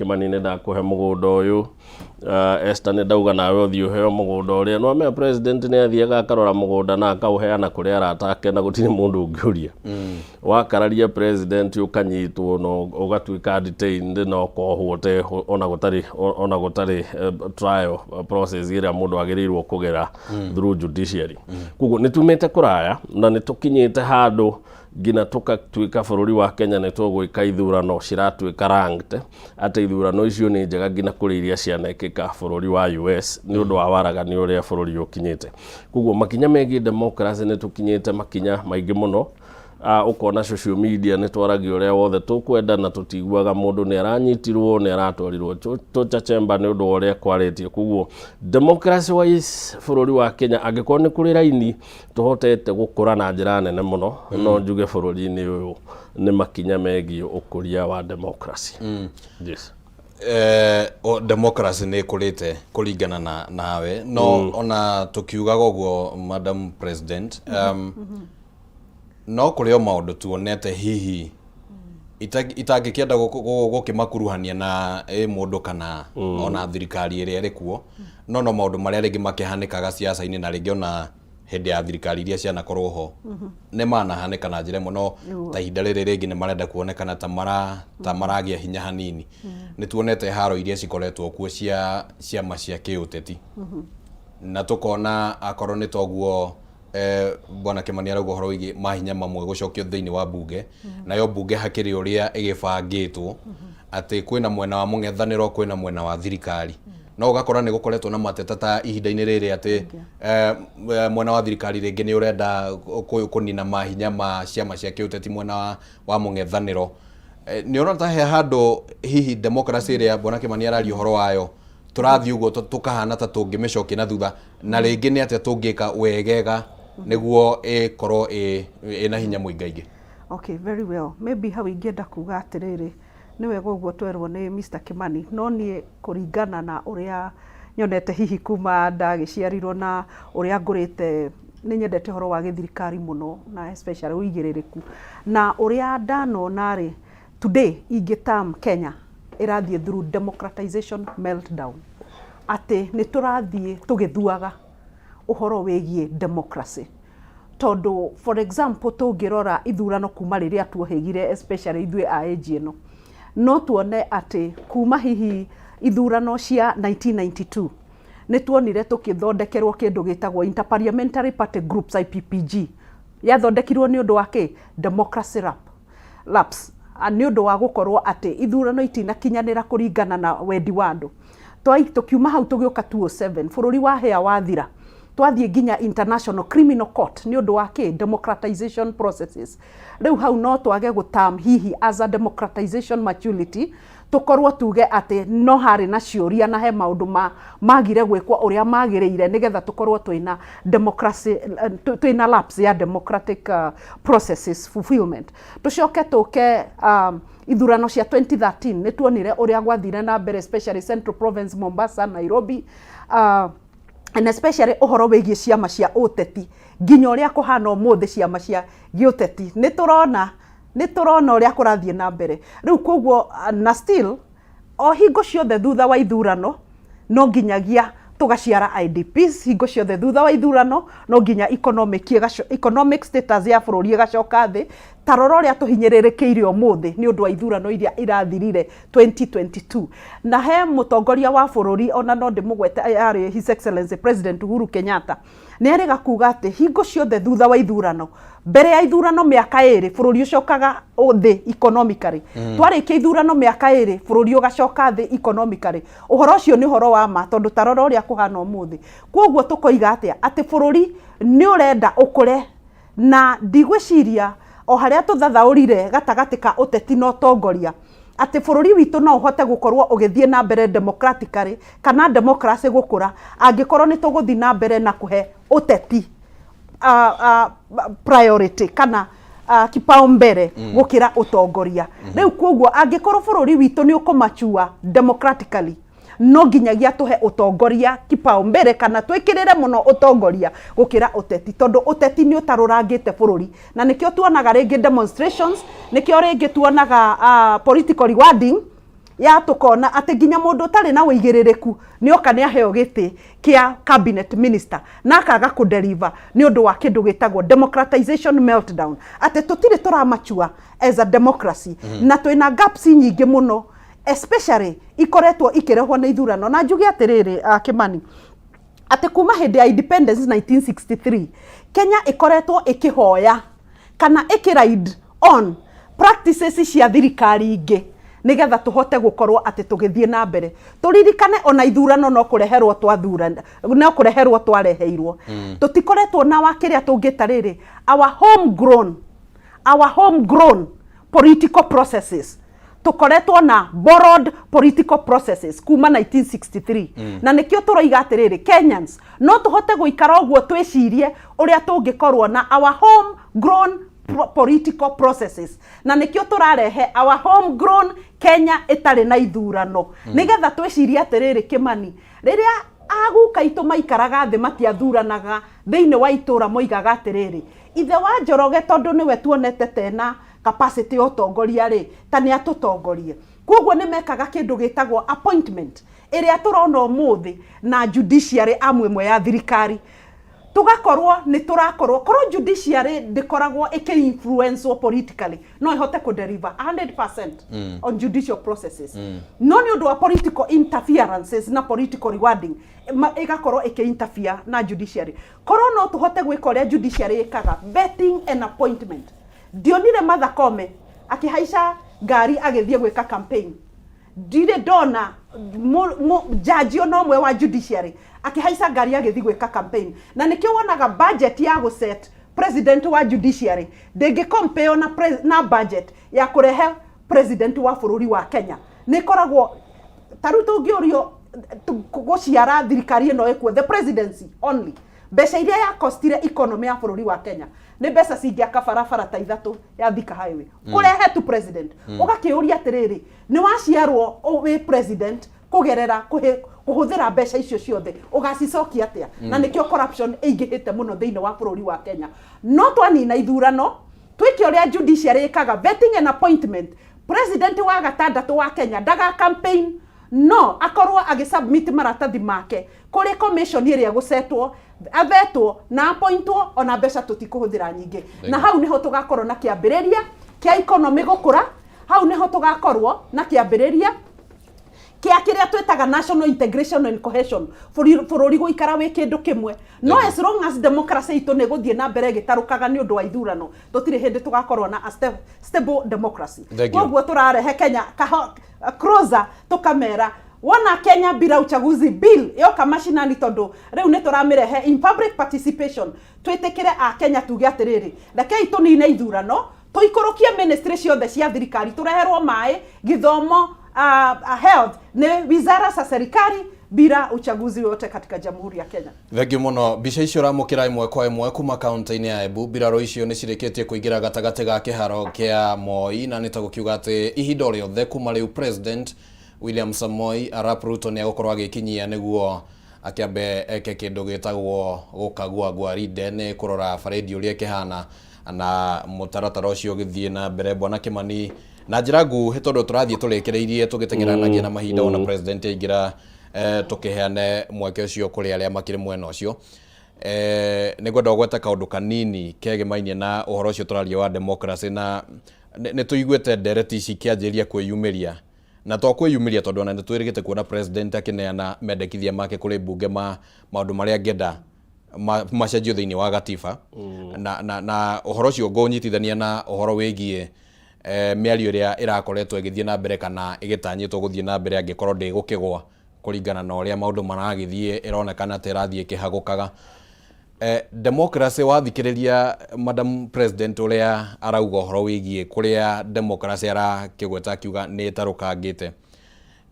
Kimani, nĩ ndakũhe mũgũnda ũyũ. Esther, nĩ ndauga nawe ũthiĩ ũheo mũgũnda ũrĩa. No amenya president nĩ athiaga akarora mũgũnda na akaũheana kũrĩ arata ake na gũtirĩ mũndũ ũngĩũria. Wakararia president, ũkanyitwo na ũgatuĩka detained na ũkohwo ona gũtarĩ trial process ĩrĩa mũndũ agĩrĩirwo kũgera through judiciary. Koguo nĩ tumĩte kũraya na nĩ tũkinyĩte handũ nginya tũkatuĩka bũrũri wa Kenya nĩ tũgwĩka ithurano ciratuĩka ranked, atĩ ithurano icio nĩ njega nginya kũrĩ iria cianekĩka bũrũri wa US nĩ ũndũ wa waragania ũrĩa bũrũri ũkinyĩte. Koguo makinya megiĩ democracy, nĩ tũkinyĩte makinya maingĩ mũno. Ũkona social media nĩ twaragia ũrĩa wothe tũkwenda na tũtiguaga mũndũ nĩ aranyitirwo, nĩ aratwarirwo torture chamber nĩ ũndũ wa ũrĩa kwarĩtie. Koguo democracy wise, bũrũri wa Kenya, angĩkorwo nĩ kũrĩ raini tũhotete gũkũra na njĩra nene mũno, no njuge bũrũri-inĩ ũyũ nĩ makinya megiĩ ũkũria wa democracy, yes. Democracy nĩ ĩkũrĩte kũringana na nawe, no ona tũkiugaga ũguo, Madam President, no kũrĩ o maũndũ tuonete hihi itangĩkĩenda gũkĩmakuruhania na ĩ mũndũ kana ona thirikari ĩrĩa ĩrĩ kuo, no maũndũ marĩa rĩngĩ makĩhanĩkaga ciaca-inĩ na rĩngĩ ona hĩndĩ ya thirikari iria cianakorwo ho nĩ manahanĩka na njĩra ĩmwe, no ta ihinda rĩrĩ rĩngĩ nĩ marenda kuonekana ta maragĩa hinya hanini. Nĩ tuonete haro iria cikoretwo kuo cia ciama cia kĩũteti na tũkona akorwo nĩ toguo Bwana Kimani arauga ũhoro wĩgiĩ mahinya mamwe gũcokio thĩinĩ wa bunge, nayo bunge hakĩrĩ ũrĩa ĩgĩbangĩtwo atĩ kwĩna mwena wa mũng'ethanĩro, kwĩna mwena wa thirikari, no ũgakora nĩ gũkoretwo na mateta ta ihinda-inĩ rĩrĩ atĩ mwena wa thirikari rĩngĩ nĩ ũrenda kũnina mahinya ma ciama cia kĩũteti, mwena wa mũng'ethanĩro nĩ ũrona ta he handũ hihi democracy ĩrĩa Bwana Kimani araria ũhoro wayo tũrathiĩ ũguo tũkahana ta tũngĩmĩcokia na thutha, na rĩngĩ nĩ atĩa tũngĩka wegega nĩguo ĩkorwo ĩna hinya mũingaingĩ? Okay, very well. Maybe hau ingĩenda kuga atĩrĩrĩ, nĩ wega ũguo twerwo nĩ Mr. Kimani, no niĩ kũringana na ũrĩa nyonete hihi kuma ndagĩciarirwo na ũrĩa ngũrĩte, nĩ nyendete ũhoro wa gĩthirikari mũno na especially ũigĩrĩrĩku na ũrĩa ndanona rĩ, today ingĩ term Kenya ĩrathiĩ through democratization meltdown, atĩ nĩ tũrathiĩ tũgĩthuaga ũhoro wĩgiĩ democracy. Tondũ for example, tũngĩrora ithurano kuma rĩrĩa tuohĩgire, especially ithuĩ a age ĩno, no tuone atĩ kuma hihi ithurano cia 1992 nĩ tuonire tũkĩthondekerwo kĩndũ gĩtagwo Interparliamentary Party Groups, IPPG. Yathondekirwo nĩ ũndũ wa kĩ? Democracy lapse. Nĩ ũndũ wa gũkorwo atĩ ithurano itinakinyanĩra kũringana na wendi wa andũ. Tũkiuma hau tũgĩũka 2007, bũrũri wa hĩa wathira, twathiĩ nginya International Criminal Court nĩ ũndũ wa kĩ? Democratization processes. Rĩu hau no twage gũtam hihi as a democratization maturity, tũkorwo tuge atĩ no harĩ na ciũria na he maũndũ ma magire gwĩkwo ũrĩa magĩrĩire nĩgetha tũkorwo twĩna democracy, twĩna lapse ya democratic processes fulfillment. Tũcoke tũke ithurano cia 2013, nĩ tuonire ũrĩa gwathire na mbere, especially Central Province, Mombasa, Nairobi, and especially ũhoro wĩgiĩ ciama cia ũteti. Nginya ũrĩa kũhana ũmũthĩ, ciama cia gĩũteti nĩ tũrona ũrĩa kũrathiĩ na mbere rĩu. Koguo na still o hingo ciothe thutha wa ithurano no nginyagia tũgaciara IDPs. Hingo ciothe thutha wa ithurano no nginya economic status ya bũrũri ĩgacoka thĩ. Ta rora ũrĩa tũhinyĩrĩrĩkĩire ũmũthĩ nĩ ũndũ wa ithurano iria irathirire 2022. Na he mũtongoria wa bũrũri, ona no ndĩmũgwete, arĩ His Excellency President Uhuru Kenyatta, nĩ erĩga kuga atĩ hingo ciothe thutha wa ithurano, mbere ya ithurano mĩaka 2 bũrũri ũcokaga thĩ economically. Twarĩkia ithurano mĩaka 2 bũrũri ũgacoka thĩ economically. Ũhoro ũcio nĩ ũhoro wa ma, tondũ ta rora ũrĩa kũhana ũmũthĩ. Koguo tũkoiga atĩa? Atĩ bũrũri nĩ ũrenda ũkũre, na ndigwĩciria o harĩa tũthathaũrire gatagatĩ ka ũteti na ũtongoria atĩ bũrũri witũ no ũhote gũkorwo ũgĩthiĩ na mbere democratically kana democracy gũkũra angĩkorwo nĩ tũgũthiĩ na mbere na kũhe ũteti priority kana kipaumbele gũkĩra ũtongoria rĩu. Koguo angĩkorwo bũrũri witũ nĩ ũkũmachua democratically, no nginyagia tũhe ũtongoria kipaumbele kana twĩkĩrĩre mũno ũtongoria gũkĩra ũteti, tondũ ũteti nĩ ũtarũrangĩte bũrũri, na nĩkĩo tuonaga rĩngĩ demonstrations, nĩkĩo rĩngĩ tuonaga political rewarding. Ya tũkona atĩ nginya mũndũ ũtarĩ na ũigĩrĩrĩku nĩ oka nĩ aheo gĩtĩ kĩa cabinet minister na akaga kũdeliver nĩ ũndũ wa kĩndũ gĩtagwo democratization meltdown, atĩ tũtirĩ tũramachua as a democracy na twĩna gaps nyingĩ mũno, especially ikoretwo ikĩrehwo nĩ ithurano. Na njuge atĩrĩrĩ, Kimani, atĩ kuma hĩndĩ ya independence 1963, Kenya ĩkoretwo ĩkĩhoya kana ĩkĩride on practices cia thirikari ingĩ nigetha tũhote gũkorwo atĩ tũgĩthiĩ na mbere. Tũririkane ona ithurano no kũreherwo twathurana, no kũreherwo twareheirwo. Tũtikoretwo na wa kĩrĩa tũngĩta rĩrĩ our homegrown political processes. Tũkoretwo na borrowed political processes kuma 1963, na nĩkĩo tũroiga atĩrĩrĩ, Kenyans, no tũhote gũikara ũguo twĩcirie ũrĩa tũngĩkorwo na our home grown political processes, na nĩkĩo tũrarehe our home grown Kenya ĩtarĩ na ithurano, nĩgetha twĩcirie atĩrĩrĩ, Kĩmani, rĩrĩa aguka itũ maikaraga thĩ matiathuranaga thĩinĩ wa itũra, moigaga atĩrĩrĩ, ithe wa Njoroge, tondũ nĩwe tuonete tena capacity ya ũtongoria rĩ, ta nĩ atũtongorie. Koguo nĩ mekaga kĩndũ gĩtagwo appointment ĩrĩa tũrona ũmũthĩ na judiciary amwe ĩmwe ya thirikari. Tugakorwo nĩ tũrakorwo korwo judiciary ndĩkoragwo ĩkĩ-influence politically, no ĩhote kũ-deliver 100% on judicial processes, no nĩ ũndũ wa political interferences na political rewarding ĩgakorwo ĩkĩ-interfere na judiciary. Korwo no tũhote gwĩka ũrĩa judiciary ĩkaga, vetting and appointment. Ndionire Martha Koome akĩhaica ngari agĩthiĩ gwĩka campaign. Ndirĩ ndona jaji ona ũmwe wa judiciary akĩhaica ngari agĩthiĩ gwĩka campaign. Na nĩkĩo wonaga budget ya gũset president wa judiciary ndĩngĩ compare na budget ya kũrehe president wa bũrũri wa Kenya. Nĩ ĩkoragwo ta rĩu tũngĩũrio gũciara thirikari ĩno ĩkuo, the presidency only, mbeca iria yakostire economy ya bũrũri wa Kenya nĩ mbeca cingĩaka barabara ta ithatũ ya Thika Highway kũrehe tu president. Ũgakĩũria atĩrĩrĩ, nĩ waciarwo wĩ president kũgerera kũhũthĩra mbeca icio ciothe, ũgacicokia atĩa? Na nĩkĩo corruption ĩingĩhĩte mũno thĩinĩ wa bũrũri wa Kenya. No twanina ithurano, twĩke ũrĩa judiciary ĩkaga, vetting and appointment, president wa gatandatũ wa Kenya ndaga campaign, no akorwo agĩsubmit maratathi make kũrĩ commission ĩrĩa ĩgũcetwo, avetwo na appointwo, ona mbeca tũtikũhũthĩra nyingĩ. Na hau nĩho tũgakorwo na kĩambĩrĩria kĩa economy gũkũra. Hau nĩho tũgakorwo na kĩambĩrĩria kĩa kĩrĩa twĩtaga national integration and cohesion, bũrũri gũikara wĩ kĩndũ kĩmwe. No as long as democracy itũ nĩ gũthiĩ na mbere ĩgĩtarũkaga nĩ ũndũ wa ithurano, tũtirĩ hĩndĩ tũgakorwo na a stable democracy. Thank you. Koguo tũrarehe Kenya closer, tũkamera wona Kenya bila uchaguzi bill yoka mashinani, tondũ rĩu nĩ tũramĩrehe in public participation. Twĩtĩkĩre a Kenya tuge atĩrĩrĩ, rekei tũnine ithurano, tũikũrũkie ministry ciothe cia thirikari, tũreherwo maĩ, gĩthomo, health nĩ wizara za serikali bila uchaguzi wote katika Jamhuri ya Kenya. Thengiũ mũno. Mbica icio ũramũkĩra ĩmwe kwa ĩmwe kuma kaunti-inĩ ya Embu. Mbirarũ icio nĩ cirĩkĩtie kũingĩra gatagatĩ ga kĩharo kĩa Moi, na nĩ ta gũkiuga atĩ ihinda o rĩothe kuma rĩu President William Samoei Arap Ruto nĩ egũkorwo agĩkinyia nĩguo akĩambe eke kĩndũ gĩtagwo gũkagua gwarinde, nĩ kũrora barĩndi ũrĩa ĩkĩhana na mũtaratara ũcio ũgĩthiĩ na mbere. Bwana Kimani, na njĩra nguhĩ, tondũ tũrathiĩ tũrĩkĩrĩirie tũgĩteng'eranagia na mahinda, ona president aingĩra, tũkĩheane mweke ũcio kũrĩ arĩa makĩrĩ mwena ũcio, nĩ ngwenda ũgwete kaũndũ kanini kegemainie na ũhoro ũcio tũraria wa democracy. Na nĩ tũiguĩte ndereti ici ikĩanjĩrĩria kwĩyumĩria, na to kwĩyumĩria, tondũ ona nĩ twĩrĩgĩte kuona president akĩneana mendekithia make kũrĩ mbunge ma maũndũ marĩa angĩenda macenjio thĩinĩ wa gatiba. Na ũhoro ũcio ngũnyitithania na ũhoro wĩgiĩ mĩario ĩrĩa ĩrakoretwo ĩgĩthiĩ na mbere kana ĩgĩtanyĩtwo gũthiĩ na mbere, angĩkorwo ndĩgũkĩgwa kũringana na ũrĩa maũndũ maragĩthiĩ, ĩronekana ta ĩrathiĩ ĩkĩhagũkaga. Democracy, wathikĩrĩria Madam President ũrĩa arauga ũhoro wĩgiĩ kũrĩa democracy arakĩgweta akiuga nĩ ĩtarũkangĩte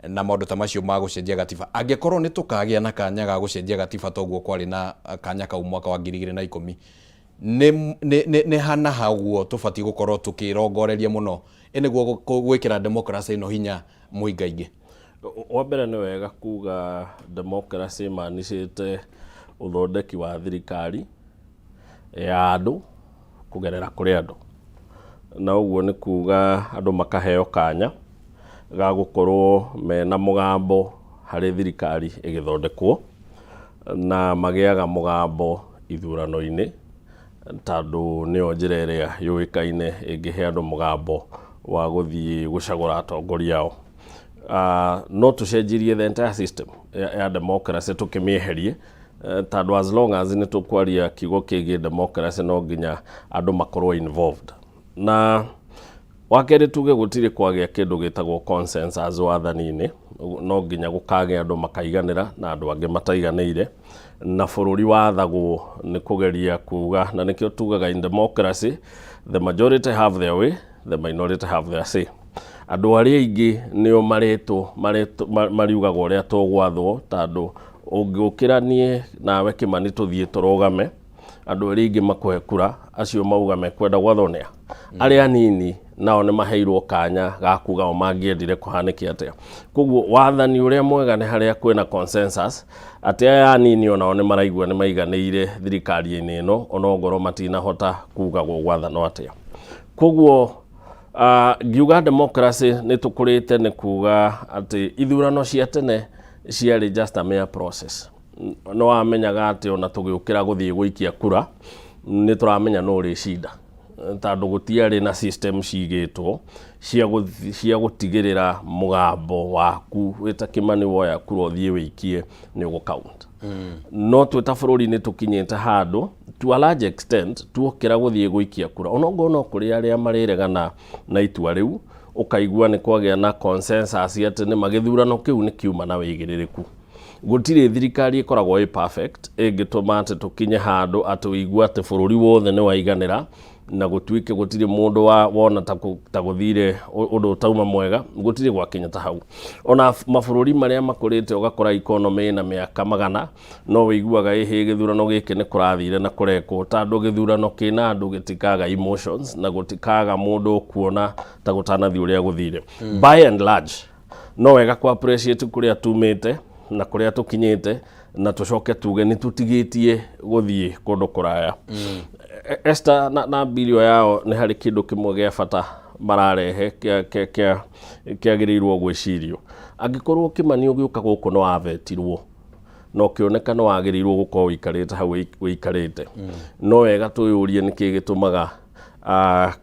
na maũndũ ta macio ma gũcenjia gatiba, angĩkorwo nĩ tũkagĩa na kanya ga gũcenjia gatiba toguo kwarĩ na kanya kau mwaka wa 2010, nĩ hana haguo tũbatiĩ gũkorwo tũkĩrongoreria mũno ĩ nĩguo gwĩkĩra democracy ĩno hinya mũinga-ingĩ? Wa mbere, nĩ wega kuga democracy ĩmanicĩte ũthondeki wa thirikari ya andũ kũgerera kũrĩ andũ, na ũguo nĩ kuga andũ makaheo kanya Ga gũkorwo mena mũgambo harĩ thirikari ĩgĩthondekwo, na magĩaga mũgambo ithurano-inĩ, tondũ nĩyo njĩra ĩrĩa yũĩkaine ĩngĩhe andũ mũgambo wa gũthiĩ gũcagũra atongoria ao. No tũcenjirie the entire system ya democracy tũkĩmĩeherie, tondũ as long as nĩ tũkwaria kiugo kĩgiĩ democracy, no nginya andũ makorwo involved. Na wa kerĩ, tuge gũtirĩ kwagĩa kĩndũ gĩtagwo consensus wathani-inĩ. No nginya gũkagĩa andũ makaiganĩra na andũ angĩ mataiganĩire, na bũrũri wathagwo nĩ kũgeria kuga, na nĩkĩo tugaga in democracy the majority have their way, the minority have their say. Andũ arĩa aingĩ nĩo marĩtwo mariugaga ũrĩa tũgwathwo, tondũ ũngĩũkĩra niĩ nawe Kĩmani tũthiĩ tũrũgame, andũ arĩa aingĩ makũhe kura, acio mauga mekwenda gwathwo nĩa arĩa anini, nao nĩ maheirwo kanya ga kuga o mangĩendire kũhanĩke atĩa. Koguo wathani ũrĩa mwega nĩ harĩa kwĩna consensus, atĩ aya anini onao nĩ maraigua nĩ maiganĩire thirikari-inĩ ĩno, onongorwo matinahota kuga gũgwathanwo atĩa. Koguo ngiuga democracy nĩ tũkũrĩte, nĩ kuga atĩ ithurano cia tene ciarĩ just a mere process. Nĩ wamenyaga atĩ ona tũgĩũkĩra gũthiĩ gũikia kura nĩ tũramenya no ũrĩcinda, tondũ gũtiarĩ na system cigĩtwo cia gũtigĩrĩra mũgambo waku wĩta Kĩmani woya kura ũthiĩ wĩikie nĩ ũgũ count. No twĩ ta bũrũri nĩ tũkinyĩte handũ, to a large extent, tuokĩra gũthiĩ gũikia kura, onokorwo no kũrĩ arĩa marĩregana na itua rĩu, ũkaigua nĩ kwagĩa na consensus atĩ nĩ magĩthurano kĩu nĩ kiuma na wĩigĩrĩrĩku. Gũtirĩ thirikari ĩkoragwo ĩ perfect ĩngĩtũma atĩ tũkinye handũ atĩ ũigue atĩ bũrũri wothe nĩ waiganĩra na gũtuĩke gũtirĩ mũndũ wa wona ta gũthire ũndũ ũtauma mwega. Gũtirĩ gwakinya ta hau. Ona mabũrũri marĩa makũrĩte, ũgakora economy ĩna mĩaka magana, no wĩiguaga ĩhĩ gĩthurano gĩkĩ nĩ kũrathire na kũrekwo, tondũ gĩthurano kĩna andũ gĩtikaga emotions na gũtikaga mũndũ ũkuona ta gũtanathiĩ ũrĩa gũthire. By and large, no wega ku appreciate kũrĩa tumĩte na kũrĩa tũkinyĩte, na tũcoke tuge nĩ tũtigĩtie gũthiĩ kũndũ kũraya. Esther na bill yao nĩ harĩ kĩndũ kĩmwe gĩa bata mararehe kĩagĩrĩirwo gwĩcirio. Angĩkorwo Kĩmani ũgĩũka gũkũ no wavetirwo na ũkĩoneka nĩ wagĩrĩirwo gũkorwo ũikarĩte hau ũikarĩte, no wega twĩyũrie nĩkĩ gĩtũmaga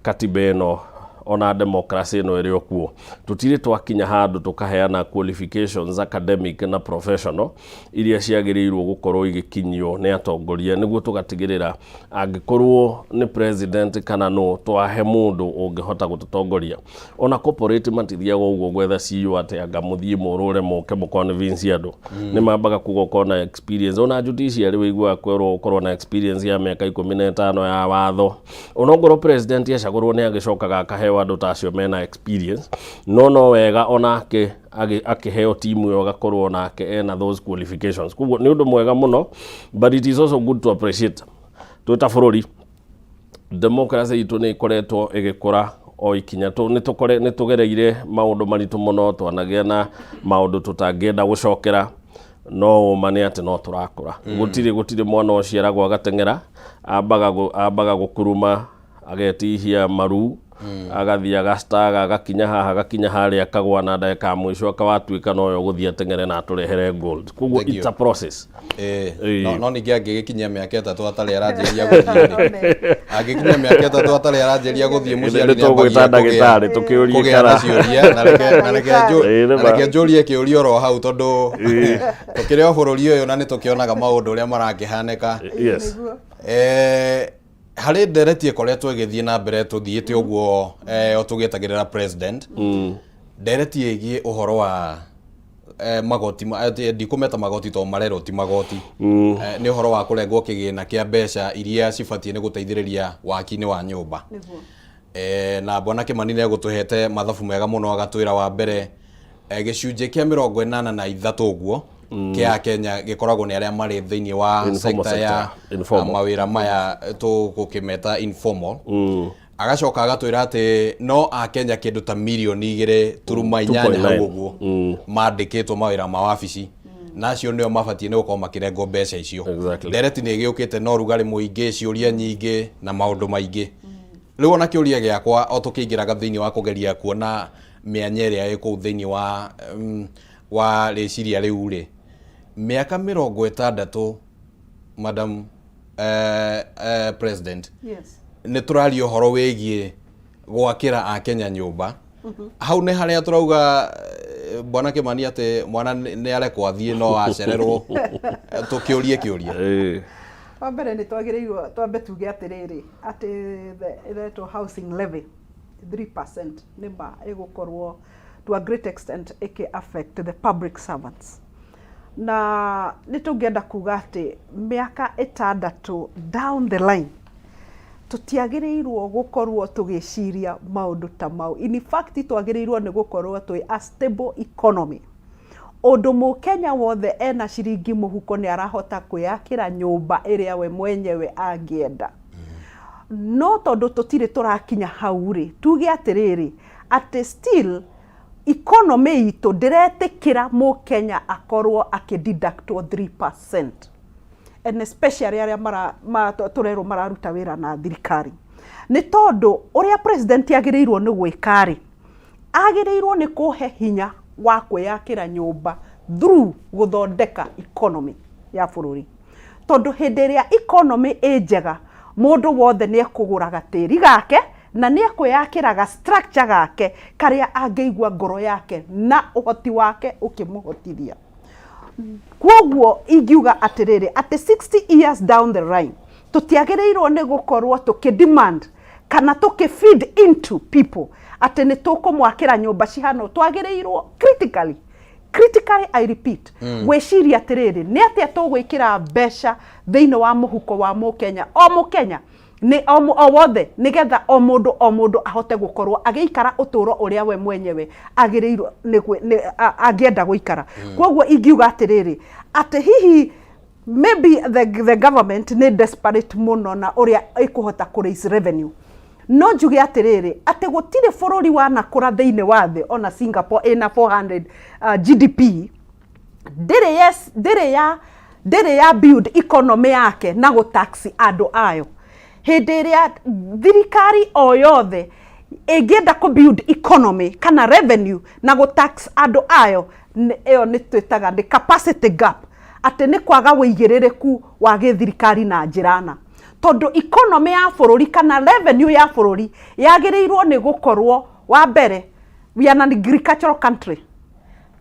katiba ĩno ona democracy ĩno ĩrĩ o kuo tũtirĩ twakinya handũ tũkaheana qualifications academic na professional iria ciagĩrĩirwo gũkorwo igĩkinyio nĩ atongoria, nĩguo tũgatigĩrĩra angĩkorwo nĩ president kana no twahe mũndũ ũngĩhota gũtũtongoria. Ona corporate matithiaga ũguo gwetha CEO atĩ anga mũthiĩ mũrũre mũke mũconvince andũ. Nĩ mambaga kuga ũkorwo na experience. Ona judiciary wĩiguaga kwĩrwo ũkorwo na experience ya mĩaka 15 ya watho. Onokorwo president acagũrwo nĩ agĩcokaga akaheo andũ ta acio mena experience, no wega onake akĩheo timu ĩyo agakorwo nake ena those qualifications. Koguo nĩ ũndũ mwega mũno, but it is also good to appreciate twĩ ta bũrũri democracy itũ nĩ ĩkoretwo ĩgĩkũra o ikinya. Nĩ tũgereire maũndũ maritũ mũno, twanagĩa na maũndũ tũtangĩenda gũcokera, no ũma nĩ atĩ no tũrakũra. Gũtirĩ mwana ũciaragwo agateng'era, ambaga gũkuruma, agetihia maru, agathiĩ agastaga, agakinya haha, agakinya harĩa, akagwa, na ndagĩka ya mũico akawatuĩka noyo ũgũthiĩ ateng'ere na atũrehere gold. Koguo Thank you. it's a process. No ningĩ angĩgĩkinyia mĩaka 3 atarĩ aranjĩrĩria gũthiĩ rĩ, angĩkinyia mĩaka 3 atarĩ aranjĩrĩria gũthiĩ, mũciari Nĩ tũgwĩta nĩambagia ndagĩtarĩ tũkĩũrie kũgĩa na kana ciũria. Ĩĩ, nĩ Na ma. reke njũrie kĩũria oro hau, tondũ tũkĩrĩ o bũrũri ũyũ na nĩ tũkĩonaga maũndũ ũrĩa marakĩhanĩka. Harĩ ndereti ĩkoretwo ĩgĩthiĩ na mbere tũthiĩte ũguo o tũgĩetagĩrĩra president, ndereti ĩgiĩ ũhoro wa magoti ndikũmeta magoti tondũ marerwo ti magoti, nĩ ũhoro wa kũrengwo kĩgĩna kĩa mbeca iria cibatiĩ nĩ gũteithĩrĩria waki-inĩ wa nyũmba. Na bwana Kĩmani nĩ egũtũhete mathabu mega mũno, agatwĩra wa mbere gĩcunjĩ kĩa 83 ũguo kĩa Kenya gĩkoragwo nĩ arĩa marĩ thĩinĩ wa Informal sector ya sector, informal. Mawĩra maya tũgũkĩmeta informal. Agacoka agatwĩra atĩ no akenya kĩndũ ta mirioni 2.8 hau 2.9. ũguo mandĩkĩtwo mawĩra ma wabici, na acio nĩo mabatiĩ nĩ gũkorwo makĩrengwo mbeca icio. Ndereti nĩ ĩgĩũkĩte na ũrugarĩ mũingĩ, ciũria nyingĩ na maũndũ maingĩ. Rĩu ona kĩũria gĩakwa o tũkĩingĩraga thĩinĩ wa kũgeria kuona Mĩanya ĩrĩa ĩ kũu thĩinĩ wa wa rĩciria rĩu rĩ, mĩaka 60, madam president, Yes. nĩ tũraria ũhoro wĩgiĩ gwakĩra akenya nyũmba. Hau nĩ harĩa tũrauga bwana Kimani atĩ mwana nĩ arekwo athiĩ no acererwo. Tũkĩũrie kĩũria. Wa mbere nĩ twagĩrĩirwo twambe tuge atĩrĩrĩ, atĩ ĩretwo housing levy 3% nĩ ma ĩgũkorwo to a great extent ĩkĩ affect the public servants, na nĩ tũngĩenda kuga atĩ mĩaka 6 down the line tũtiagĩrĩirwo gũkorwo tũgĩciria maũndũ ta mau. In fact, twagĩrĩirwo nĩ gũkorwo twĩ a stable economy, ũndũ mũkenya wothe ena ciringi mũhuko nĩ arahota kwĩyakĩra nyũmba ĩrĩa we mwenyewe angĩenda. No tondũ tũtirĩ tũrakinya hau rĩ, tuge atĩrĩrĩ, atĩ still economy itũ ndĩretĩkĩra mũkenya akorwo akĩdeductwo 3%, and especially arĩa tũrerwo mararuta wĩra na thirikari. Nĩ tondũ ũrĩa president agĩrĩirwo nĩ gwĩka rĩ, agĩrĩirwo nĩ kũhe hinya wa kwĩyakĩra nyũmba through gũthondeka economy ya bũrũri, tondũ hĩndĩ ĩrĩa economy ĩ njega, mũndũ wothe nĩ ekũgũra gatĩri gake na nĩ ekwĩyakĩra ga structure gake karĩa angĩigua ngoro yake na ũhoti wake ũkĩmũhotithia. Koguo ingiuga atĩrĩrĩ, atĩ 60 years down the line tũtiagĩrĩirwo nĩ gũkorwo tũkĩ demand kana tũkĩ feed into people atĩ nĩ tũkũmwakĩra nyũmba cihana ũũ. Twagĩrĩirwo critically, critically I repeat, gwĩciria atĩrĩrĩ, nĩ atĩa tũgwĩkĩra mbeca thĩinĩ wa mũhuko wa mũkenya, o mũkenya nĩ o wothe, nĩgetha o mũndũ o mũndũ ahote gũkorwo agĩikara ũtũũro ũrĩa we mwenyewe agĩrĩirwo nĩ angĩenda gũikara. Koguo ingiuga atĩrĩrĩ, atĩ hihi maybe the government nĩ desperate mũno na ũrĩa ĩkũhota kũ raise revenue, no njuge atĩrĩrĩ, atĩ gũtirĩ bũrũri wanakũra thĩinĩ wa thĩ, ona Singapore ĩna 400 GDP, ndĩrĩ yes, ndĩrĩ ya build economy yake na gũtax andũ ayo. Hĩndĩ ĩrĩa thirikari o yothe ĩngĩenda kũ build economy kana revenue na gũtax andũ ayo, ĩyo nĩ twĩtaga nĩ capacity gap, atĩ nĩ kwaga wĩigĩrĩrĩku wa gĩthirikari na njĩra na tondũ economy ya bũrũri kana revenue ya bũrũri yagĩrĩirwo nĩ gũkorwo, wa mbere, we are an agricultural country,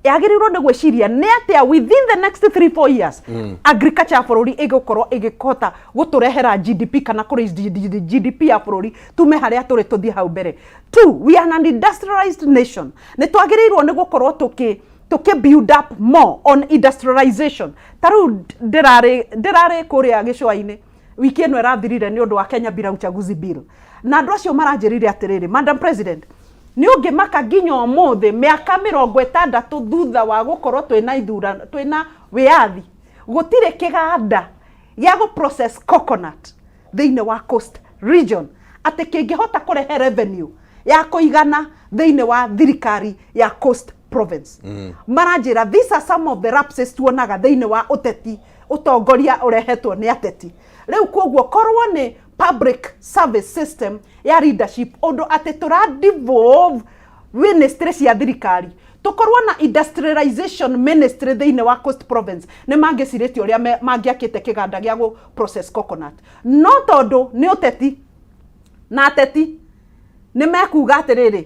yagĩrĩirwo nĩ gwĩciria nĩ atĩa within the next 3 4 years agriculture ya bũrũri ĩgũkorwo ĩgĩkota gũtũrehera GDP kana kũ raise GDP ya bũrũri tume harĩa tũrĩ tũthiĩ hau mbere. Two, we are an industrialized nation, nĩ twagĩrĩirwo nĩ gũkorwo tũkĩ build up more on industrialization. Ta rĩu ndĩrarĩ kũrĩa gĩcũa-inĩ wiki ĩno ĩrathirire nĩ ũndũ wa Kenya Bila Uchaguzi Bill, na andũ acio maranjĩrire atĩrĩrĩ, "Madam President, nĩ ũngĩmaka nginya ũmũthĩ, mĩaka 60 thutha wa gũkorwo twĩna ithurano, twĩna wĩyathi, gũtirĩ kĩganda gĩa gũ process coconut thĩinĩ wa Coast Region atĩ kĩngĩhota kũrehe revenue ya kũigana thĩinĩ wa thirikari ya Coast Province." Maranjĩra these are some of the lapses tuonaga thĩinĩ wa ũteti, ũtongoria ũrehetwo nĩ ateti rĩu. Koguo korwo nĩ public service system ya leadership, ũndũ atĩ tũra devolve ministry cia thirikari, tũkorwo na industrialization ministry thĩinĩ wa Coast Province, nĩ mangĩcirĩtie ũrĩa mangĩakĩte kĩganda gĩa gũ process coconut. No tondũ nĩ ũteti na ateti nĩ mekuga atĩrĩrĩ,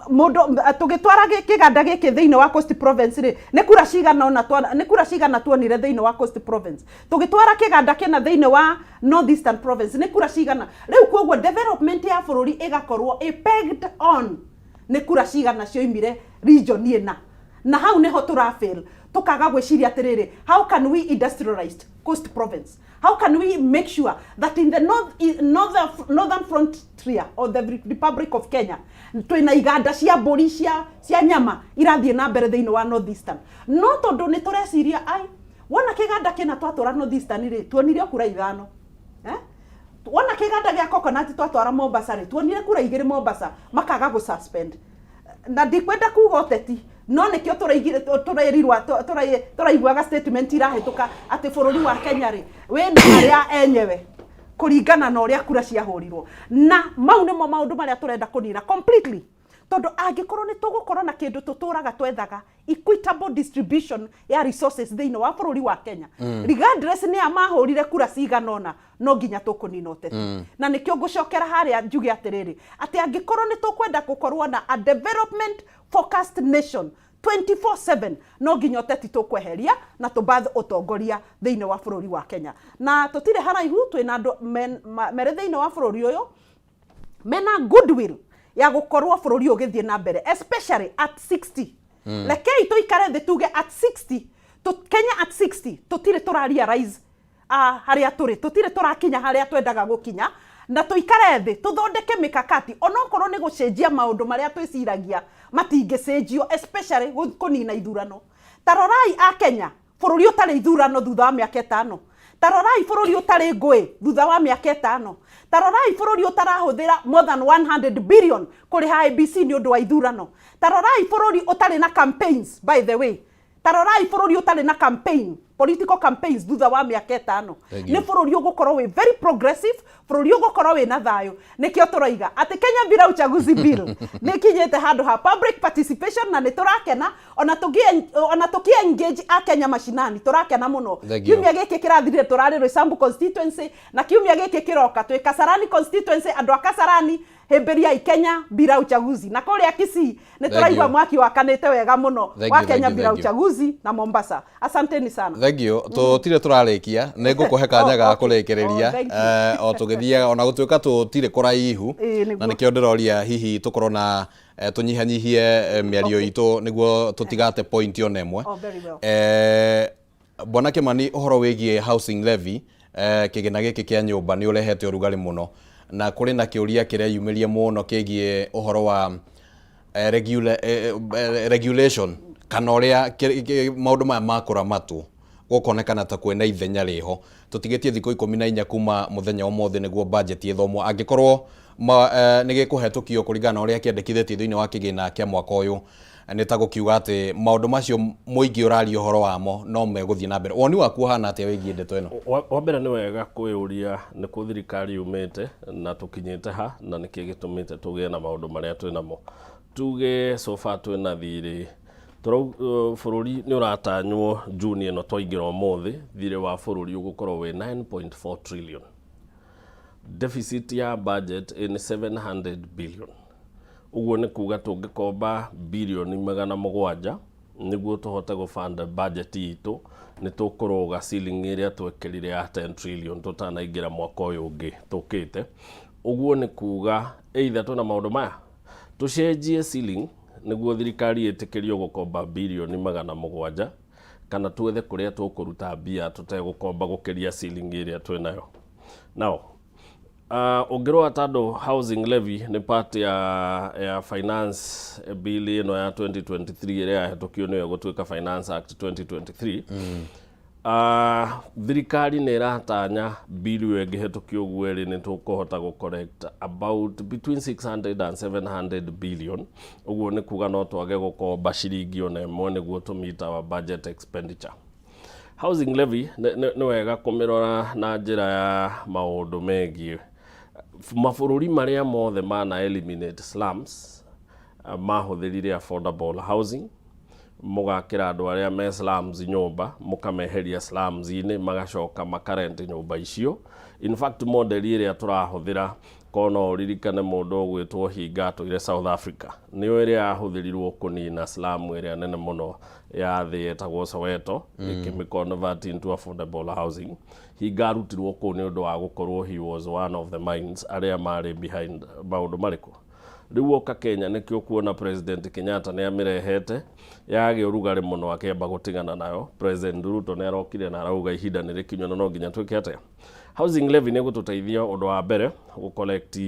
mũndũ tũgĩtwara kĩganda gĩkĩ thĩinĩ wa Coast Province rĩ, nĩ kura cigana ona nĩ kura cigana tuonire thĩinĩ wa Coast Province? Tũgĩtwara kĩganda kĩna thĩinĩ wa North Eastern Province, nĩ kura cigana? Rĩu koguo development ya bũrũri ĩgakorwo ĩ pegged on nĩ kura cigana cioimire region ĩna, na hau nĩho tũra fail, tukaga gwĩciria atĩrĩrĩ, how can we industrialize Coast Province? How can we make sure that in the northern frontier of the Republic of Kenya twĩna iganda cia mbũri cia nyama irathiĩ na mbere thĩinĩ wa North Eastern? No tondũ nĩ tũreciria, ai, wona kĩganda kĩna twatwara North Eastern rĩ, tuonire o kura 5, eh? Wona kĩganda gĩa coconut twatwara Mombasa rĩ, tuonire kura 2 Mombasa, makaga gũ suspend. Na ndikwenda kuga ũteti, no nĩkĩo tũraigire tũrerirwo tũraiguaga statement irahĩtũka atĩ bũrũri wa Kenya rĩ, wĩna arĩa enyewe kũringana na ũrĩa kura ciahũrirwo. Na mau nĩmo maũndũ marĩa tũrenda kũnina completely. Tondũ angĩkorwo nĩ tũgũkorwo na kĩndũ tũtũraga twethaga, equitable distribution ya resources thĩinĩ wa bũrũri wa Kenya, regardless nĩ a mahũrire kura cigana ũna, no nginya tũkũnina ũteti. Na nĩkĩo ngũcokera harĩa njuge atĩrĩrĩ, atĩ angĩkorwo nĩ tũkwenda gũkorwo na a development focused nation 24/7, no nginya ũteti tũkweheria na tũbath ũtongoria thĩinĩ wa bũrũri wa Kenya. Na tũtirĩ haraihu, twĩna andũ merĩ thĩinĩ wa bũrũri ũyũ mena goodwill ya gũkorwo bũrũri ũyũ ũgĩthiĩ na mbere, especially at 60. Rekei tũikare thĩ tuge at 60 Kenya at 60 tũtirĩ tũra realize harĩa tũrĩ, tũtirĩ tũrakinya harĩa twendaga gũkinya, na tũikare thĩ tũthondeke mikakati, onokorwo nĩ gũcenjia maũndũ marĩa twĩciragia matingĩcenjio, especially kũnina ithurano. Ta rorai a Kenya, bũrũri ũtarĩ ithurano thutha wa mĩaka 5. Ta rorai bũrũri ũtarĩ ngũĩ thutha wa mĩaka 5. Ta rorai bũrũri ũtarahũthĩra more than 100 billion kũrĩha IEBC nĩ ũndũ wa ithurano. Ta rorai bũrũri ũtarĩ na campaigns, by the way. Ta rorai bũrũri ũtarĩ na campaign, political campaigns thutha wa mĩaka 5. Thank you. Nĩ bũrũri ũgũkorwo wĩ very progressive, bũrũri ũgũkorwo wĩ na thayũ. Nĩkĩo tũroiga atĩ Kenya Bila Uchaguzi Bill nĩ ĩkinyĩte handũ ha public participation, na nĩ tũrakena ona tũkĩ engage a Kenya mashinani, tũrakena mũno. Thank you. Kiumia gĩkĩ kĩrathirire tũrarĩ Roysambu constituency, na kiumia gĩkĩ kĩroka twĩ Kasarani constituency. Andũ a Kasarani, hĩmbĩriai Kenya Bila Uchaguzi. Na kũrĩa Kisii nĩ tũraigua mwaki wakanĩte wega mũno Thank wa you, Kenya thank you, Bila thank you. Uchaguzi na Mombasa. Asanteni sana. Thank you. Tũtirĩ tũrarĩkia, nĩ ngũkũhe kanya ga Oh, okay. kũrĩkĩrĩria. Oh, thank you. O tũgĩthiaga, ona gũtuĩka tũtirĩ kũraihu, Ĩĩ, na nĩguo. nĩkĩo ndĩroria hihi tũkorwo na tũnyihanyihie mĩario itũ nĩguo tũtigate point ona ĩmwe. Oh, very well. Bwana Kimani, ũhoro wĩgiĩ housing levy, kĩgĩna gĩkĩ kĩa nyũmba, nĩ ũrehete ũrugarĩ mũno, na kũrĩ na kĩũria kĩreyumĩria mũno kĩgiĩ ũhoro wa regulation kana ũrĩa maũndũ maya makũramatwo, gũkonekana ta kwĩna ithenya rĩho. Tũtigĩtie thikũ 14 kuma mũthenya ũmũthĩ nĩguo budget ĩthomwo. Angĩkorwo nĩ gĩkũhetũkio kũringana na ũrĩa kĩandĩkithĩtio thĩinĩ wa kĩgĩna kĩa mwaka ũyũ, nĩ ta gũkiuga atĩ maũndũ macio mũingĩ ũraria ũhoro wamo no megũthiĩ na mbere. Woni waku ũhana atĩa wĩgiĩ ndeto ĩno? Wa mbere, nĩ wega kwĩyũria nĩ kũ thirikari yumĩte na tũkinyĩte ha, na nĩkĩ gĩtũmĩte tũgĩe na maũndũ marĩa twĩ namo. Tuge so far twĩna thirĩ bũrũri nĩ ũratanywo June ĩno twaingĩra ũmũthĩ, thirĩ wa bũrũri ũgũkorwo wĩ 9.4 trillion, deficit ya budget nĩ 700 billion. Ũguo nĩ kuga tũngĩkomba birioni 700 nĩguo tũhote gũbanda budget itũ, nĩ tũkũrũga ceiling ĩrĩa twekĩrire ya 10 trillion tũtanaingĩra mwaka ũyũ ũngĩ tũkĩte. Ũguo nĩ kuga either twĩna maũndũ maya, tũcenjie ceiling nĩguo thirikari ĩtĩkĩrio gũkomba birioni 700, kana twethe kũrĩa tũkũruta mbia tũtegũkomba gũkĩria ceiling ĩrĩa twĩnayo. Now, ũngĩrora tondũ housing levy nĩ part ya finance bill ĩno ya 2023 ĩrĩa yahĩtũkio, nĩyo ĩgũtuĩka Finance Act 2023. Thirikari nĩ ĩratanya bill ĩyo ĩngĩhĩtũkio ũguo ĩrĩ, nĩ tũkũhota gũ collect about between 600 and 700 billion. Ũguo nĩ kuga no twage gũkomba ciringi ona ĩmwe nĩguo tũ meet our budget expenditure. Housing levy nĩ wega kũmĩrora na njĩra ya maũndũ megiĩ mabũrũri marĩa mothe mana eliminate slums, mahũthĩrire affordable housing. Mũgakĩra andũ arĩa me slums nyũmba, mũkameheria slums-inĩ, magacoka makarent nyũmba icio. In fact, model ĩrĩa tũrahũthĩra, korwo no ũririkane, mũndũ ũgwĩtwo Hinga atũire South Africa, nĩyo ĩrĩa yahũthĩrirwo kũnina slum ĩrĩa nene mũno ya thĩ yetagwo Soweto, ĩkĩmĩ convert into affordable housing. Hinga arutirwo kũu nĩ ũndũ wa gũkorwo he was one of the minds arĩa marĩ behind maũndũ marĩkũ. Rĩu oka Kenya, nĩkĩo kuona President Kenyatta nĩ amĩrehete yagĩa ũrugarĩ mũno, akĩamba gũtigana nayo. President Ruto nĩ arokire na arauga ihinda nĩ rĩkinyu na no nginya twĩke atĩa. Housing levy nĩ gũtũteithia, ũndũ wa mbere, gũ collect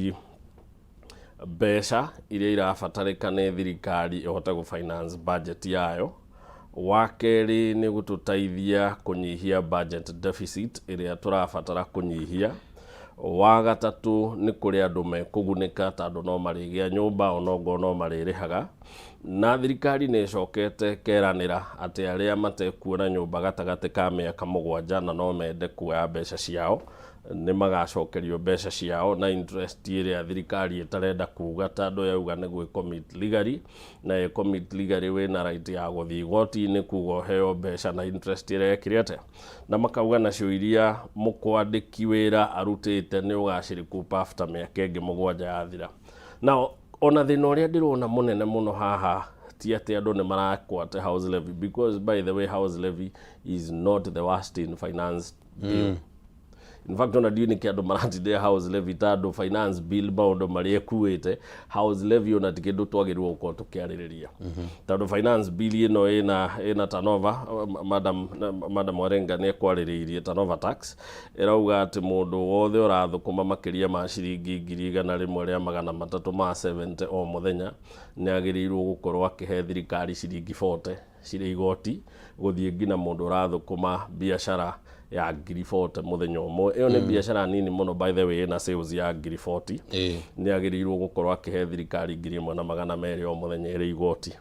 mbeca iria irabatarĩka nĩ thirikari ĩhote gũ finance budget yayo. Wa kerĩ, nĩ gũtũteithia kũnyihia budget deficit ĩrĩa tũrabatara kũnyihia. Wa gatatũ, nĩ kũrĩ andũ mekũgunĩka tondũ no marĩgĩa nyũmba onokorwo no marĩrĩhaga. Na thirikari nĩ ĩcokete keranĩra atĩ arĩa matekuona nyũmba gatagatĩ ka mĩaka 7 na no mende kuoya mbeca ciao, Nĩ magacokerio mbeca ciao na interest ĩrĩa thirikari ĩtarenda kuga, tondũ yauga nĩ gwĩ commit legally, na ĩ commit legally wĩna right ya gũthiĩ igoti-inĩ kuga ũheo mbeca na interest ĩrĩa ĩkire atĩa. Na makauga nacio iria mũkwandĩki wĩra arutĩte nĩ ũgacirikupa after mĩaka ĩngĩ 7 yathira. Now, ona thĩna ũrĩa ndĩrona mũnene mũno haha ti atĩ andũ nĩ marakwate house levy, because by the way, house levy is not the worst in finance bill. In fact, ona ndiũĩ nĩkĩ andũ maratindĩra house levy, tondũ finance bill maũndũ marĩa ĩkuĩte, house levy ona ti kĩndũ twagĩrĩirwo gũkorwo tũkĩarĩrĩria, tondũ finance bill ĩno ĩna turnover. Madam Warenga nĩ ekwarĩrĩirie turnover tax. Ĩrauga atĩ mũndũ wothe ũrathũkũma makĩria ma ciringi 1,370 o mũthenya nĩ agĩrĩirwo gũkorwo akĩhe thirikari ciringi 40 cirĩ igoti, gũthiĩ nginya mũndũ ũrathũkũma biacara ya ngiri 40 mũthenya ũmwe. Ĩyo nĩ biacara nini mũno, by the way, ĩna sales ya ngiri 40, nĩ agĩrĩirwo gũkorwo akĩhe thirikari 1,200 o mũthenya ĩrĩ igoti.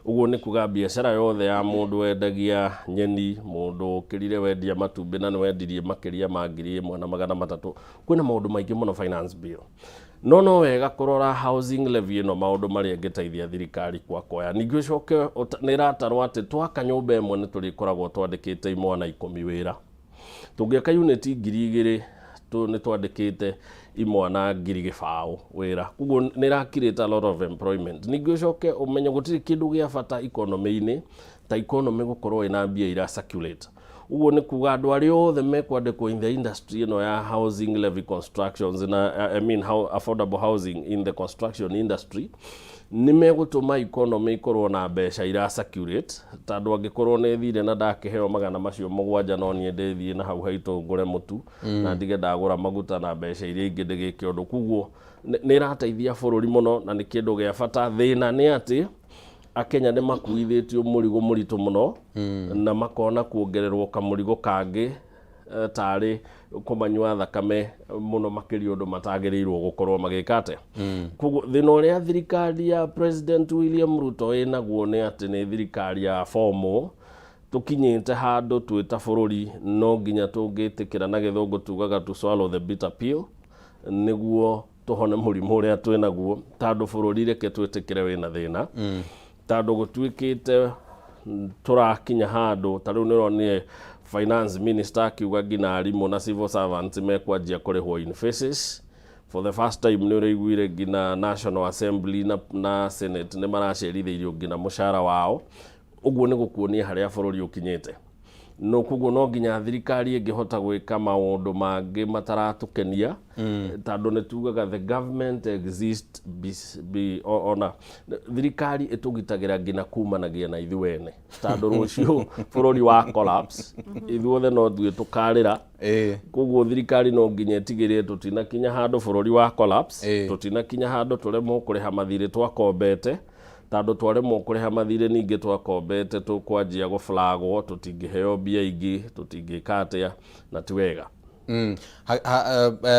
Ũguo nĩ kuga biacara yothe ya mũndũ wendagia nyeni, mũndũ ũkĩrire wendia matumbĩ na nĩ wendirie makĩria ma 1,300. Kwĩna maũndũ maingĩ mũno finance bill, no wega kũrora housing levy ĩno, maũndũ marĩa ĩngĩteithia thirikari kwakoya. Ningĩ ũcoke nĩ ĩratarwo atĩ twaka nyũmba ĩmwe nĩ tũrĩkoragwo twandĩkĩte imwana 10 wĩra. Tũngĩaka unit 2,000 nĩ twandĩkĩte imwana 0,000 wĩra. Koguo nĩ ĩra create a lot of employment. Ningĩ ũcoke ũmenye gũtirĩ kĩndũ gĩa bata economy-inĩ ta economy gũkorwo ĩna mbia ira circulate. Ũguo nĩ kuga andũ arĩa othe mekwandĩkwo in the industry ĩno ya housing levy constructions na, I mean, how affordable housing in the construction industry, nĩ megũtũma economy ĩkorwo na mbeca ira circulate, tondũ angĩkorwo nĩ thire na ndakĩheo magana macio mũgwanja, no niĩ ndĩthiĩ na hau haitũ ngũre mũtu na ndige ndagũra maguta na mbeca iria ingĩ ndĩgĩke ũndũ. Koguo nĩ ĩrateithia bũrũri mũno na nĩ kĩndũ gĩa bata. Thĩna nĩ atĩ Akenya nĩ makuithĩtio mũrigo mũritũ mũno na makona kuongererwo kamũrigo kangĩ tarĩ kũmanyua thakame mũno makĩria, ũndũ matagĩrĩirwo gũkorwo magĩka atĩa. Koguo thĩna ũrĩa thirikari ya President William Ruto ĩnaguo nĩ atĩ nĩ thirikari ya formal. Tũkinyĩte handũ twĩ ta bũrũri no nginya tũngĩtĩkĩra, na gĩthũngũ tugaga to swallow the bitter pill, nĩguo tũhone mũrimũ ũrĩa twĩ naguo, tondũ bũrũri, reke twĩtĩkĩre, wĩna thĩna, tondũ gũtuĩkĩte tũrakinya handũ ta rĩu nĩũronire finance minister akiuga nginya arimũ na civil servants mekwanjia kũrĩhwo in phases for the first time. Nĩ ũraiguire nginya National Assembly na Senate nĩ maracerithĩirio nginya mũcara wao. Ũguo nĩ gũkuonia harĩa bũrũri ũkinyĩte. No koguo no nginya thirikari ĩngĩhota gwĩka maũndũ mangĩ mataratũkenia, tondũ nĩ tugaga the government exist ona thirikari ĩtũgitagĩra nginya kumanagia na ithuĩ ene, tondũ rũciũ bũrũri wa collapse ithuothe no ithuĩ tũkarĩra. Koguo thirikari no nginya ĩtigĩrĩre tũtinakinya handũ bũrũri wa collapse, tũtinakinya handũ tũremwo kũrĩha mathirĩ twakombete, tondũ twaremwo kũrĩha mathirĩ ningĩ twakombete tũkwanjia gũflagwo, tũtingĩheo mbia ingĩ, tũtingĩka atĩa, na ti wega.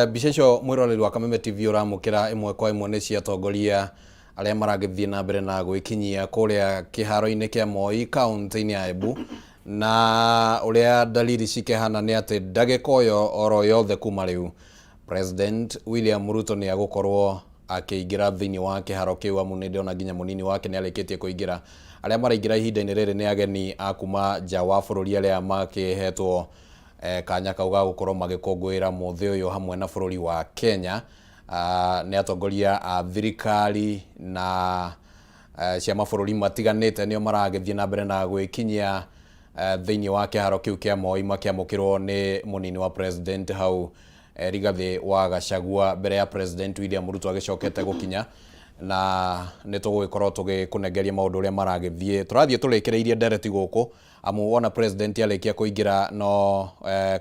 Mbica icio, mwĩroreri wa Kameme TV, ũramũkĩra ĩmwe kwa ĩmwe nĩ cia atongoria arĩa maragĩthiĩ na mbere na gwĩkinyia kũrĩa kĩharo-inĩ kĩa Moi kaunti-inĩ ya Embu, na ũrĩa dalili cikĩhana nĩ atĩ ndagĩka ũyo oro yothe kuma rĩu President William Ruto nĩ agũkorwo akĩingĩra thĩinĩ wa kĩharo kĩu, amu nĩ ndĩrona nginya mũnini wake nĩ arĩkĩtie kũingĩra. Arĩa maraingĩra ihinda-inĩ rĩrĩ nĩ ageni a kuma nja wa bũrũri arĩa makĩhetwo kanya kau ga gũkorwo magĩkũngũĩra mũthĩ ũyũ hamwe na bũrũri wa Kenya. Nĩ atongoria a thirikari na cia mabũrũri matiganĩte nĩo maragĩthiĩ na mbere na gwĩkinyia thĩinĩ wa kĩharo kĩu kĩa Moi, makĩamũkĩrwo nĩ mũnini wa president hau, Rigathĩ wa Gachagua, mbere ya President William Ruto agĩcokete gũkinya. Na nĩ tũgũgĩkorwo tũgĩkũnengeria maũndũ ũrĩa maragĩthiĩ. Tũrathiĩ tũrĩkĩrĩirie ndereti gũkũ, amu wona president arĩkia kũingĩra no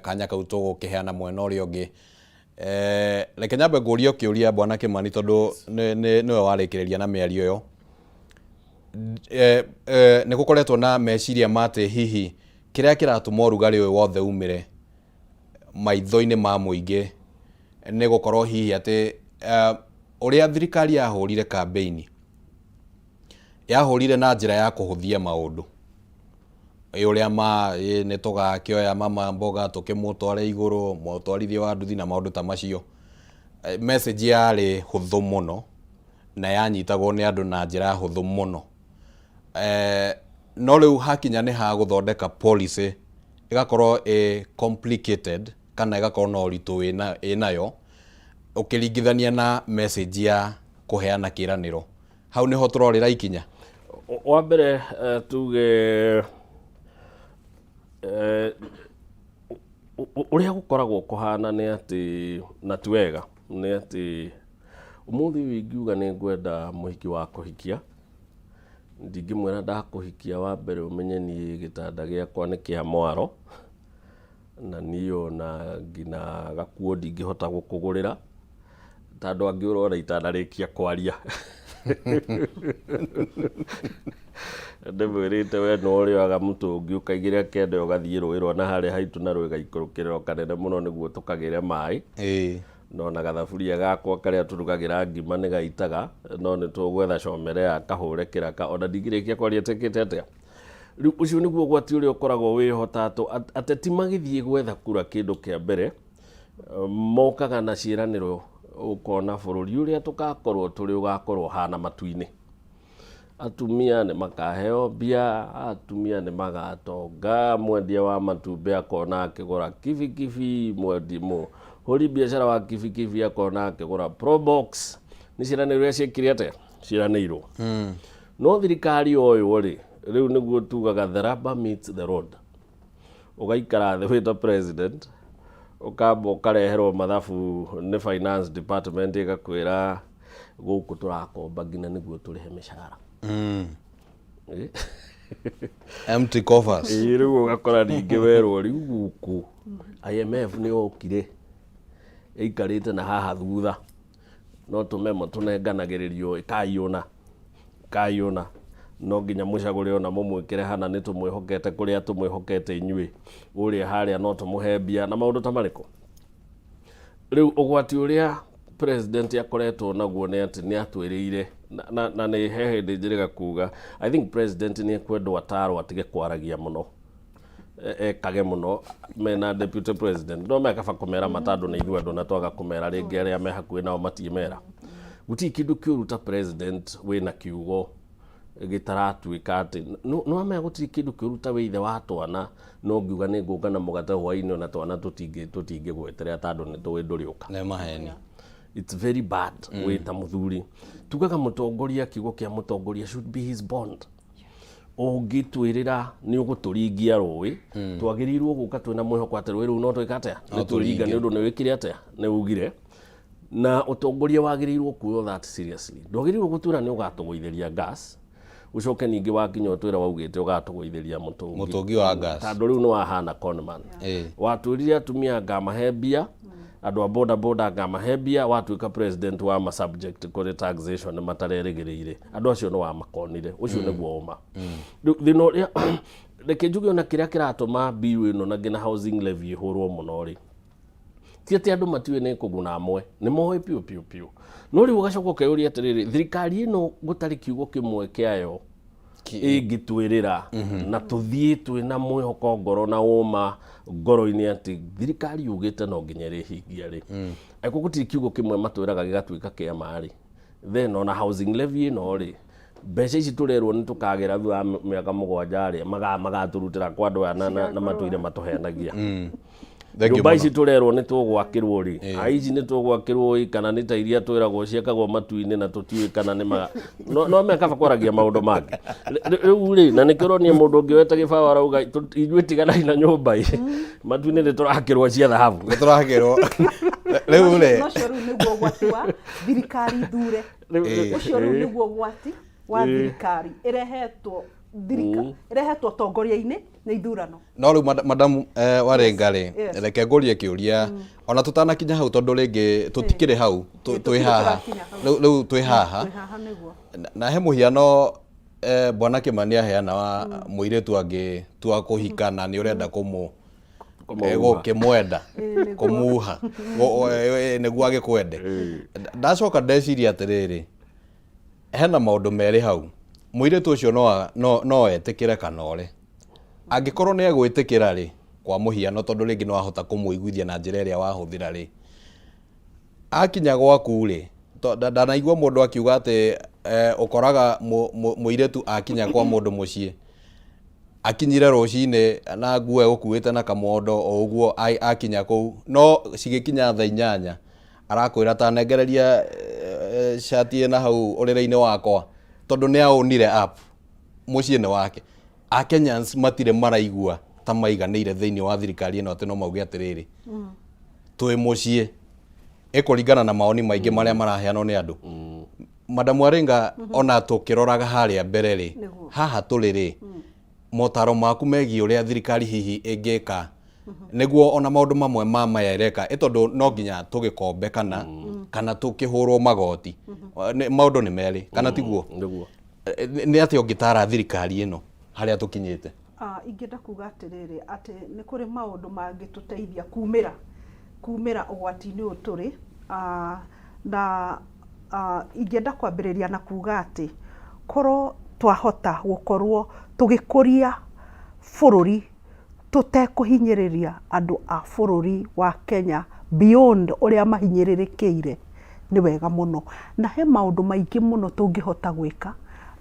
kanya kau tũgũkĩheana mwena ũrĩa ũngĩ. Reke nyambe ngũrie kĩũria, bwana Kimani, tondũ nĩwe warĩkĩrĩria na mĩario ĩyo. Nĩ gũkoretwo na meciria ma atĩ hihi kĩrĩa kĩratũma ũrugarĩ ũyũ wothe umĩre maitho-inĩ ma mũingĩ nĩ gũkorwo hihi atĩ ũrĩa thirikari yahũrire kambĩini, yahũrire na njĩra ya kũhũthia maũndũ. Ĩ ũrĩa ma ĩ nĩ tũgakĩoya mama mboga tũkĩmũtware igũrũ mũtwarithia wa nduthi na maũndũ ta macio. Message yarĩ hũthũ mũno na yanyitagwo nĩ andũ na njĩra hũthũ mũno. No rĩu hakinya nĩ ha gũthondeka policy ĩgakorwo ĩ complicated kana ĩgakorwo na ũritũ ĩnayo ũkĩringithania na message ya kũheana kĩranĩro. Hau nĩho tũrorĩra ikinya. Wa mbere tuge ũrĩa gũkoragwo kũhana nĩ atĩ, na ti wega, nĩ atĩ ũmũthĩ ũyũ ingiuga nĩ ngwenda mũhiki wa kũhikia, ndingĩmwĩra ndakũhikia wa mbere ũmenye niĩ gĩtanda gĩakwa nĩ kĩa mwaro, na niĩ ona nginya gakuo ndingĩhota gũkũgũrĩra, tondũ angĩ ũrona itanarĩkia kwaria. Ndĩmwĩrĩte we nĩ ũrĩoyaga mũtũngi ũkaigĩrĩra kĩande ũgathiĩ rũĩ rwa na harĩa haitũ na rwĩgaikũrũkĩrĩro kanene mũno nĩguo tũkagĩre maĩ. No na gathaburia gakwa karĩa tũrugagĩra ngima nĩ gaitaga, no nĩ tũgwetha comere ya kahũre kĩraka ona ndingĩrĩkia kwaria twĩkĩte atĩa. Rĩu ũcio nĩguo ũgwati ũrĩa ũkoragwo wĩho tatũ ateti magĩthiĩ gwetha kura kĩndũ kĩa mbere mokaga na ciĩranĩro ũkona bũrũri ũrĩa tũgakorwo tũrĩ ũgakorwo ũhana matu-inĩ. Atumia nĩ makaheo mbia, atumia nĩ magatonga, mwendia wa matumbĩ akona akĩgũra kibikibi, mwendi mũhũri biacara wa kibikibi akona akĩgũra Probox. Nĩ ciĩranĩro iria ciĩkire atĩa? Ciĩranĩirwo. No thirikari yoywo rĩ, rĩu nĩguo tugaga the rubber meets the road. Ũgaikara thĩ wĩ ta president, ũkamba ũkareherwo mathabu nĩ finance department ĩgakwĩra gũkũ tũrakomba nginya nĩguo tũrĩhe mĩcara. Empty coffers. Ĩĩ, rĩu ũgakora ningĩ werwo rĩu gũkũ IMF nĩ yokire ĩikarĩte na haha thutha, no tũmemo tũnenganagĩrĩrio ĩkaiũna ĩkaiũna, no nginya mũcagũre ona mũmwĩkĩre hana nĩ tũmwĩhokete kũrĩa tũmwĩhokete inyuĩ, ũrĩa harĩa no tũmũhe mbia na maũndũ ta marĩkũ. Rĩu ũgwati ũrĩa president akoretwo naguo nĩ atĩ nĩ atwĩrĩire na nĩ he hĩndĩ njĩrĩga kuga I think president nĩ ekwendwo atarwo atige kwaragia mũno, ekage mũno mena deputy president, no mekaba kũmera matandũ nĩ ithuĩ andũ na twaga kũmera rĩngĩ arĩa me hakuhĩ nao matiĩmera. Gũtirĩ kĩndũ kĩũru ta president wĩna kiugo gĩtaratuĩka atĩ nĩ wamenya gũtirĩ kĩndũ kĩũru ta wĩ ithe wa twana no ngiuga nĩ ngũngana mũgate hwaĩ-inĩ ona twana tũtingĩgweterera tondũ nĩ tũĩ ndũrĩũka. Nĩ maheni. It's very bad wĩ ta mũthuri. Tugaga mũtongoria, kiugo kĩa mũtongoria should be his bond. Ũngĩtwĩrĩra nĩ ũgũtũringia rũĩ, twagĩrĩirwo gũka twĩna mwĩhoko atĩ rũĩ rũu no twĩka atĩa? Nĩ tũringa nĩ ũndũ nĩ wĩkire atĩa? Nĩ ugire. Na ũtongoria wagĩrĩirwo kuoywo that seriously. Ndwagĩrĩirwo gũtwĩra nĩ ũgatũgũithĩria gas, ũcoke ningĩ wakinya ũtwĩre waugĩte ũgatũgũithĩria mũtũngi. Mũtũngi wa gas. Tondũ rĩu nĩ wahana conman. Watwĩrire atumia ngamahe mbia, andũ a boda boda ngamahe mbia, watuĩka president wa ma subject kũrĩ taxation matarerĩgĩrĩire. Andũ acio nĩ wamakonire. Ũcio nĩguo ũma. Rĩu thĩna ũrĩa reke njuge ona kĩrĩa kĩratũma bill ĩno na nginya housing levy ĩhũrwo mũno rĩ, ti atĩ andũ matiũĩ nĩ kũguna amwe, nĩ moĩ piũ piũ piũ. No rĩu ũgacoka ũkeyũria atĩrĩrĩ, thirikari ĩno gũtarĩ kiugo kĩmwe kĩayo ĩngĩtwĩrĩra na tũthiĩ twĩna mwĩhoko ngoro na ũma ngoro-inĩ atĩ thirikari yugĩte no nginya ĩrĩhingia rĩ, angĩkorwo gũtirĩ kiugo kĩmwe matwĩraga gĩgatuĩka kĩa ma rĩ, then ona housing levy ĩno rĩ, mbeca ici tũrerwo nĩ tũkagĩra thutha wa mĩaka 7 rĩ, magatũrutĩra kwa andũ aya na matũire matũhenagia. Nyũmba ici tũrerwo nĩ tũgwakĩrwo rĩ, a ici nĩ tũgwakĩrwo ĩ, kana nĩ ta iria twĩragwo ciakagwo matu-inĩ na tũtiũĩ kana nĩ ma no mekaba kwaragia maũndũ mangĩ. Rĩu rĩ, na nĩkĩo ũronire mũndũ ũngĩ weta gĩbaũ arauga ithuĩ tiganai na nyũmba ĩ, matu-inĩ nĩ tũrakĩrwo cia thahabu. Nĩ tũrakĩrwo. Rĩu rĩ, Ũcio rĩu nĩguo ũgwati wa thirikari thure. Ũcio rĩu nĩguo ũgwati wa thirikari ĩrehetwo ĩrehetwo ũtongoria-inĩ nĩ ithurano. No rĩu madam Warenga rĩ, reke ngũrie kĩũria ona tũtanakinya hau tondũ rĩngĩ tũtikĩrĩ hau, twĩ haha rĩu twĩ haha. Na he mũhiano Bwana Kimani aheana wa mũirĩtu angĩtua kũhika na nĩ ũrenda gũkĩmwenda kũmuha nĩguo agĩkwende. Ndacoka ndeciria atĩrĩrĩ, hena maũndũ merĩ hau, mũirĩtu ũcio no etĩkĩre kana ore. Angĩkorwo nĩ egwĩtĩkĩra rĩ, kwa mũhiano tondũ rĩngĩ no ahota kũmũiguithia na njĩra ĩrĩa wahũthĩra rĩ, akinya gwaku rĩ, ndanaigua mũndũ akiuga atĩ ũkoraga mũirĩtu akinya kwa mũndũ mũciĩ akinyire rũcinĩ na nguo egũkuĩte na kamondo o ũguo akinya kũu, no cigĩkinya thaa 8 arakwĩra ta nengereria shati ĩna hau ũrĩrĩ-inĩ wakwa tondũ nĩ aũnire up mũciĩ nĩ wake. A Kenyans matirĩ maraigua ta maiganĩire thĩinĩ wa thirikari ĩno atĩ no mauge atĩrĩrĩ twĩ mũciĩ, ĩkũringana na maoni maingĩ marĩa maraheanwo nĩ andũ. Madam Waringa, ona tũkĩroraga harĩa mbere rĩ, haha tũrĩ rĩ, motaro maku megiĩ ũrĩa thirikari hihi ĩngĩka nĩguo ona maũndũ mamwe ma maya ĩreka, ĩ tondũ no nginya tũgĩkombe kana tũkĩhũrwo magoti, maũndũ nĩ merĩ kana tiguo? Nĩguo. Nĩ atĩa ũngĩtara thirikari ĩno harĩa tũkinyĩte? Ingĩenda kuga atĩrĩrĩ, atĩ nĩ kũrĩ maũndũ mangĩtũteithia kumĩra ũgwati-inĩ ũyũ tũrĩ, na ingĩenda kwambĩrĩria na kuga atĩ korwo twahota gũkorwo tũgĩkũria bũrũri tũtekũhinyĩrĩria andũ a bũrũri wa Kenya beyond ũrĩa mahinyĩrĩrĩkĩire, nĩ wega mũno. Na he maũndũ maingĩ mũno tũngĩhota gwĩka,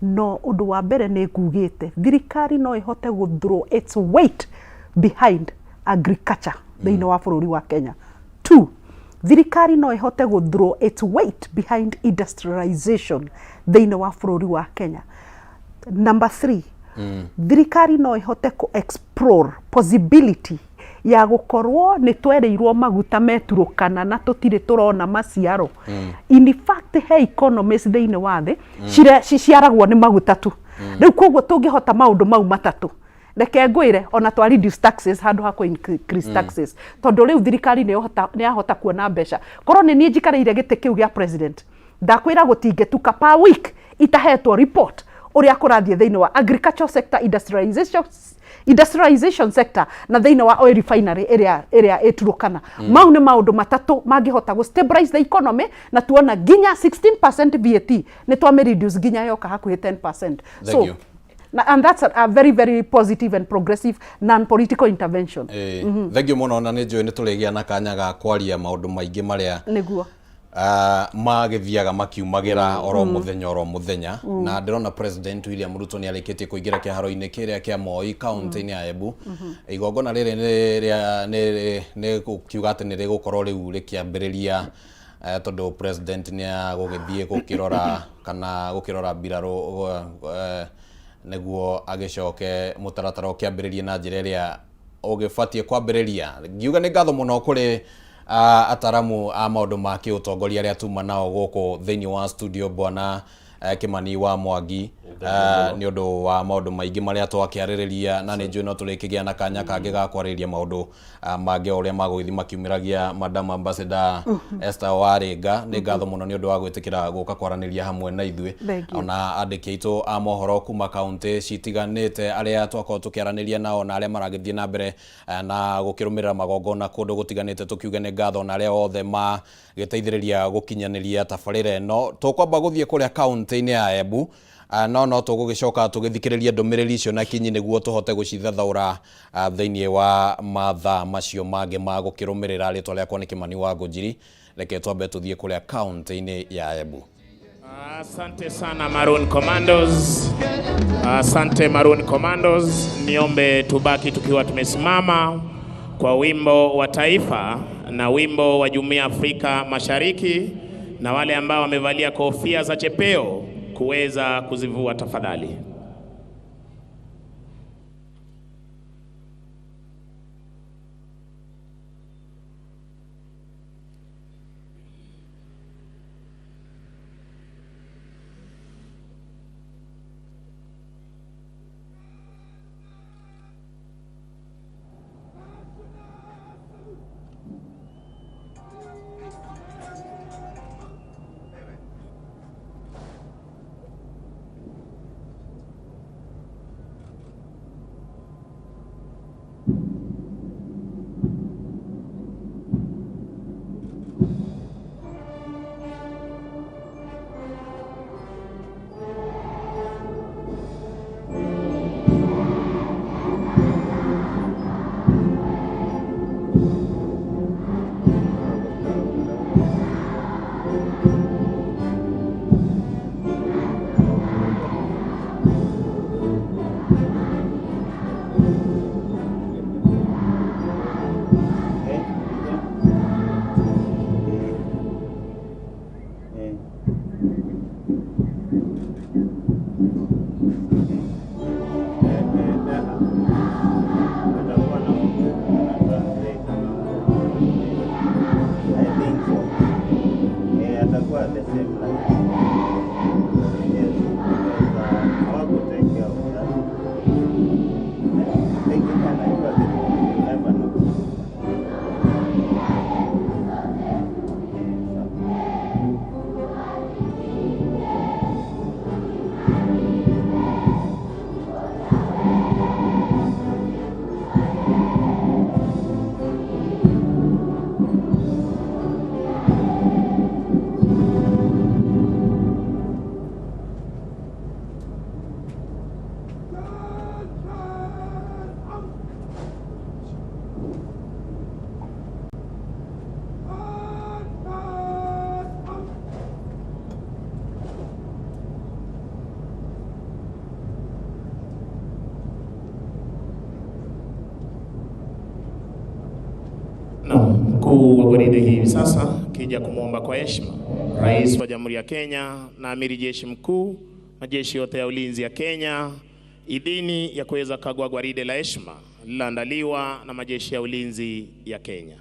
no ũndũ wa mbere nĩ ngugĩte thirikari no ĩhote gũ throw its weight behind agriculture thĩinĩ wa bũrũri wa Kenya. 2, thirikari no ĩhote gũ throw its weight behind industrialization thĩinĩ wa bũrũri wa Kenya. Number 3, thirikari no ĩhote kũ explore possibility ya gũkorwo nĩ twerĩirwo maguta meturũkana na tũtirĩ tũrona maciaro. In fact, he economies thĩinĩ wa thĩ ciciaragwo nĩ maguta tu. Rĩu koguo tũngĩhota maũndũ mau matatũ, reke ngwĩre ona twa reduce taxes handũ ha kũ increase taxes, tondũ rĩu thirikari nĩ yahota kuona mbeca. Korwo nĩ niĩ njikarĩire gĩtĩ kĩu gĩa president, ndakwĩra gũtingĩtuka per week itahetwo report ũrĩa kũrathiĩ thĩinĩ wa agriculture sector, industrialization sector na thĩinĩ wa oil refinery ĩrĩa ĩturũkana. Mau nĩ maũndũ matatũ mangĩhota gũ stabilize the economy, na tuona nginya 16% VAT nĩ twamĩ reduce nginya yoka hakuhĩ 10%. Thank you. Na, and that's a very, very positive and progressive non-political intervention. Thank you mũno, na nĩ njũĩ nĩ tũrĩgĩa na kanya ga kwaria maũndũ maingĩ marĩa nĩguo magĩthiaga makiumagĩra oro mũthenya oro mũthenya. Na ndĩrona President William Ruto nĩ arĩkĩtie kũingĩra kĩharo-inĩ kĩrĩa kĩa Moi kaunti-inĩ ya Embu. Igongona rĩrĩ nĩ gũkiuga atĩ nĩ rĩgũkorwo rĩu rĩkĩambĩrĩria, tondũ president nĩ agũgĩthiĩ gũkĩrora kana gũkĩrora mbirarũ, nĩguo agĩcoke mũtaratara ũkĩambĩrĩrie na njĩra ĩrĩa ũgĩbatiĩ kwambĩrĩria. Ngiuga nĩ ngatho mũno kũrĩ ataramu a maũndũ ma kĩũtongoria arĩa tuma nao gũkũ thĩinĩ wa studio, bwana Kimani wa Mwangi, nĩ ũndũ wa maũndũ maingĩ marĩa twakĩarĩrĩria, na nĩ njũĩ no tũrĩkĩgĩa na kanya kangĩ ga kwarĩrĩria maũndũ mangĩ o ũrĩa magũgĩthiĩ makiumĩragia. Madam Ambassador Esther Waringa, nĩ ngatho mũno nĩ ũndũ wa gwĩtĩkĩra gũka kwaranĩria hamwe na ithuĩ. Thank you. Ona andĩki aitũ a mohoro kuma kaunti citiganĩte arĩa twakorwo tũkĩaranĩria nao na arĩa maragĩthiĩ na mbere na gũkĩrũmĩrĩra magongona kũndũ gũtiganĩte, tũkiuge nĩ ngatho, na arĩa othe magĩteithĩrĩria gũkinyanĩria tabarĩra ĩno. Tũkwamba gũthiĩ kũrĩa kaunti-inĩ ya Embu, no tũgũgĩcoka tũgĩthikĩrĩrie ndũmĩrĩri icio na kinyi nĩguo tũhote gũcithathaũra thĩinĩ wa mathaa macio mangĩ ma gũkĩrũmĩrĩra. Rĩtwa rĩakwa nĩ Kimani wa Ngũnjiri, reke twambe tũthiĩ kũrĩa kaunti-inĩ ya Embu. Asante sana Maroon Commandos. Asante Maroon Commandos. Niombe tubaki tukiwa tumesimama kwa wimbo wa taifa na wimbo wa Jumuiya ya Afrika Mashariki, na wale ambao wamevalia kofia za chepeo kuweza kuzivua tafadhali. Ingĩkanaigua thĩ, you never know. Na mkuu wa gwaride hivi sasa kija kumwomba kwa heshima Rais wa Jamhuri ya Kenya na Amiri Jeshi Mkuu, majeshi yote ya ulinzi ya Kenya, idhini ya kuweza kukagua gwaride la heshima lililoandaliwa na majeshi ya ulinzi ya Kenya.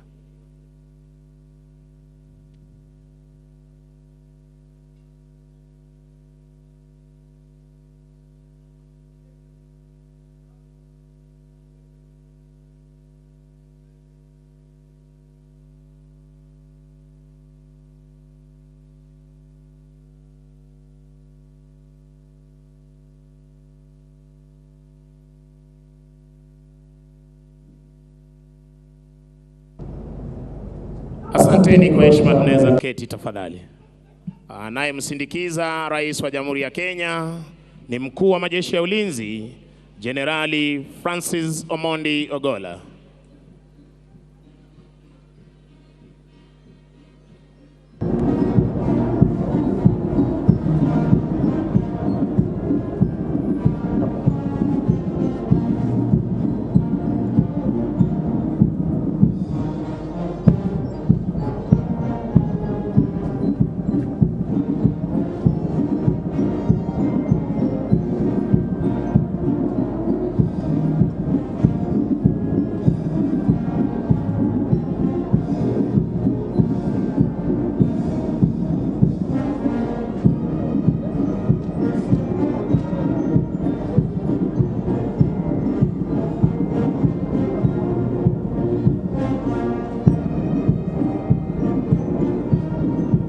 Asanteni kwa heshima, tunaweza keti tafadhali. Anayemsindikiza Rais wa Jamhuri ya Kenya ni mkuu wa majeshi ya ulinzi Jenerali Francis Omondi Ogola.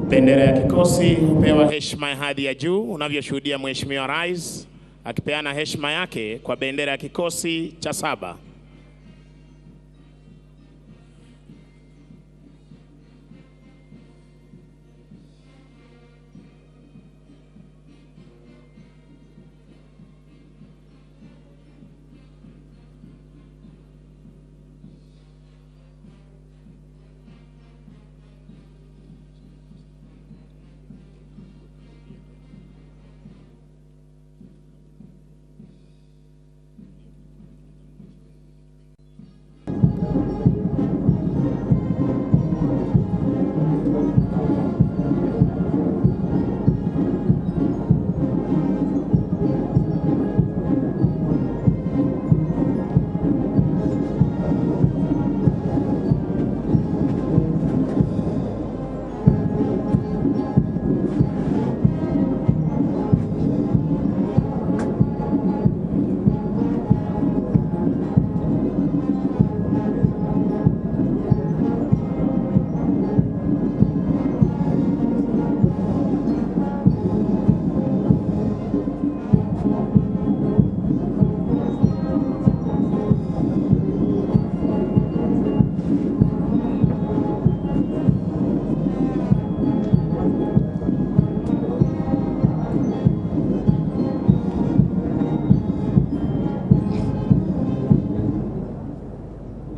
Bendera ya kikosi hupewa heshima ya hadhi ya juu unavyoshuhudia Mheshimiwa Rais akipeana heshima yake kwa bendera ya kikosi cha saba.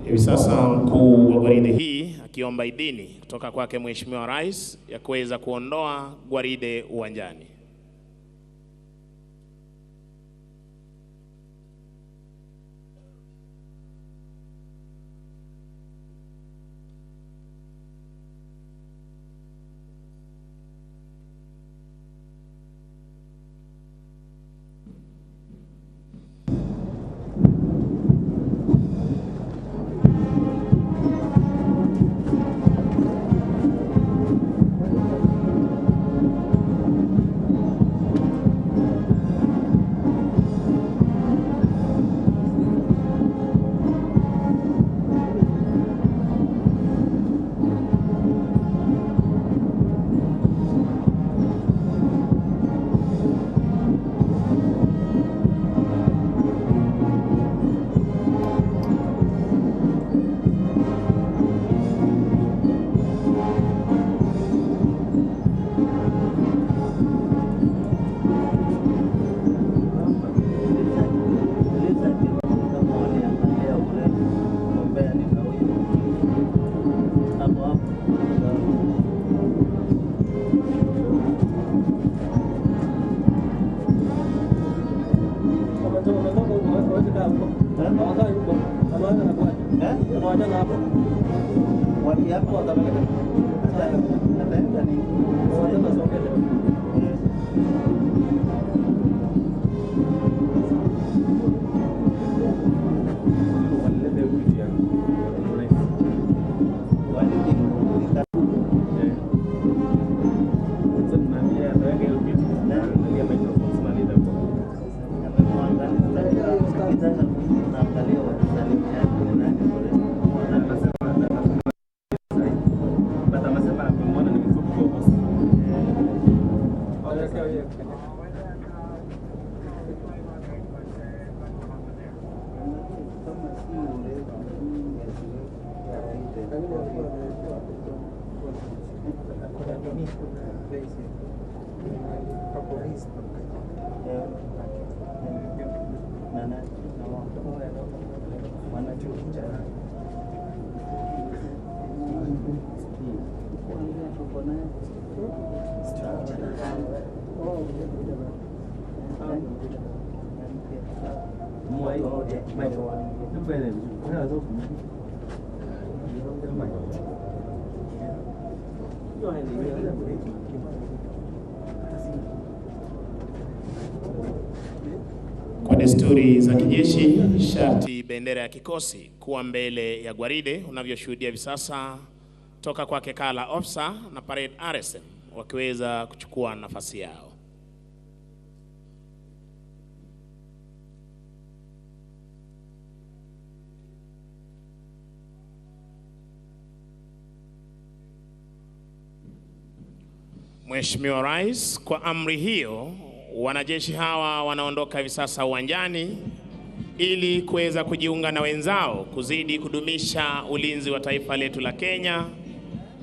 Hivi sasa mkuu wa gwaride hii akiomba idhini kutoka kwake Mheshimiwa Rais ya kuweza kuondoa gwaride uwanjani. Kwa desturi za kijeshi, sharti bendera ya kikosi kuwa mbele ya gwaride unavyoshuhudia hivi sasa toka kwake Kala Officer na Parade RSM wakiweza kuchukua nafasi yao. Mheshimiwa Rais, kwa amri hiyo wanajeshi hawa wanaondoka hivi sasa uwanjani ili kuweza kujiunga na wenzao kuzidi kudumisha ulinzi wa taifa letu la Kenya,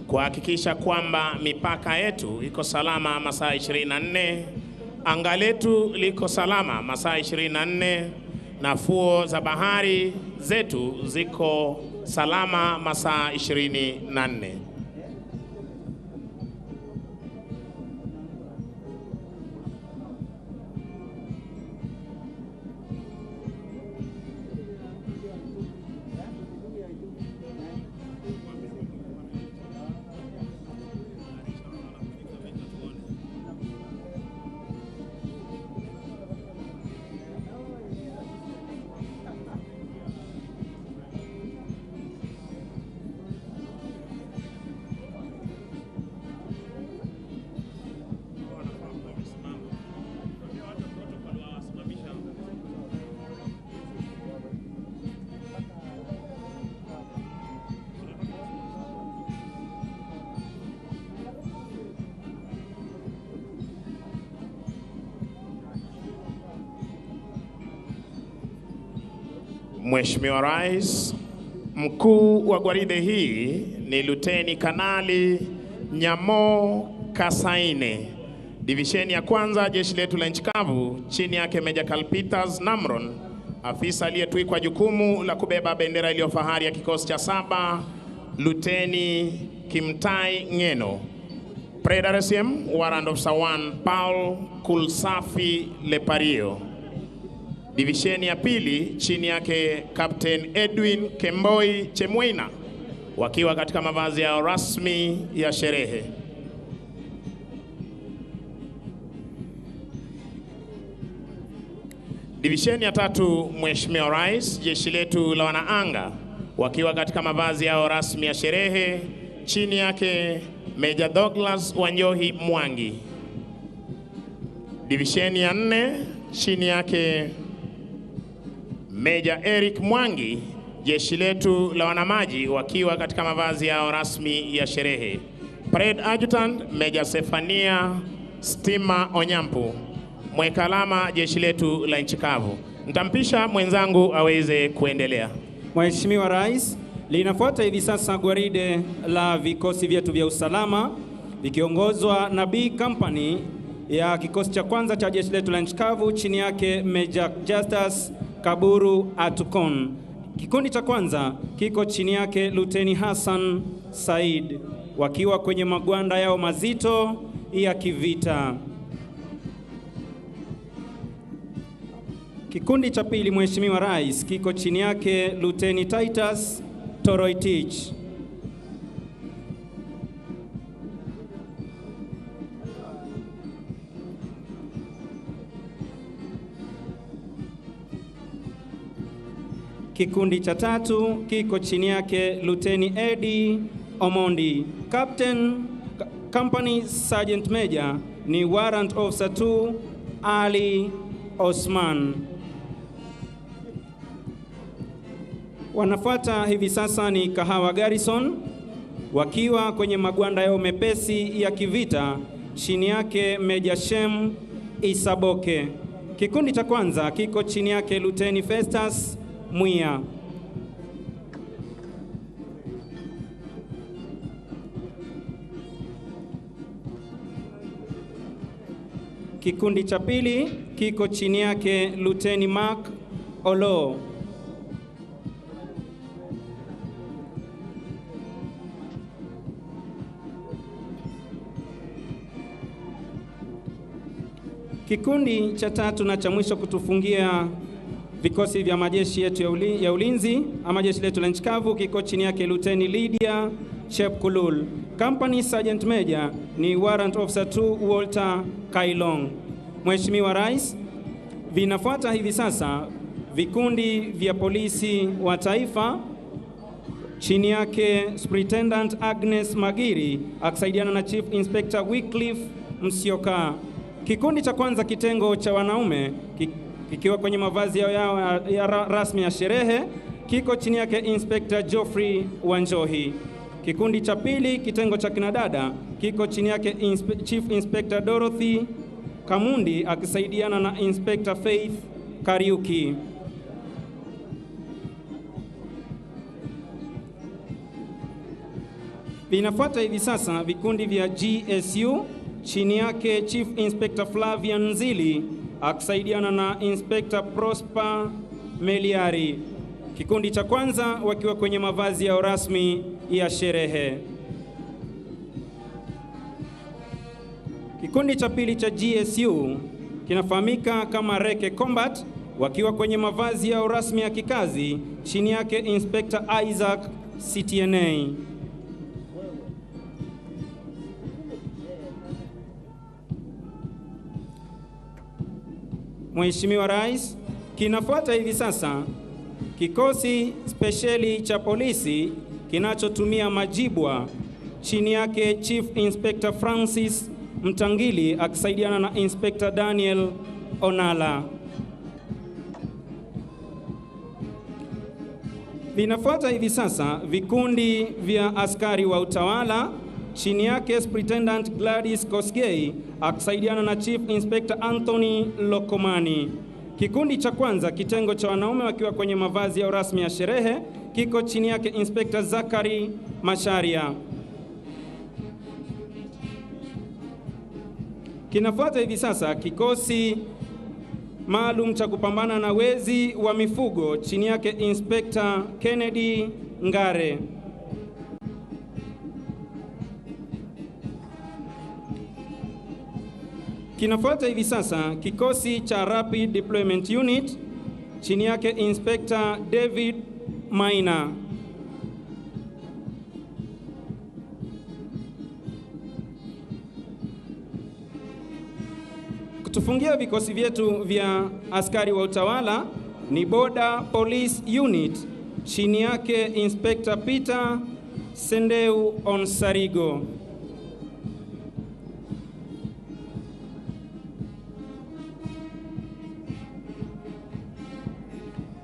kuhakikisha kwamba mipaka yetu iko salama masaa 24, anga letu liko salama masaa 24, na fuo za bahari zetu ziko salama masaa 24. Mheshimiwa Rais, mkuu wa gwaride hii ni Luteni Kanali Nyamo Kasaine, divisheni ya kwanza jeshi letu la nchi kavu, chini yake Meja Kalpitas Namron, afisa aliyetwikwa jukumu la kubeba bendera iliyo fahari ya kikosi cha saba, Luteni Kimtai Ngeno, Parade RSM Warrant Officer 1 Paul Kulsafi Lepario. Divisheni ya pili chini yake Captain Edwin Kemboi Chemwina, wakiwa katika mavazi yao rasmi ya sherehe. Divisheni ya tatu, Mheshimiwa Rais, jeshi letu la wanaanga wakiwa katika mavazi yao rasmi ya sherehe, chini yake Major Douglas Wanjohi Mwangi. Divisheni ya nne chini yake Major Eric Mwangi, jeshi letu la wanamaji wakiwa katika mavazi yao rasmi ya sherehe. Parade Adjutant Major Sefania Stima Onyampu, mwekalama jeshi letu la nchi kavu. Nitampisha mwenzangu aweze kuendelea. Mheshimiwa Rais, linafuata hivi sasa gwaride la vikosi vyetu vya usalama vikiongozwa na B Company ya kikosi cha kwanza cha jeshi letu la nchi kavu, chini yake Major Justus Kaburu Atukon. Kikundi cha kwanza kiko chini yake Luteni Hassan Said, wakiwa kwenye magwanda yao mazito ya kivita. Kikundi cha pili, Mheshimiwa Rais, kiko chini yake Luteni Titus Toroitich. Kikundi cha tatu kiko chini yake Luteni Eddie Omondi. Captain Company Sergeant Major ni Warrant Officer 2 Ali Osman. Wanafuata hivi sasa ni Kahawa Garrison wakiwa kwenye magwanda yao mepesi ya kivita, chini yake Meja Shem Isaboke. Kikundi cha kwanza kiko chini yake Luteni Festus Mwia. Kikundi cha pili kiko chini yake Luteni Mark Olo. Kikundi cha tatu na cha mwisho kutufungia vikosi vya majeshi yetu ya ulinzi ama jeshi letu la nchi kavu kiko chini yake Luteni Lydia Chepkulul. Company Sergeant Major ni Warrant Officer 2 Walter Kailong. Mheshimiwa Rais, vinafuata hivi sasa vikundi vya polisi wa taifa chini yake Superintendent Agnes Magiri akisaidiana na Chief Inspector Wycliffe Msioka. Kikundi cha kwanza kitengo cha wanaume kikiwa kwenye mavazi yao ya rasmi ya sherehe kiko chini yake Inspector Geoffrey Wanjohi. Kikundi cha pili kitengo cha kinadada kiko chini yake Chief Inspector Dorothy Kamundi akisaidiana na Inspector Faith Kariuki. Vinafuata hivi sasa vikundi vya GSU chini yake Chief Inspector Flavian Nzili akisaidiana na Inspector Prosper Meliari. Kikundi cha kwanza wakiwa kwenye mavazi yao rasmi ya sherehe. Kikundi cha pili cha GSU kinafahamika kama Reke Combat wakiwa kwenye mavazi yao rasmi ya kikazi chini yake Inspector Isaac CTNA. Mheshimiwa Rais, kinafuata hivi sasa kikosi spesheli cha polisi kinachotumia majibwa chini yake Chief Inspector Francis Mtangili akisaidiana na Inspector Daniel Onala. Vinafuata hivi sasa vikundi vya askari wa utawala chini yake Superintendent Gladys Kosgei akisaidiana na Chief Inspector Anthony Lokomani. Kikundi cha kwanza kitengo cha wanaume wakiwa kwenye mavazi yao rasmi ya sherehe kiko chini yake Inspector Zachary Macharia. Kinafuata hivi sasa kikosi maalum cha kupambana na wezi wa mifugo chini yake Inspector Kennedy Ngare. Kinafuata hivi sasa kikosi cha Rapid Deployment Unit chini yake Inspector David Maina. Kutufungia vikosi vyetu vya askari wa utawala ni Border Police Unit chini yake Inspector Peter Sendeu Onsarigo.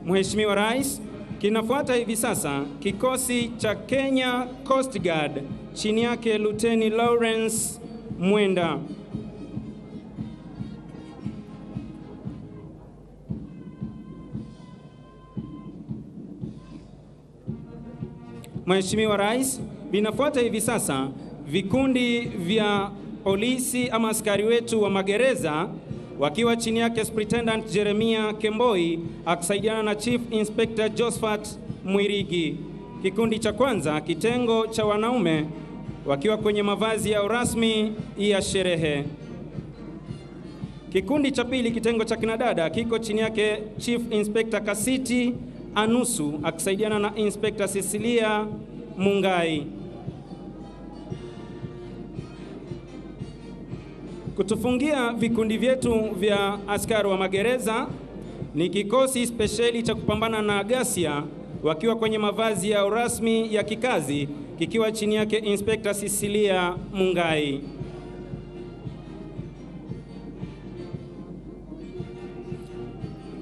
Mheshimiwa Rais, kinafuata hivi sasa kikosi cha Kenya Coast Guard chini yake Luteni Lawrence Mwenda. Mheshimiwa Rais, vinafuata hivi sasa vikundi vya polisi ama askari wetu wa magereza wakiwa chini yake Superintendent Jeremia Kemboi akisaidiana na Chief Inspector Josephat Mwirigi. Kikundi cha kwanza kitengo cha wanaume wakiwa kwenye mavazi yao rasmi ya sherehe. Kikundi cha pili kitengo cha kinadada kiko chini yake Chief Inspector Kasiti Anusu akisaidiana na Inspector Cecilia Mungai. Kutufungia vikundi vyetu vya askari wa magereza ni kikosi spesheli cha kupambana na ghasia wakiwa kwenye mavazi yao rasmi ya kikazi kikiwa chini yake Inspector Cecilia Mungai.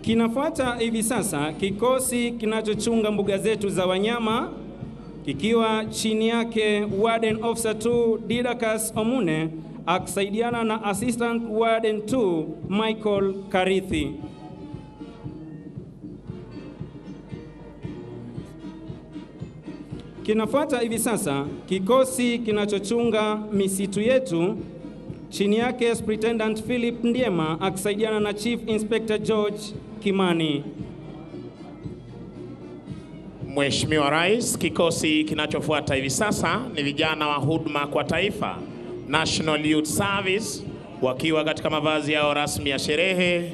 Kinafuata hivi sasa kikosi kinachochunga mbuga zetu za wanyama kikiwa chini yake Warden Officer 2 Didakas Omune akisaidiana na Assistant Warden 2 Michael Karithi. Kinafuata hivi sasa kikosi kinachochunga misitu yetu chini yake Superintendent Philip Ndiema akisaidiana na Chief Inspector George Kimani. Mheshimiwa Rais, kikosi kinachofuata hivi sasa ni vijana wa huduma kwa taifa, National Youth Service, wakiwa katika mavazi yao rasmi ya sherehe,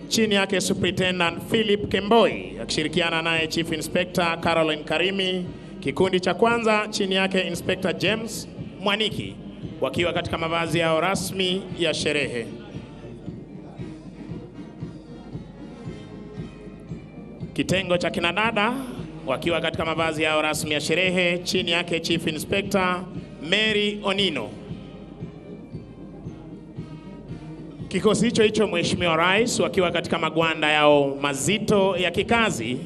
chini yake Superintendent Philip Kemboi akishirikiana naye Chief Inspector Caroline Karimi. Kikundi cha kwanza chini yake Inspector James Mwaniki wakiwa katika mavazi yao rasmi ya sherehe. Kitengo cha kinadada wakiwa katika mavazi yao rasmi ya sherehe, chini yake Chief Inspector Mary Onino. Kikosi hicho hicho, Mheshimiwa Rais, wakiwa katika magwanda yao mazito ya kikazi,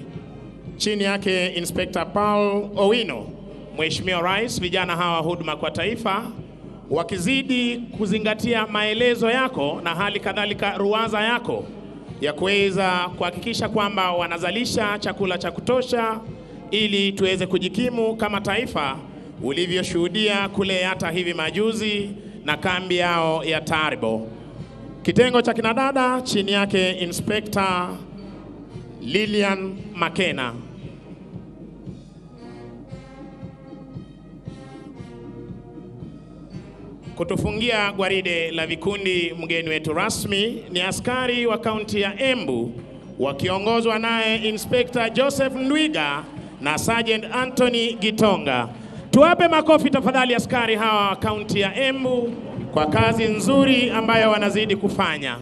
chini yake Inspector Paul Owino. Mheshimiwa Rais, vijana hawa huduma kwa taifa wakizidi kuzingatia maelezo yako na hali kadhalika ruwaza yako ya kuweza kuhakikisha kwamba wanazalisha chakula cha kutosha ili tuweze kujikimu kama taifa, ulivyoshuhudia kule hata hivi majuzi na kambi yao ya Taribo. Kitengo cha kinadada chini yake Inspector Lilian Makena. Kutufungia gwaride la vikundi, mgeni wetu rasmi ni askari wa kaunti ya Embu wakiongozwa naye Inspector Joseph Ndwiga na Sergeant Anthony Gitonga. Tuwape makofi tafadhali askari hawa wa kaunti ya Embu kwa kazi nzuri ambayo wanazidi kufanya.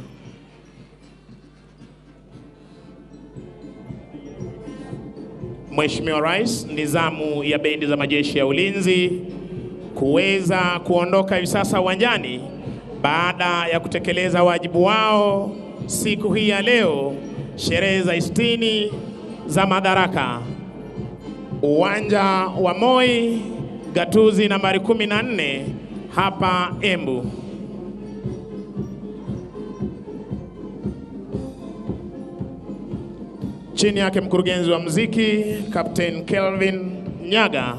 Mheshimiwa Rais, ni zamu ya bendi za majeshi ya ulinzi kuweza kuondoka hivi sasa uwanjani baada ya kutekeleza wajibu wao siku hii ya leo, sherehe za 60 za Madaraka, uwanja wa Moi, gatuzi nambari 14 hapa Embu. Chini yake mkurugenzi wa muziki Captain Kelvin Nyaga,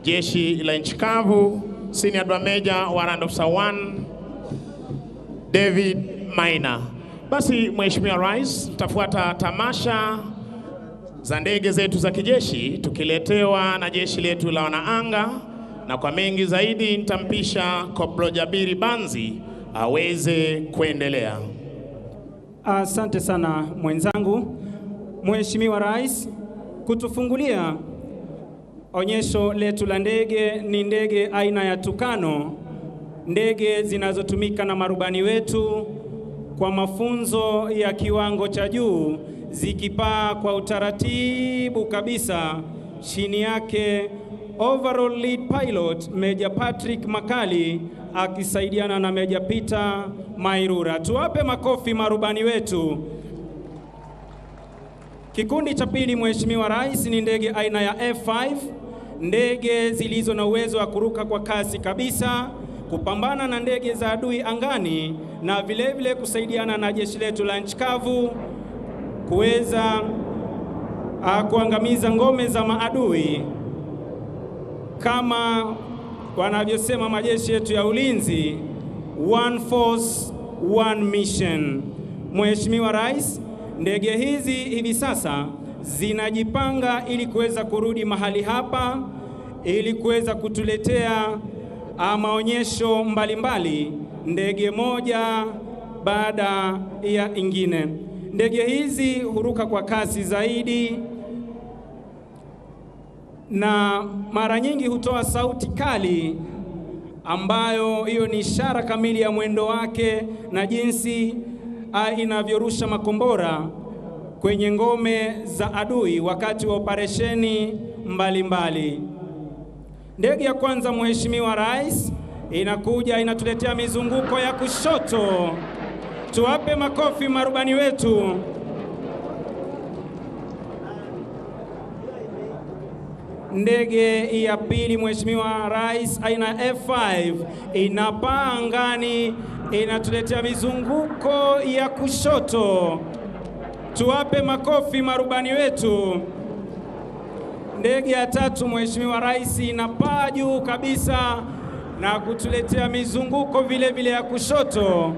jeshi la nchi kavu, Senior Drum Major Warrant Officer 1 David Maina. Basi Mheshimiwa Rais, tutafuata tamasha za ndege zetu za kijeshi tukiletewa na jeshi letu la wanaanga, na kwa mengi zaidi nitampisha Koplo Jabiri Banzi aweze kuendelea. Asante sana mwenzangu. Mheshimiwa Rais, kutufungulia onyesho letu la ndege ni ndege aina ya Tukano, ndege zinazotumika na marubani wetu kwa mafunzo ya kiwango cha juu, zikipaa kwa utaratibu kabisa. Chini yake overall lead pilot Major Patrick Makali akisaidiana na Major Peter Mairura. Tuwape makofi marubani wetu. Kikundi cha pili, Mheshimiwa Rais, ni ndege aina ya F5, ndege zilizo na uwezo wa kuruka kwa kasi kabisa, kupambana na ndege za adui angani na vilevile kusaidiana na jeshi letu la nchi kavu kuweza kuangamiza ngome za maadui kama wanavyosema majeshi yetu ya ulinzi, one force one mission. Mheshimiwa Rais, ndege hizi hivi sasa zinajipanga ili kuweza kurudi mahali hapa ili kuweza kutuletea maonyesho mbalimbali, ndege moja baada ya ingine. Ndege hizi huruka kwa kasi zaidi na mara nyingi hutoa sauti kali, ambayo hiyo ni ishara kamili ya mwendo wake na jinsi inavyorusha makombora kwenye ngome za adui wakati wa operesheni mbalimbali. Ndege ya kwanza, Mheshimiwa Rais, inakuja inatuletea mizunguko ya kushoto. Tuwape makofi marubani wetu. Ndege ya pili, Mheshimiwa Rais, aina F5 inapaa angani, inatuletea mizunguko ya kushoto. Tuwape makofi marubani wetu. Ndege ya tatu, Mheshimiwa Rais, inapaa juu kabisa na kutuletea mizunguko vile vile ya kushoto,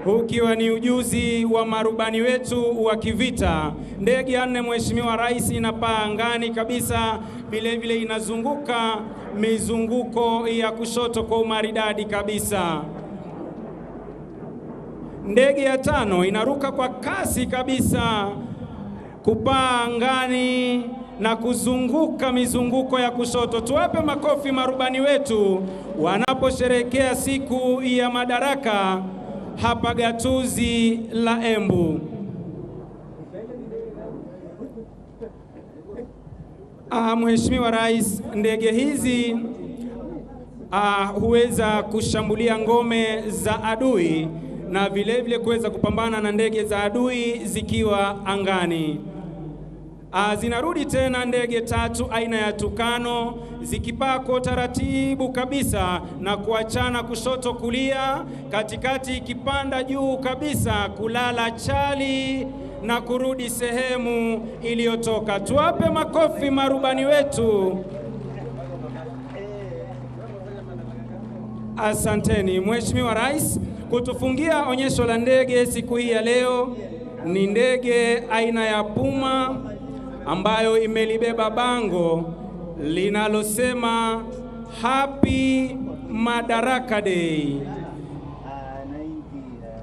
ukiwa ni ujuzi wa marubani wetu wa kivita. Ndege ya nne, Mheshimiwa Rais, inapaa angani kabisa, vile vile inazunguka mizunguko ya kushoto kwa umaridadi kabisa. Ndege ya tano inaruka kwa kasi kabisa, kupaa angani na kuzunguka mizunguko ya kushoto. Tuwape makofi marubani wetu wanaposherehekea siku ya Madaraka hapa gatuzi la Embu. Mheshimiwa Rais, ndege hizi huweza kushambulia ngome za adui na vile vile kuweza kupambana na ndege za adui zikiwa angani. Zinarudi tena ndege tatu aina ya Tukano zikipaa kwa utaratibu kabisa na kuachana kushoto kulia, katikati ikipanda juu kabisa kulala chali na kurudi sehemu iliyotoka. Tuwape makofi marubani wetu. Asanteni Mheshimiwa Rais. Kutufungia onyesho la ndege siku hii ya leo ni ndege aina ya Puma ambayo imelibeba bango linalosema Happy Madaraka Day.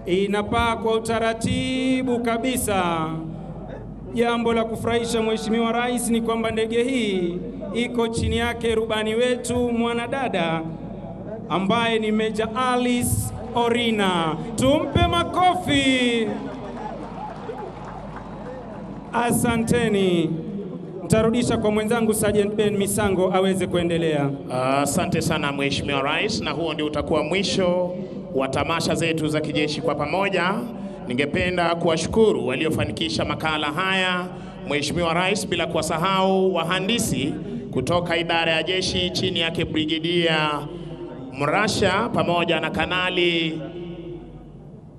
Inapaa kwa utaratibu kabisa. Jambo la kufurahisha Mheshimiwa Rais ni kwamba ndege hii iko chini yake rubani wetu mwanadada ambaye ni Meja Alice Orina. Tumpe makofi. Asanteni. Nitarudisha kwa mwenzangu Sergeant Ben Misango aweze kuendelea. Asante sana Mheshimiwa Rais, na huo ndio utakuwa mwisho wa tamasha zetu za kijeshi kwa pamoja. Ningependa kuwashukuru waliofanikisha makala haya, Mheshimiwa Rais, bila kuwasahau wahandisi kutoka idara ya jeshi chini yake Brigedia Mrasha pamoja na kanali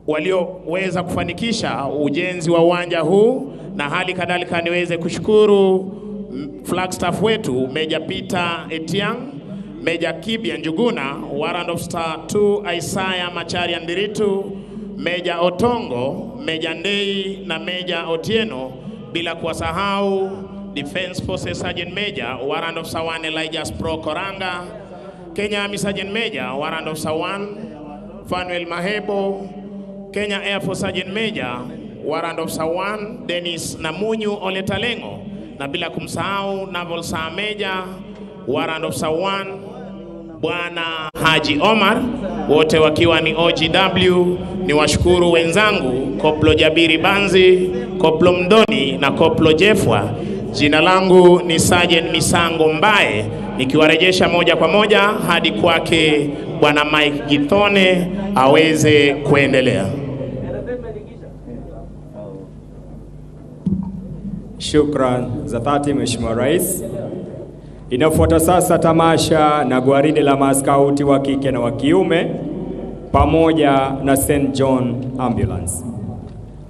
walioweza kufanikisha ujenzi wa uwanja huu, na hali kadhalika niweze kushukuru flagstaff wetu Meja Peter Etiang, Meja Kibia Njuguna, Warrant Officer 2 Isaiah Macharia Ndiritu, Meja Otongo, Meja Ndei na Meja Otieno, bila kuwasahau Defense Forces Sergeant Major Warrant Officer 1 Elijah Spro Koranga, Kenya Army Sergeant Major Warrant Officer 1 Fanuel Mahebo, Kenya Air Force Sergeant Major Warrant Officer 1 Dennis Namunyu Oletalengo, na bila kumsahau Naval Sir Major Warrant Officer 1 Bwana Haji Omar, wote wakiwa ni OGW. Ni washukuru wenzangu Koplo Jabiri Banzi, Koplo Mdoni na Koplo Jefwa. Jina langu ni Sergeant Misango Mbae, nikiwarejesha moja kwa moja hadi kwake Bwana Mike Githone aweze kuendelea. Shukran za dhati Mheshimiwa Rais. Inafuata sasa tamasha na gwaride la maskauti wa kike na wa kiume pamoja na St. John Ambulance.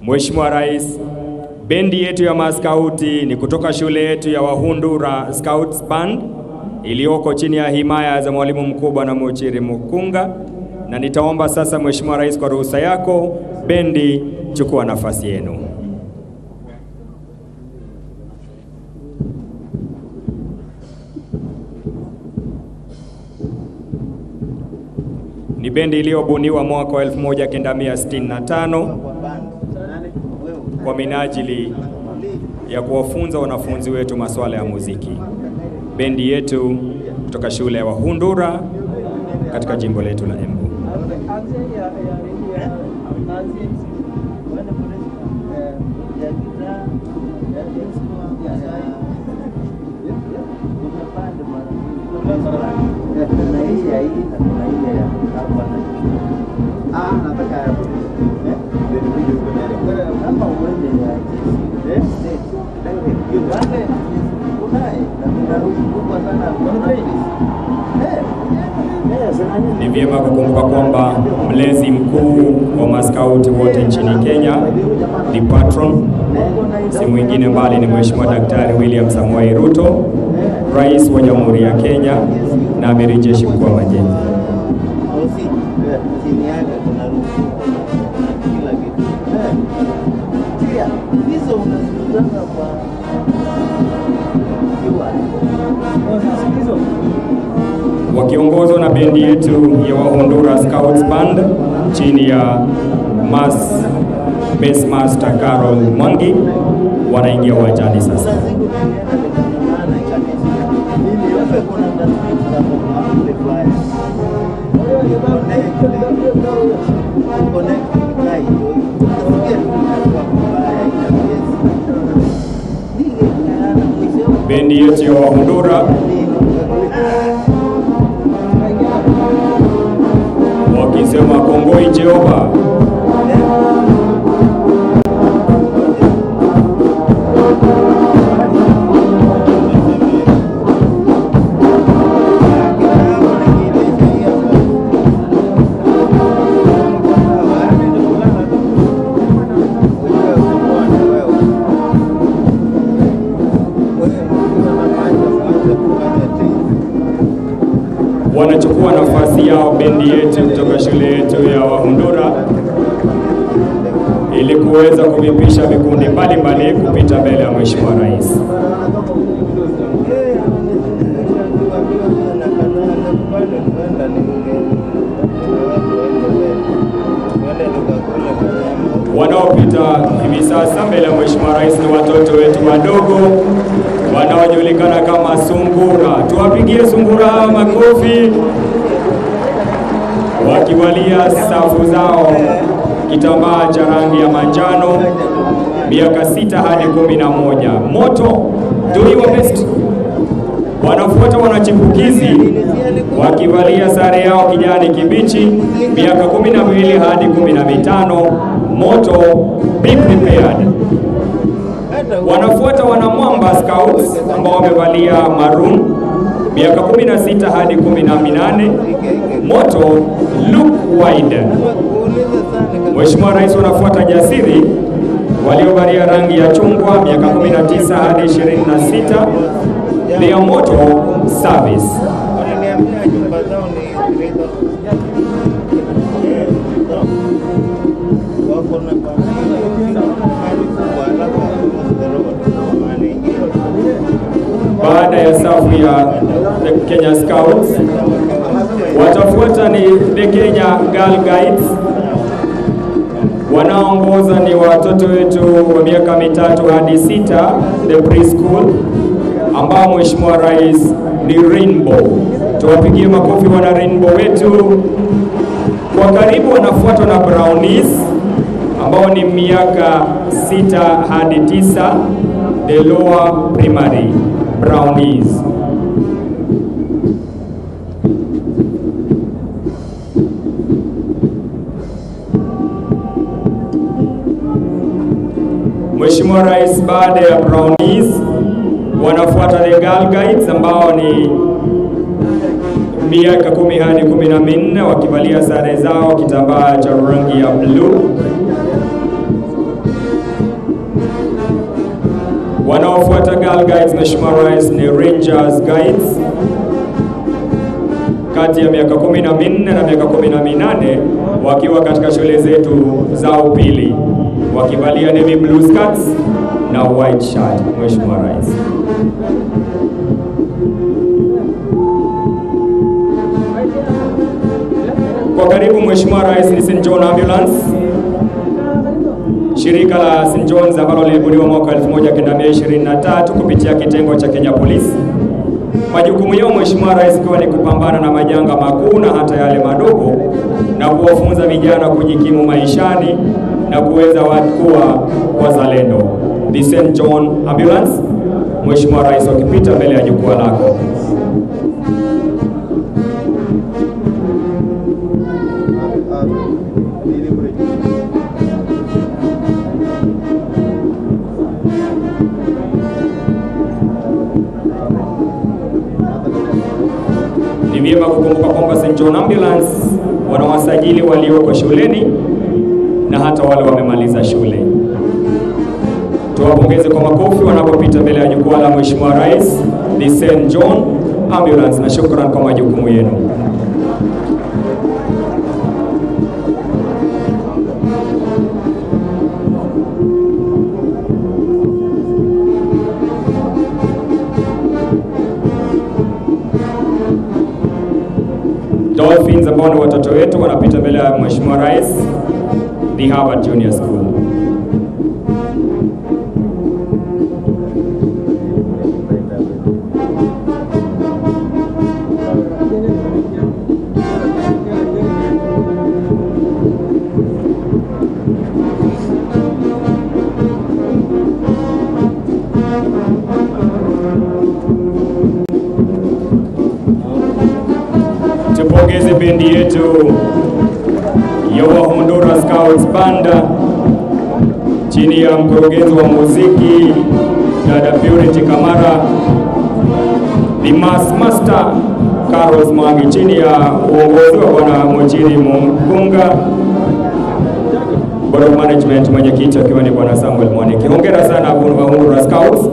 Mheshimiwa Rais, bendi yetu ya maskauti ni kutoka shule yetu ya Wahundura Scouts Band iliyoko chini ya himaya za mwalimu mkuu Bwana Muchiri Mukunga, na nitaomba sasa Mheshimiwa Rais, kwa ruhusa yako, bendi chukua nafasi yenu. Ni bendi iliyobuniwa mwaka wa 1965 kwa minajili ya kuwafunza wanafunzi wetu masuala ya muziki. Bendi yetu kutoka shule ya Wahundura katika jimbo letu la Embu. Ni vyema kukumbuka kwamba mlezi mkuu wa maskauti wote nchini Kenya, the patron, si mwingine mbali ni Mheshimiwa Daktari William Samoei Ruto, Rais wa Jamhuri ya Kenya na Amiri Jeshi Mkuu wa Majeshi. Wakiongozwa na bendi yetu ya Wahundura Scouts Band chini ya Bass Master Carol Mwangi wanaingia uwanjani sasa. Bendi yetu ya Wahundura wakisema Kongoi Jehova. Wanachukua nafasi yao bendi yetu kutoka shule yetu ya Wahundura ili kuweza kuvipisha vikundi mbalimbali kupita mbele ya Mheshimiwa Rais. Wanaopita hivi sasa mbele ya Mheshimiwa Rais ni watoto wetu wadogo wanaojulikana kama sungura. Tuwapigie sungura hawa makofi, wakivalia safu zao kitambaa cha rangi ya manjano, miaka 6 hadi 11. Moto, do your best. Wanafuata wanachipukizi wakivalia sare yao kijani kibichi, miaka 12 hadi 15. Moto, be prepared. Wanafuata wanamwamba Scouts ambao wamevalia maroon, miaka 16 hadi 18. Moto, look wide. Mheshimiwa Rais, wanafuata jasiri waliovalia rangi ya chungwa, miaka 19 hadi 26. Their motto, service. Baada ya safu ya the Kenya Scouts, watafuata ni the Kenya Girl Guides. Wanaongoza ni watoto wetu wa miaka 3 hadi 6, the preschool, ambao Mheshimiwa Rais ni Rainbow. Tuwapigie makofi wana Rainbow wetu. Kwa karibu wanafuatwa na Brownies ambao ni miaka 6 hadi 9, the lower primary Brownies. Mheshimiwa Rais, baada ya Brownies wanafuata the Girl Guides ambao ni miaka 10 hadi 14 wakivalia sare zao kitambaa cha rangi ya blue. Wanaofuata Girl Guides, Mheshimiwa Rais, ni Rangers Guides kati ya miaka 14 na miaka 18 wakiwa katika shule zetu za upili wakivalia navy blue skirts na white shirt. Mheshimiwa Rais. Kwa karibu Mheshimiwa Rais, ni St John Ambulance, shirika la St John's ambalo lilibuniwa mwaka 1923 kupitia kitengo cha Kenya Police. Majukumu yao Mheshimiwa Rais ikiwa ni kupambana na majanga makuu na hata yale madogo na kuwafunza vijana kujikimu maishani na kuweza kuwa wazalendo. The St John Ambulance, Mheshimiwa Rais wakipita mbele ya jukwaa lako. Ni vyema kukumbuka kwamba St John Ambulance wanawasajili walioko shuleni na hata wale wamemaliza shule. Tuwapongeze kwa makofi wanapopita mbele ya jukwaa la Mheshimiwa Rais, the St John Ambulance, na shukran kwa majukumu yenu. Dolphins ambao ni watoto wetu wanapita mbele ya Mheshimiwa Rais, the Harvard Junior School. Tupongeze bendi yetu ya Wahundura Scouts Band chini ya mkurugenzi wa muziki Dada Purity Kamara, the Mass Master Carlos Mwangi chini ya uongozi wa Bwana Mujiri Mungunga, Board of Management mwenyekiti akiwa ni Bwana Samuel Mwaniki. Hongera sana Wahundura Scouts.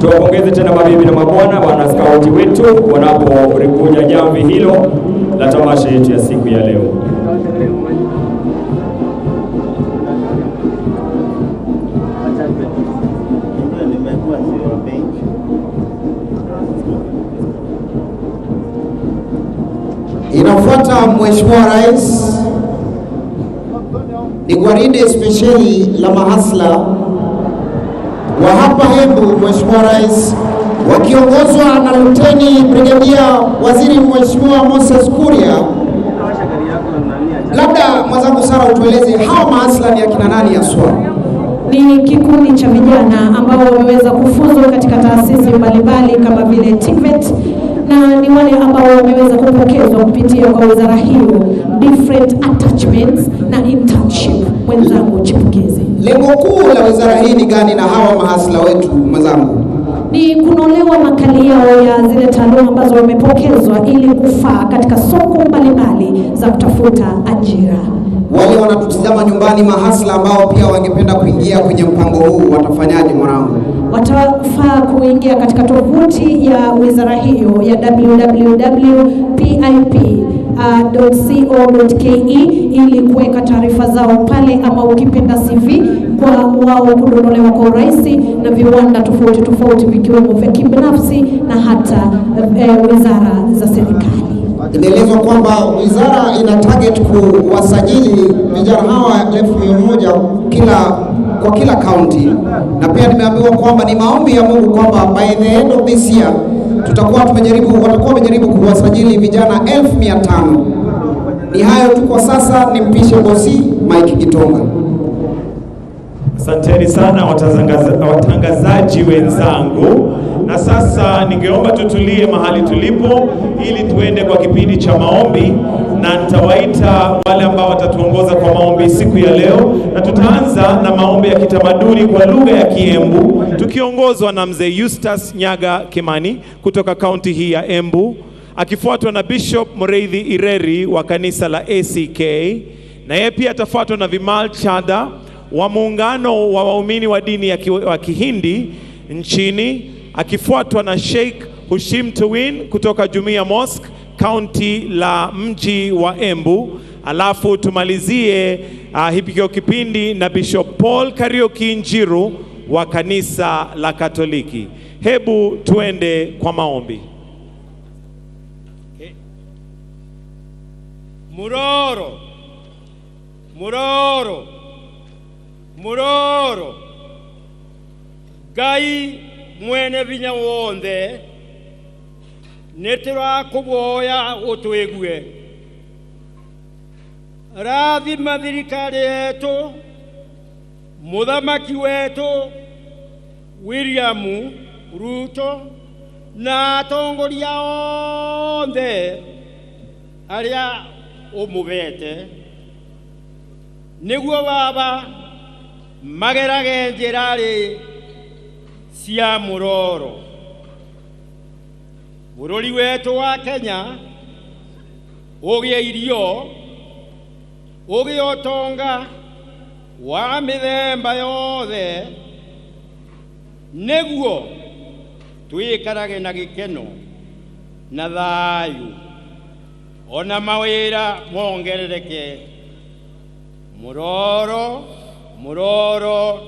Tuwapongeze tena mabibi na mabwana wana skauti wetu wanapolikunja jamvi hilo la tamasha yetu ya siku ya leo. Inafuata Mheshimiwa Rais ni gwaride spesheli la mahasla wa hapa Embu, Mheshimiwa Rais, wakiongozwa na Luteni Brigadia Waziri Mheshimiwa Moses Kuria. Labda mwenzangu Sara utueleze hawa mahasla ni akina nani haswa? Ni kikundi cha vijana ambao wameweza kufuzu katika taasisi mbalimbali kama vile TVET, na ni wale ambao wameweza kupokezwa kupitia kwa wizara hiyo different attachments na internship. Mwenzangu Chipukizi, lengo kuu la wizara hii ni gani na hawa mahasla wetu mwenzangu? Ni kunolewa makali yao ya zile taaluma ambazo wamepokezwa ili kufaa katika soko mbalimbali za kutafuta ajira. Wale wanatutizama nyumbani mahasla ambao pia wangependa kuingia kwenye mpango huu watafanyaje mwanangu? Watafaa kuingia katika tovuti ya wizara hiyo ya www.pip.co.ke ili kuweka taarifa zao pale, ama ukipenda CV kwa wao kudondolewa kwa urahisi na viwanda tofauti tofauti vikiwemo vya kibinafsi na hata wizara za serikali. Inaelezwa kwamba wizara ina target kuwasajili vijana hawa 1,000 kwa kila county, na pia nimeambiwa kwamba ni maombi ya Mungu kwamba by the end of this year watakuwa wamejaribu kuwasajili vijana 500,000. Ni hayo tu kwa sasa, nimpishe bosi Mike Gitonga. Asanteni sana watangazaji wenzangu. Na sasa ningeomba tutulie mahali tulipo ili tuende kwa kipindi cha maombi, na nitawaita wale ambao watatuongoza kwa maombi siku ya leo, na tutaanza na maombi ya kitamaduni kwa lugha ya Kiembu tukiongozwa na Mzee Eustace Nyaga Kimani kutoka kaunti hii ya Embu, akifuatwa na Bishop Mureithi Ireri wa kanisa la ACK, na yeye pia atafuatwa na Vimal Chada wa muungano wa waumini wa dini ya wa Kihindi nchini, akifuatwa na Sheikh Hushim Tuwin kutoka Jumia Mosque kaunti la mji wa Embu. Alafu tumalizie hiki kipindi na Bishop Paul Kariuki Njiru wa kanisa la Katoliki. Hebu tuende kwa maombi. Muroro, Muroro, Muroro. Ngai mwene vinya wonthe nĩtũrakũboya ũtwĩgue. Rathima thirikari yetu, mũthamaki wetu William Ruto na atongoria othe arĩa ũmũbete nĩguo baba magerage njĩra-rĩ cia mũroro. Bũrũri wetu wa Kenya ũgĩe irio, ũgĩe ũtonga wa mĩthemba yothe nĩguo twĩkarage na gĩkeno na thayũ ona mawĩra mongerereke. Muroro, muroro,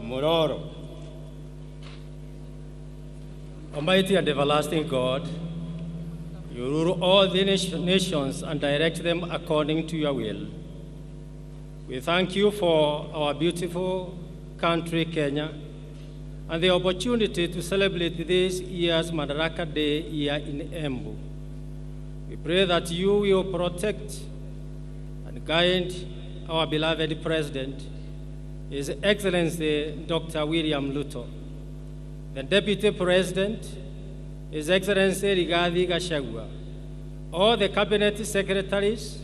muroro. Almighty and everlasting God, you rule all the nations and direct them according to your will. We thank you for our beautiful country, Kenya, and the opportunity to celebrate this year's Madaraka Day here in Embu. We pray that you will protect and guide our beloved President, His Excellency Dr. William Ruto, the Deputy President, His Excellency Rigathi Gachagua, all the Cabinet Secretaries,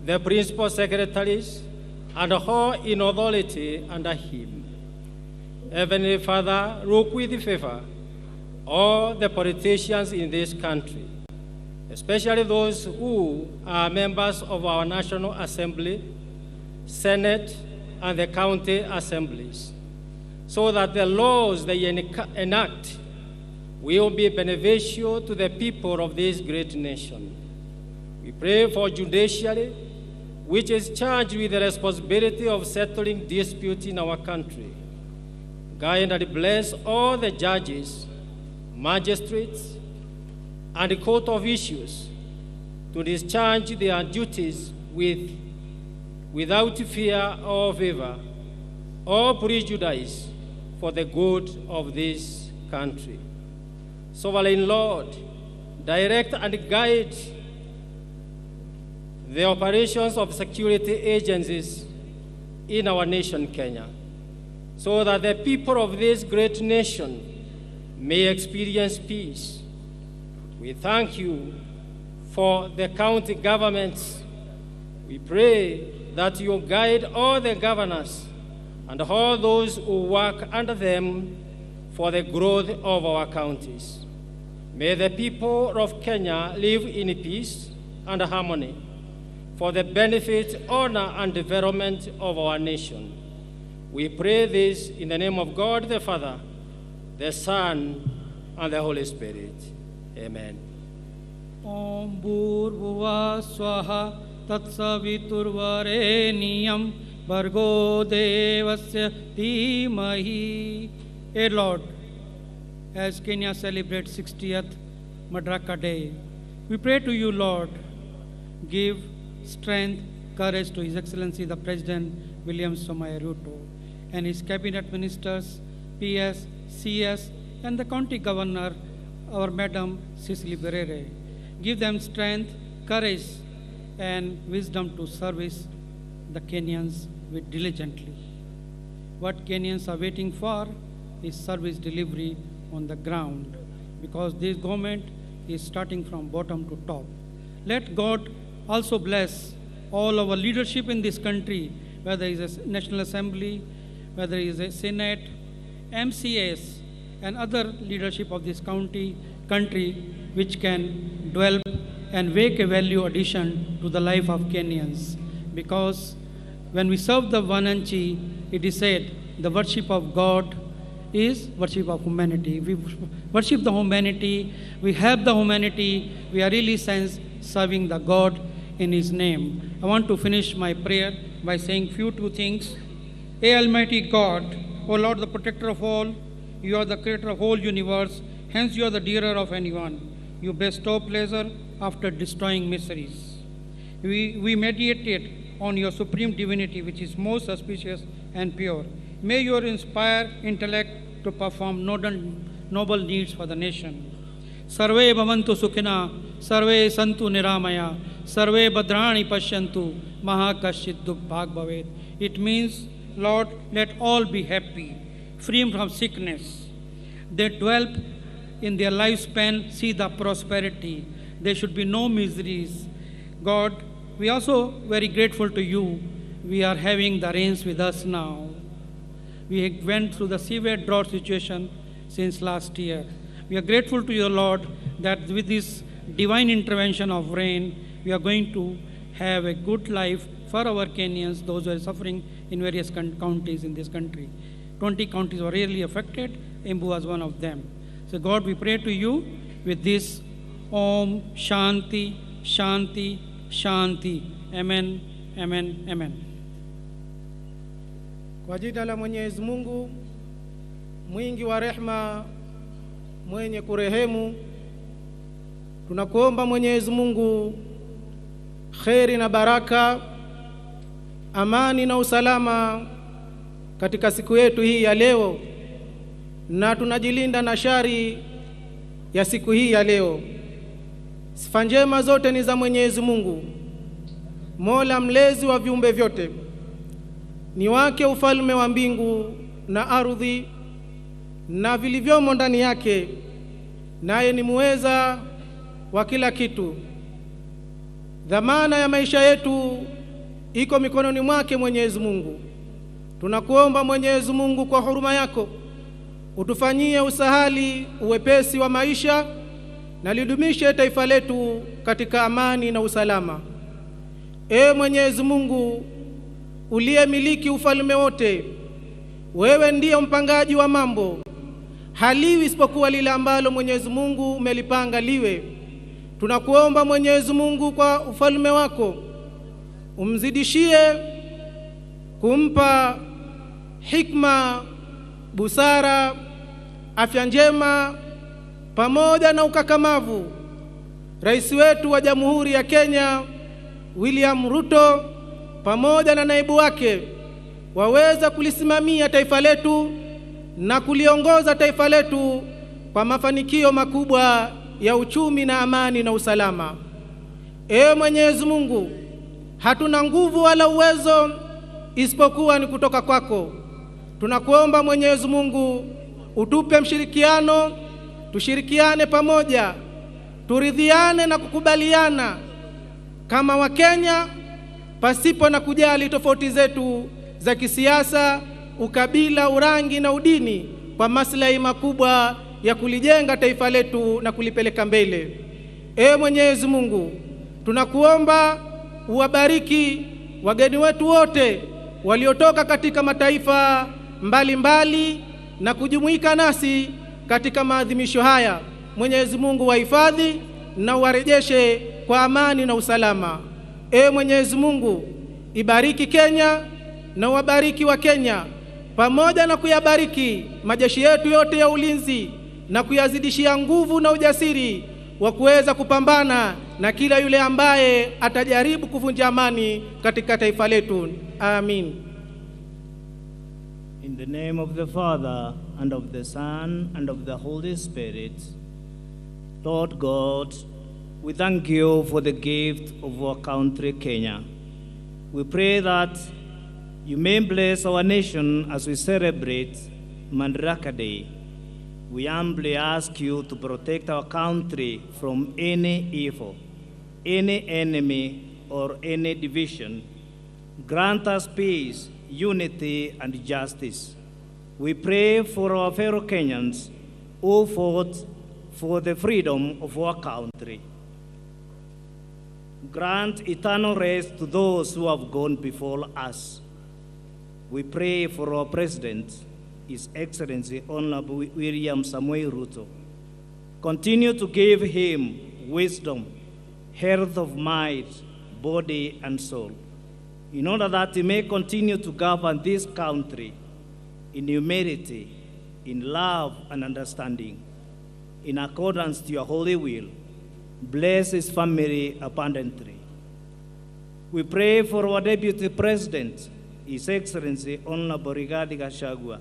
the Principal Secretaries, and all in authority under him. Heavenly Father, look with favor all the politicians in this country, especially those who are members of our National Assembly, Senate, and the county assemblies, so that the laws they enact will be beneficial to the people of this great nation. We pray for judiciary, which is charged with the responsibility of settling disputes in our country. Guide and bless all the judges, magistrates, and court officials to discharge their duties without fear or favor or prejudice for the good of this country. Sovereign Lord, direct and guide the operations of security agencies in our nation, Kenya, so that the people of this great nation may experience peace. We thank you for the county governments. We pray that you guide all the governors and all those who work under them for the growth of our counties. May the people of Kenya live in peace and harmony for the benefit, honor, and development of our nation. We pray this in the name of God the Father, the Son, and the Holy Spirit. Amen. Om Bhurbuva Swaha Tatsaviturvareniyam Bhargo Devasya Dhimahi. Hey Lord, as Kenya celebrates 60th Madaraka Day, we pray to you, Lord, give strength, courage to His Excellency the President William Samoei Ruto and his cabinet ministers, PS, CS, and the county governor, our Madam Cecily Berere. Give them strength, courage, and wisdom to service the Kenyans with diligently. What Kenyans are waiting for is service delivery on the ground, because this government is starting from bottom to top. Let God also bless all our leadership in this country, whether it is a National Assembly, whether it is a Senate, MCAs, and other leadership of this country, which can develop and make a value addition to the life of Kenyans. Because when we serve the Wananchi, it is said the worship of God is worship of humanity. We worship the humanity, we help the humanity, we are really sense serving the God in His name. I want to finish my prayer by saying few two things. A Almighty God, O Lord, the protector of all, you are the creator of whole universe, hence you are the dearer of anyone. You bestow pleasure after destroying miseries. We meditate on your supreme divinity, which is most auspicious and pure. May your inspire intellect to perform noble needs for the nation. Sarve bhavantu sukhina, sarve santu niramaya, sarve bhadrani pashyantu, mahakashit dukbhag bhavet. It means, Lord, let all be happy, free from sickness. They dwell in their lifespan, see the prosperity. There should be no miseries. God, we are also very grateful to you. We are having the rains with us now. We went through the severe drought situation since last year. We are grateful to your Lord that with this divine intervention of rain, we are going to have a good life for our Kenyans, those who are suffering in various counties in this country. 20 counties were really affected. Embu was one of them. So God, we pray to you with this Om Shanti, Shanti, Shanti. Amen, amen, amen. Kwa jina la Mwenyezi Mungu mwingi wa rehma, mwenye kurehemu, tunakuomba Mwenyezi Mungu kheri na baraka, amani na usalama katika siku yetu hii ya leo, na tunajilinda na shari ya siku hii ya leo. Sifa njema zote ni za Mwenyezi Mungu, Mola mlezi wa viumbe vyote. Ni wake ufalme wa mbingu na ardhi na vilivyomo ndani yake, naye ni muweza wa kila kitu. Dhamana ya maisha yetu iko mikononi mwake Mwenyezi Mungu. Tunakuomba Mwenyezi Mungu kwa huruma yako utufanyie usahali, uwepesi wa maisha, na lidumishe taifa letu katika amani na usalama. E Mwenyezi Mungu uliyemiliki ufalme wote, wewe ndiye mpangaji wa mambo, haliwi isipokuwa lile ambalo Mwenyezi Mungu umelipanga liwe. Tunakuomba Mwenyezi Mungu kwa ufalme wako umzidishie kumpa hikma, busara, afya njema pamoja na ukakamavu Rais wetu wa Jamhuri ya Kenya William Ruto pamoja na naibu wake waweza kulisimamia taifa letu na kuliongoza taifa letu kwa mafanikio makubwa ya uchumi na amani na usalama. Ee Mwenyezi Mungu, hatuna nguvu wala uwezo isipokuwa ni kutoka kwako. Tunakuomba Mwenyezi Mungu utupe mshirikiano, tushirikiane pamoja, turidhiane na kukubaliana kama Wakenya pasipo na kujali tofauti zetu za kisiasa, ukabila, urangi na udini, kwa maslahi makubwa ya kulijenga taifa letu na kulipeleka mbele. Ee Mwenyezi Mungu, tunakuomba uwabariki wageni wetu wote waliotoka katika mataifa mbalimbali mbali na kujumuika nasi katika maadhimisho haya. Mwenyezi Mungu wahifadhi na uwarejeshe kwa amani na usalama. Ee Mwenyezi Mungu, ibariki Kenya na wabariki wa Kenya, pamoja na kuyabariki majeshi yetu yote ya ulinzi na kuyazidishia nguvu na ujasiri wa kuweza kupambana na kila yule ambaye atajaribu kuvunja amani katika taifa letu. Amin. In the name of the Father, and of the Son, and of the Holy Spirit, Lord God, we thank you for the gift of our country, Kenya. We pray that you may bless our nation as we celebrate Madaraka Day. We humbly ask you to protect our country from any evil, any enemy, or any division. Grant us peace, unity, and justice. We pray for our fellow Kenyans who fought for the freedom of our country. Grant eternal rest to those who have gone before us. We pray for our President, His Excellency Honorable William Samoei Ruto. Continue to give him wisdom, health of mind, body, and soul, in order that he may continue to govern this country in humility, in love and understanding, in accordance to your holy will. Bless his family abundantly. We pray for our Deputy President, His Excellency Honorable Rigathi Gachagua.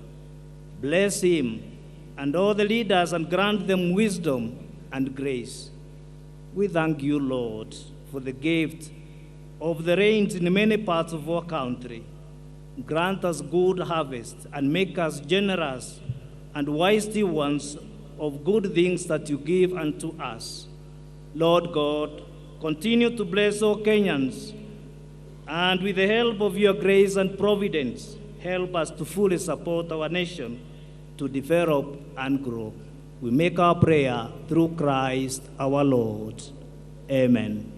Bless him and all the leaders and grant them wisdom and grace. We thank you, Lord, for the gift of the rains in many parts of our country. Grant us good harvest and make us generous and wise stewards of good things that you give unto us. Lord God, continue to bless all Kenyans, and with the help of your grace and providence, help us to fully support our nation to develop and grow. We make our prayer through Christ our Lord. Amen.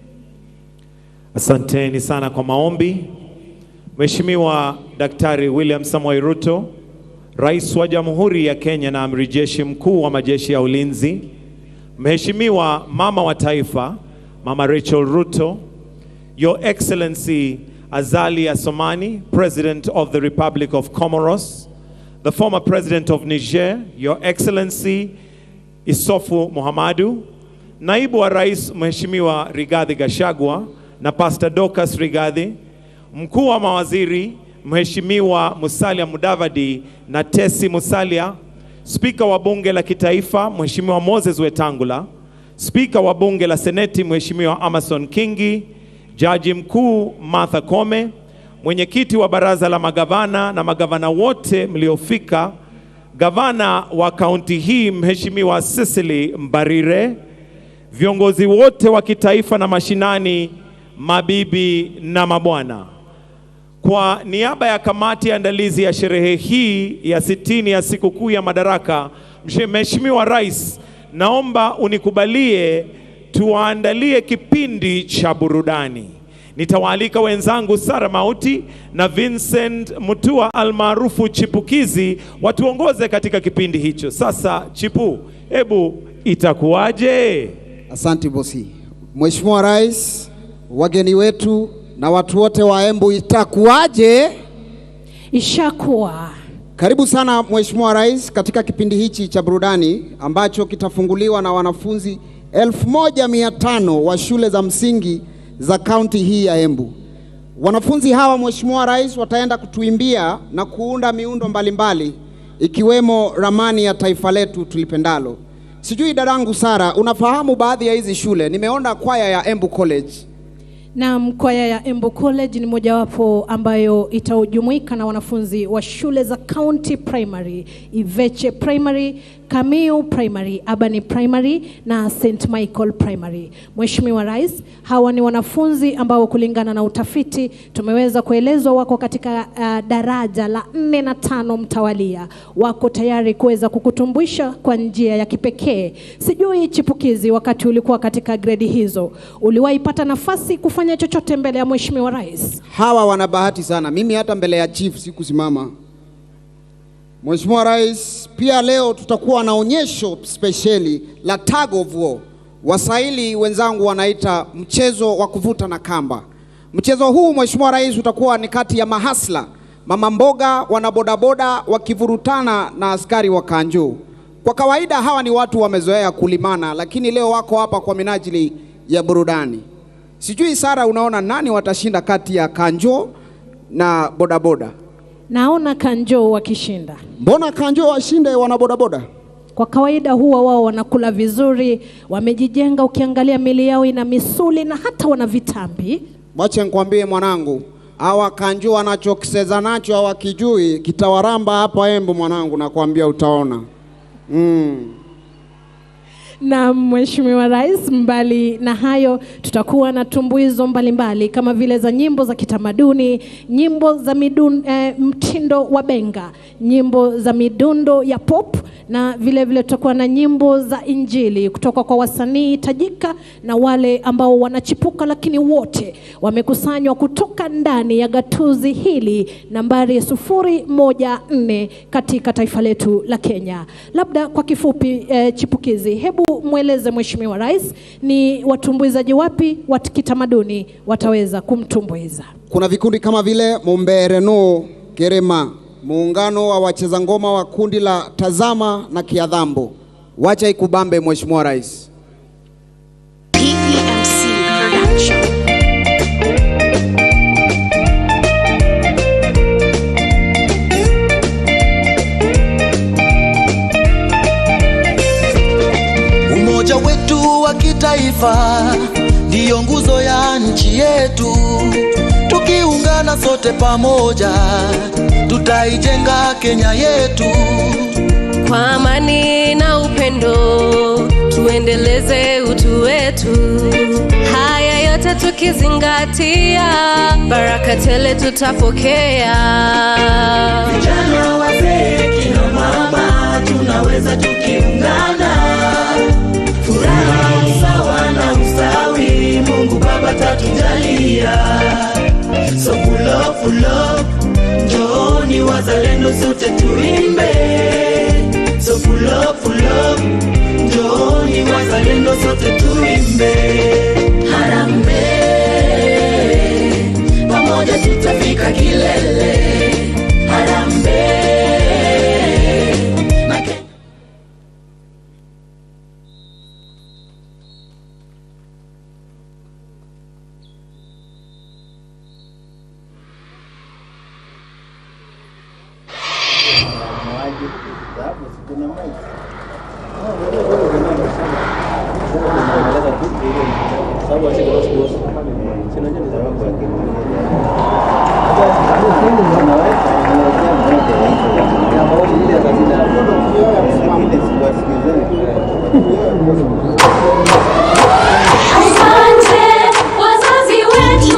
Asanteni sana kwa maombi. Mheshimiwa Daktari William Samoei Ruto, Rais wa Jamhuri ya Kenya na Amiri Jeshi Mkuu wa Majeshi ya Ulinzi, Mheshimiwa Mama wa Taifa, Mama Rachel Ruto, Your Excellency Azali Assoumani, President of the Republic of Comoros, the former President of Niger, Your Excellency Issoufou Mahamadou, Naibu wa Rais Mheshimiwa Rigathi Gachagua na Pastor Dorcas Rigathi, Mkuu wa Mawaziri Mheshimiwa Musalia Mudavadi na Tesi Musalia, Spika wa Bunge la Kitaifa Mheshimiwa Moses Wetangula, Spika wa Bunge la Seneti Mheshimiwa Amason Kingi, Jaji Mkuu Martha Koome, Mwenyekiti wa Baraza la Magavana na magavana wote mliofika, Gavana wa kaunti hii Mheshimiwa Cecily Mbarire, viongozi wote wa kitaifa na mashinani, mabibi na mabwana. Kwa niaba ya kamati ya andalizi ya sherehe hii ya 60 ya sikukuu ya Madaraka, Mheshimiwa Rais, naomba unikubalie tuwaandalie kipindi cha burudani. Nitawaalika wenzangu Sara Mauti na Vincent Mutua almaarufu Chipukizi watuongoze katika kipindi hicho. Sasa Chipu, hebu itakuwaje? Asante bosi. Mheshimiwa Rais, wageni wetu na watu wote wa Embu, itakuwaje? Ishakuwa. Karibu sana Mheshimiwa Rais katika kipindi hichi cha burudani ambacho kitafunguliwa na wanafunzi 1500 wa shule za msingi za kaunti hii ya Embu. Wanafunzi hawa Mheshimiwa Rais wataenda kutuimbia na kuunda miundo mbalimbali ikiwemo ramani ya taifa letu tulipendalo. Sijui dadangu Sara, unafahamu baadhi ya hizi shule? Nimeona kwaya ya Embu College. Naam, kwaya ya Embu College ni mojawapo ambayo itajumuika na wanafunzi wa shule za County Primary, Iveche Primary, Kamiu Primary, Abani Primary na St. Michael Primary. Mheshimiwa Rais, hawa ni wanafunzi ambao kulingana na utafiti tumeweza kuelezwa wako katika daraja la 4 na 5 mtawalia. Wako tayari kuweza kukutumbuisha kwa njia ya kipekee. Sijui Chipukizi, wakati ulikuwa katika gredi hizo, uliwahi pata nafasi kufanya chochote mbele ya Mheshimiwa Rais? Hawa wana bahati sana. Mimi hata mbele ya chief sikusimama. Mheshimiwa Rais, pia leo tutakuwa na onyesho spesheli la tug of war. Waswahili wenzangu wanaita mchezo wa kuvuta na kamba. Mchezo huu Mheshimiwa Rais utakuwa ni kati ya mahasla, mama mboga, wanabodaboda wakivurutana na askari wa kanju. Kwa kawaida hawa ni watu wamezoea kulimana, lakini leo wako hapa kwa minajili ya burudani. Sijui Sara, unaona nani watashinda kati ya kanjo na bodaboda? Naona kanjo wakishinda. Mbona kanjo washinde wanabodaboda? Kwa kawaida huwa wao wanakula vizuri, wamejijenga, ukiangalia mili yao ina misuli na hata wana vitambi. Wacha nikwambie mwanangu, hawa kanjo wanachokiseza nacho hawakijui, kitawaramba hapa Embu mwanangu, nakwambia utaona. Na Mheshimiwa Rais, mbali na hayo tutakuwa na tumbuizo mbalimbali kama vile za nyimbo za kitamaduni, nyimbo za mtindo wa benga, nyimbo za midundo ya pop, na vile vile tutakuwa na nyimbo za injili kutoka kwa wasanii tajika na wale ambao wanachipuka, lakini wote wamekusanywa kutoka ndani ya gatuzi hili nambari 014 katika taifa letu la Kenya. Labda kwa kifupi, Chipukizi, hebu mweleze Mheshimiwa Rais ni watumbuizaji wapi wa kitamaduni wataweza kumtumbuiza. Kuna vikundi kama vile Mumbereno Kerema, muungano wa wacheza ngoma wa kundi la Tazama na Kiadhambo. Wacha ikubambe Mheshimiwa Rais. PPMC Production. Umoja wetu wa kitaifa ndiyo nguzo ya nchi yetu. Tukiungana sote pamoja, tutaijenga Kenya yetu. Kwa amani na upendo tuendeleze utu wetu. Haya yote tukizingatia, baraka tele tutapokea. Vijana, wazee, kina mama, tunaweza tukiungana. Furaha, usawa na ustawi, Mungu Baba tatujalia. So pull up, pull up, njooni wazalendo sote tuimbe. So pull up, pull up, njooni wazalendo sote tuimbe. Harambee, pamoja tutafika kilele. Harambee, na Kenya. Asante wazazi wetu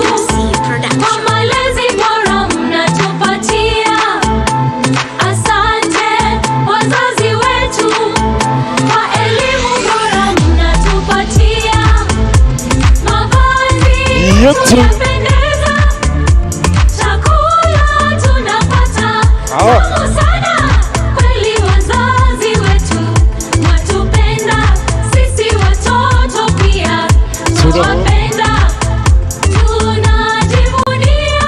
kwa malezi bora mnatupatia. Asante wazazi wetu kwa elimu bora mnatupatia. Mavazi yetu yapendeza, chakula tunapata tamu sana. Kweli wazazi wetu mwatupenda, sisi watoto pia tunawapenda, tunajivunia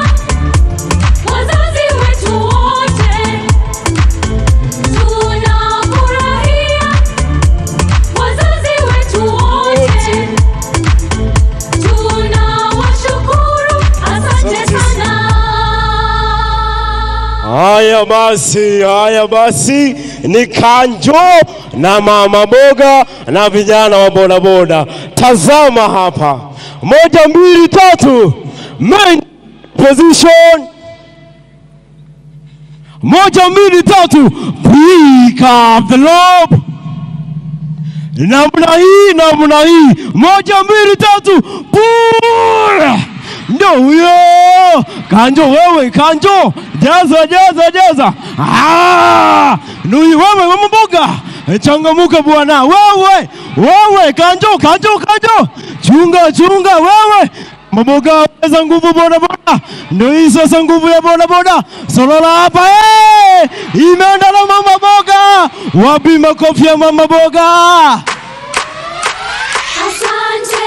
wazazi wetu wote, tunafurahia wazazi wetu wote, tunawashukuru, asante sana. Haya basi, haya basi, ni Kanjo na mama boga na vijana wa bodaboda. Tazama hapa, moja, mbili, tatu, main position. Moja, mbili, tatu, pick up the lob. Namna hii, namna hii, moja, mbili, tatu, pull. Ndio huyo Kanjo, wewe Kanjo, jaza jaza jaza. Ah, nui wewe mama mboga, changamuka bwana, wewe wewe Kanjo, Kanjo, Kanjo, chunga chunga wewe Maboga weza nguvu boda boda, ndio hii sasa nguvu ya boda boda. Solola hapa eh, imeenda na mama boga. Wapi makofi ya mama boga? Asante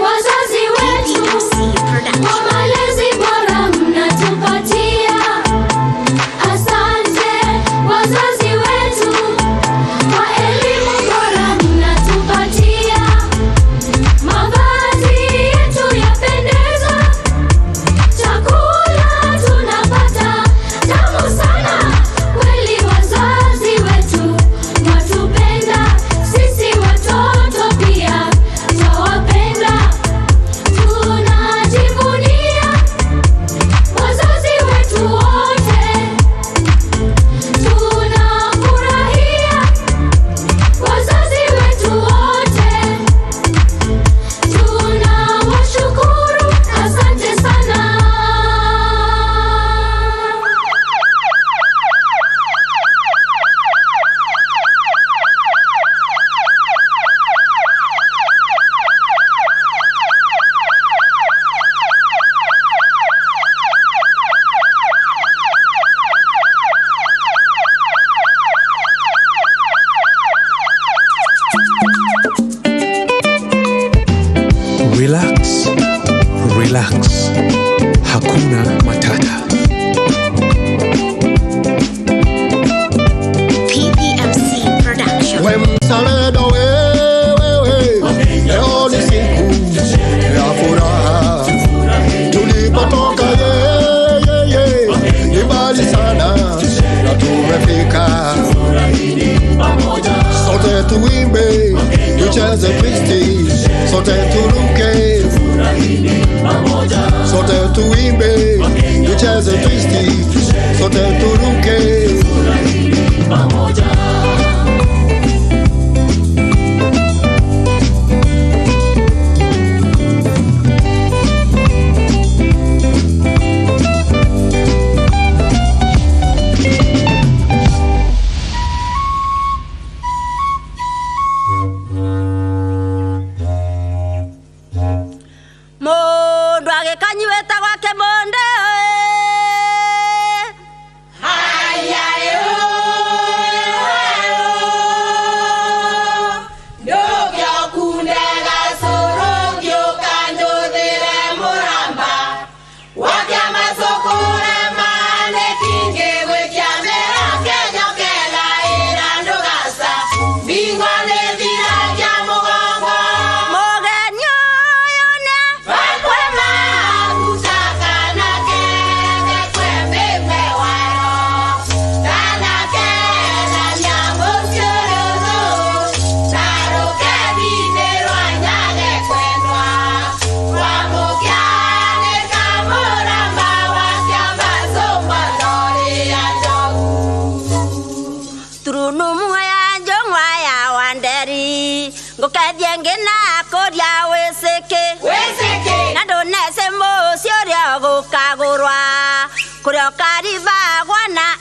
wazazi wetu kwa malezi bora mnatupatia. Asante wazazi wetu kwa elimu bora mnatupatia. Mavazi yetu yapendeza, chakula tunapata tamu sana. Kweli wazazi wetu mwatupenda, sisi watoto pia twawapenda, tunajivunia wazazi wetu wote, tunafurahia wazazi wetu wote, tunawashukuru, asante sana. Relax, relax. Hakuna matata. PPMC Production. We mzalendo wewe, leo ni siku ya furaha. Tulipotoka yeye ni mbali sana na tumefika. Sote tuimbe, tucheze. twisti, sote turuke sote tuimbe, tucheze twisti, sote turuke pamoja. Mundu agĩkanyuĩte gwake mũndũ.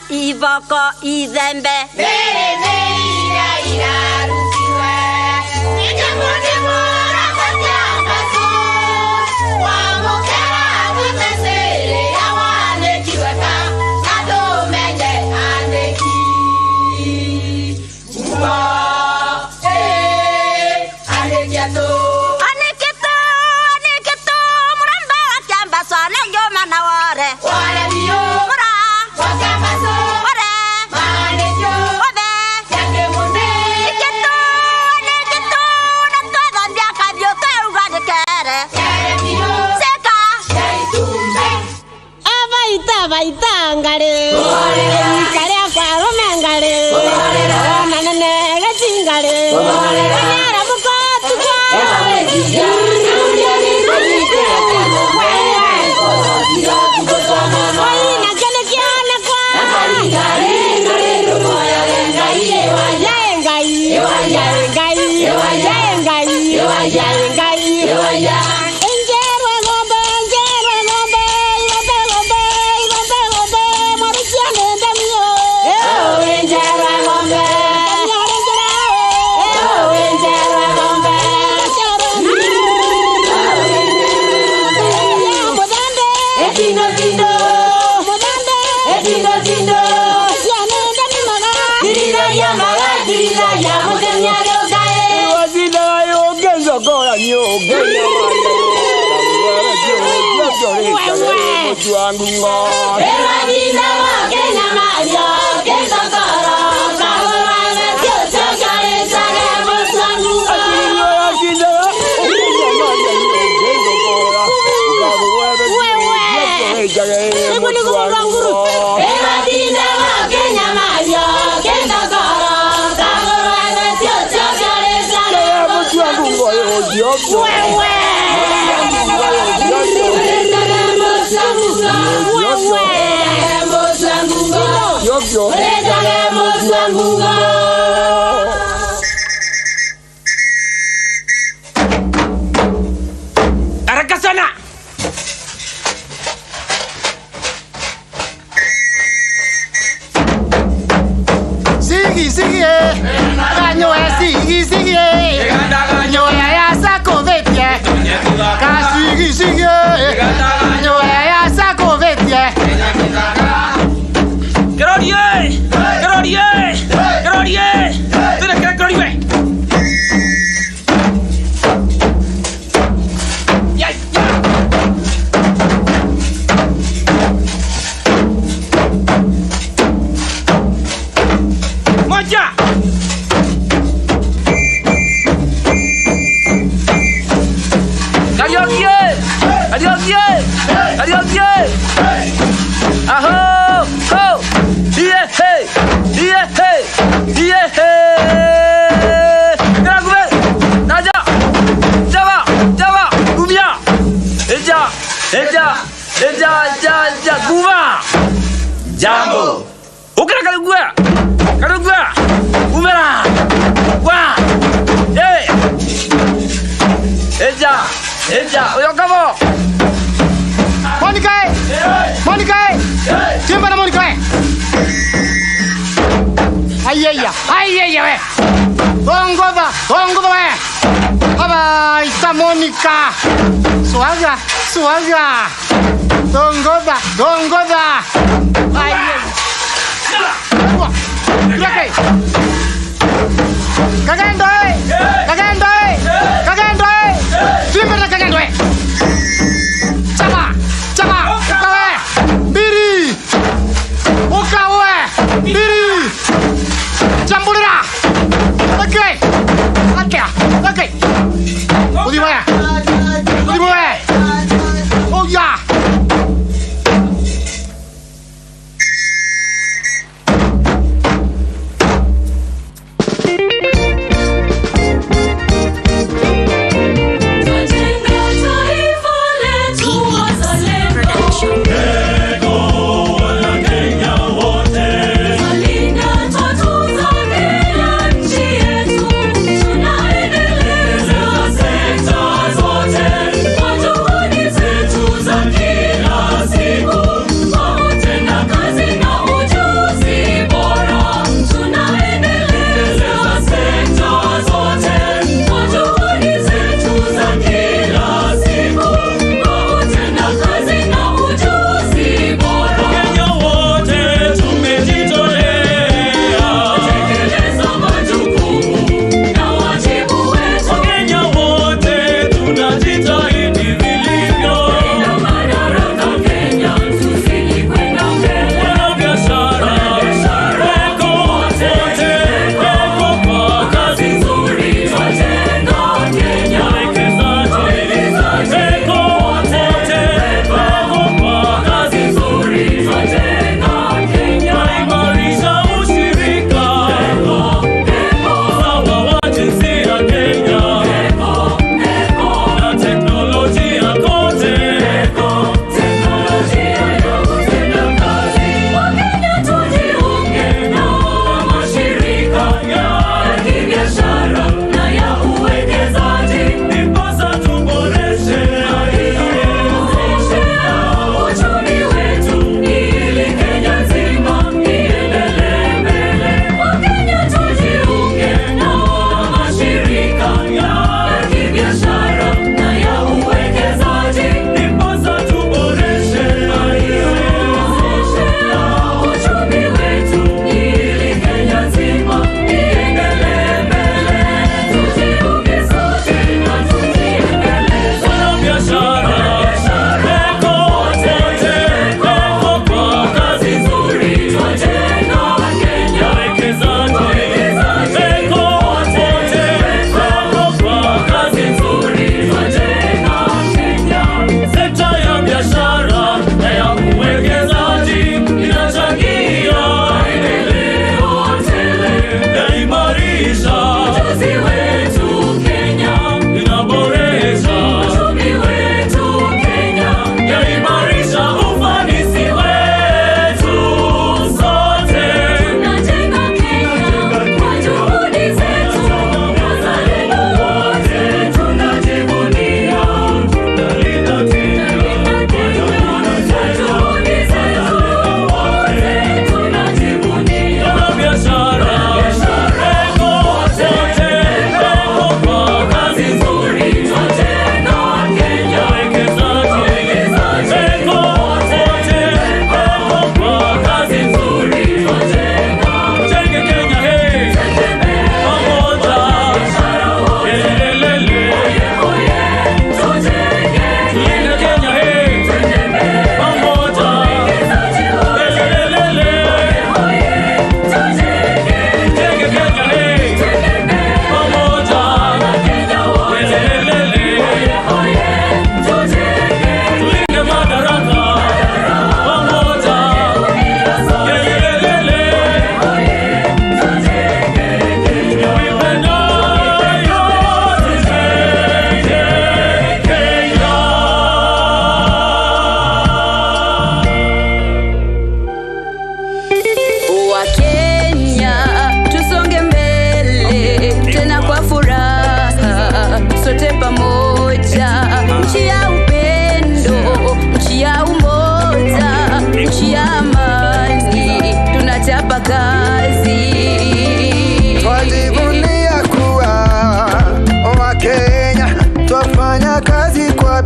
Iboko ithembe Mere meira irarutiwe Nĩkĩmũndĩ mũrakatia masu Wamũkĩra gũtecĩrĩra wanĩkiwe ka Na ndũmenye anĩki Nguo anĩki atũ Anĩki tu, anĩki tu Mũramba wa Kĩambaco nĩngĩũma na wore Wore biũ Mũra wa Kĩambaco Wore Manĩkio Wothe Kĩakĩmũndĩ Nĩkĩtũ, nĩkĩtũ Na twathambia kabiũ twauga nĩ kere Kere biũ Cĩka Kĩa Abaita baita ngari Karia kwa rume ngari Ona nene geci ngari Kanyara muko tuko Oina kene kiana kwa Yae ngai Yae ngai Yae ngai Yae ngai Enjerwa ng'ombe, enjerwa ng'ombe, ng'ombe, ng'ombe, ng'ombe, ng'ombe, mwarukia nenda mio. Enjerwa ng'ombe. Kanyara njera, enjerwa ng'ombe. Ya mudande. Etino tindo Mudande. Etino tindo Mwarukia nenda mimaga. Tirira ya maga tirira ya mutenya riokae Erwadina wa Kenya mario kesokoro Kahurwane tiochokare chage moswangu Erwadina wa Kenya mario kesokoro Kahurwane tiochokare chage moswangu Haraka sana! Sigi sigi kanyo sigi sigi kanyo ya sakovetie ka sigi sigi kanyo ya sakovetie Kerorie! Kerorie! Kerorie! Tene kere kerorie! Ya ya! Moja! Kariokie! Kariokie! Kariokie! Aho! Ho! Iye hey! Iye hey! Iye hey! Keragume! Naja! Ja ja ja kuva. Jambo. Ukira karugua. Karugua. Umera. Wa. Eh. Eja. Eja. Oyokabo. Monica. Monica. Timba na Monica. Ayaya. Ayaya we. Ongoza, ongoza we. Aba ita Monica. Suaga, suaga. Ongoza, ongoza. Ayaya. Kagendo eh. Kagendo eh. Kagendo eh. Timba na kagendo eh. Chama, chama, ukawe. Biri. Ukawe. Biri. Jambulira. Okay. Okay. Okay. Odi we. Odi we. Oh yeah.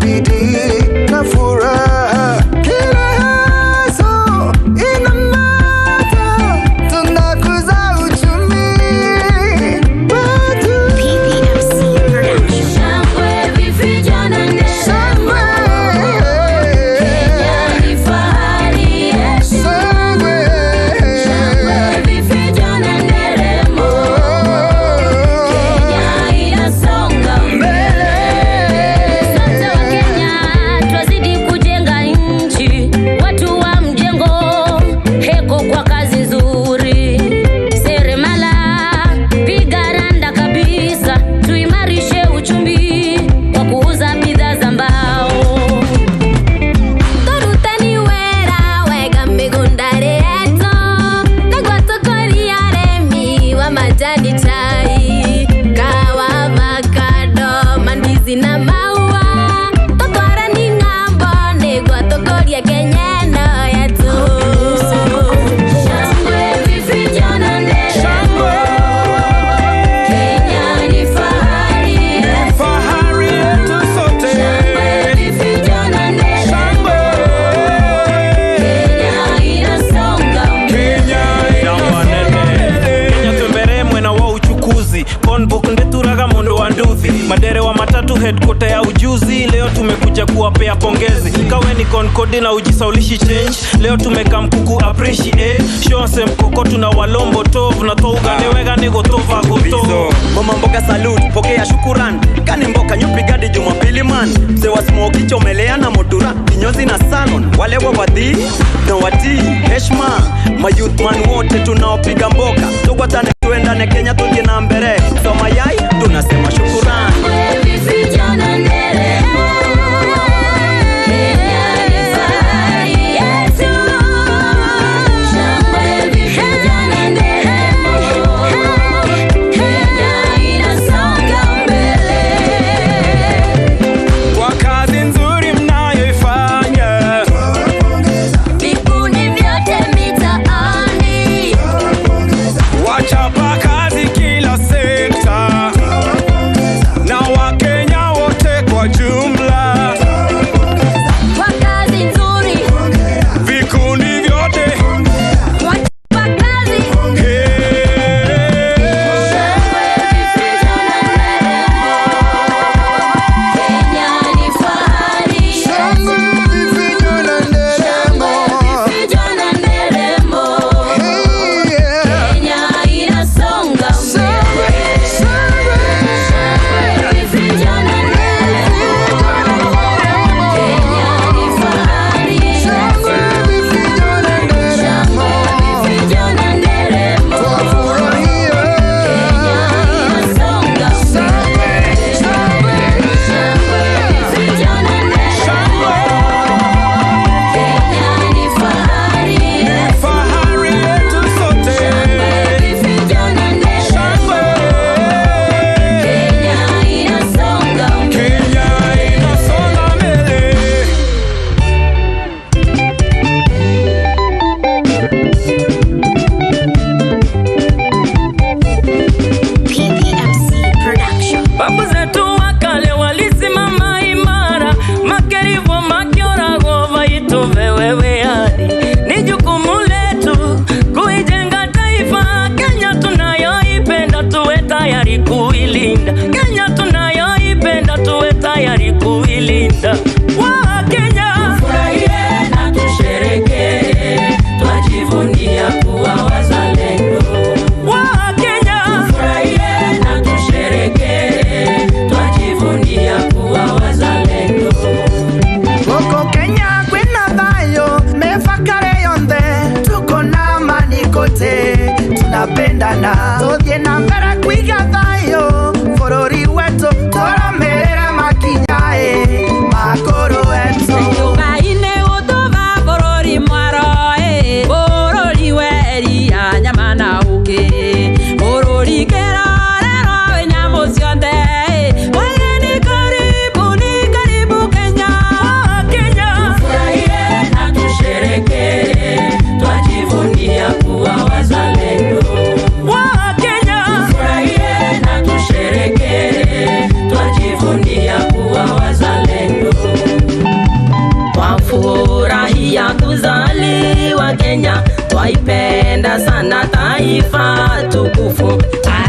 bidii na furaha. Kila haso ina mata, tunakuza uchumi wetu. PPMC Production. Shangwe vijana nderemo. Kenya ni fahari yetu. Shangwe vijana nderemo. Kenya inasonga mbele. Sote wa Kenya twazidi kujenga nchi, watu wa mjengo heko kwa kazi nzuri. Seremala piga randa kabisa, tuimarishe uchumi kwa kuuza bidhaa za mbao. Torutani wera wega migunda yetu nĩguo tũkũrie arĩmi wa majani chai kawa avocado mandizi na maua tũtware ni ng'ambo nĩguo tũkũrie Kenya ĩno yetu. Shangwe vijana nderemo. Kenya ni fahari yetu. Fahari yetu sote. Shangwe vijana nderemo. Kenya inasonga mbele. Kenya twembere mwena wa uchukuzi Convoke ndeturaga mundu wa nduthi madere wa matatu headquarter ya ujuzi leo tumekuja kuwapea pongezi kaweni konkodi na ujisaulishi change leo tumeka mkuku appreciate shonse mkoko tuna walombo tovu na thougane wega ni gotova goto Mama mboga salute, pokea shukuran. Kani mboka nyupigadi Jumapili man. Mzee wa smoky chomelea na modura, kinyozi na salon. Wale wa wadhi na watii, heshma. Mayouth man wote tunaopiga mboka. Tukwatane tuendane Kenya tuje na mbere. Soma yai tunasema shukuran. Vijana nderemo. Kenya ni fahari yetu. Shangwe vijana nderemo. Kenya inasonga mbele. Kwa kazi nzuri mnayoifanya Vikundi vyote mitaani wachapa kazi kila sekta na Wakenya wote kwa jumla, kwa kazi nzuri vikundi vyote wachapa kazi. Kenya ni fahari yetu. Vijana nderemo. Kenya inasonga mbele. Vijana nderemo. Kenya ni fahari yetu. Vijana nderemo. Kenya inasonga mbele. Vijana nderemo. Kenya ni fahari yetu. Fahari yetu sote. Vijana nderemo. Kenya inasonga mbele. Kenya inasonga mbele. PPMC Production. Babu zetu wa kale walisimama imara, makerivo makiorago vaituve wewe hadi. Ni jukumu letu kuijenga taifa Kenya tunayoipenda, tuwe tayari kuilinda. Kenya tunayoipenda, tuwe tayari kuilinda. Wa Kenya Tufurahie na tusherekee, twajivunia kuwa wazalendo. Wa Kenya Tufurahie na tusherekee, twajivunia kuwa wazalendo. Gũkũ Kenya kwĩna thayũ mĩbakare yonthe tuko na amani kote tunapendana tũthiĩ na mbere kwiga thayũ bũrũri wetu tũrũmĩrĩre makinya ĩ makũrũ wetu. Nyũmba-inĩ gũtũba bũrũri mwaro ĩ, bũrũri weria nyama na ũkĩ, bũrũri kĩrorerwa wĩ nyamũ ciothe ĩ, wageni karibu ni karibu Kenya. Kenya Tufurahie na tusherekee, twajivunia kuwa wazalendo. Wa Kenya Tufurahie na tusherekee, twajivunia kuwa wazalendo. Twafurahia kuzaliwa Kenya, twaipenda sana taifa tukufu.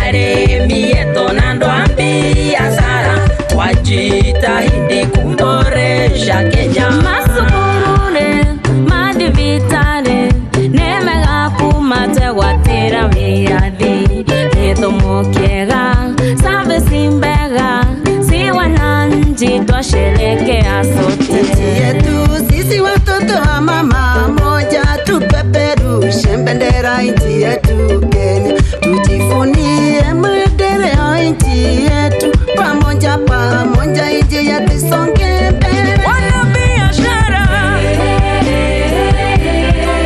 Arimi yetu na ndwambi hasara, twajitahidi kuboresha Kenya. Masukurune madivitane nemega kumategwatira wĩyathi gĩthomo kĩega service mbega si wananchi twasherekea sote. Nchi yetu sisi watoto wa mama moja, tupeperushe bendera nchi yetu Kenya, tujivunie maendeleo nchi yetu, pamoja pamoja nchi yetu isonge mbele. Wanabiashara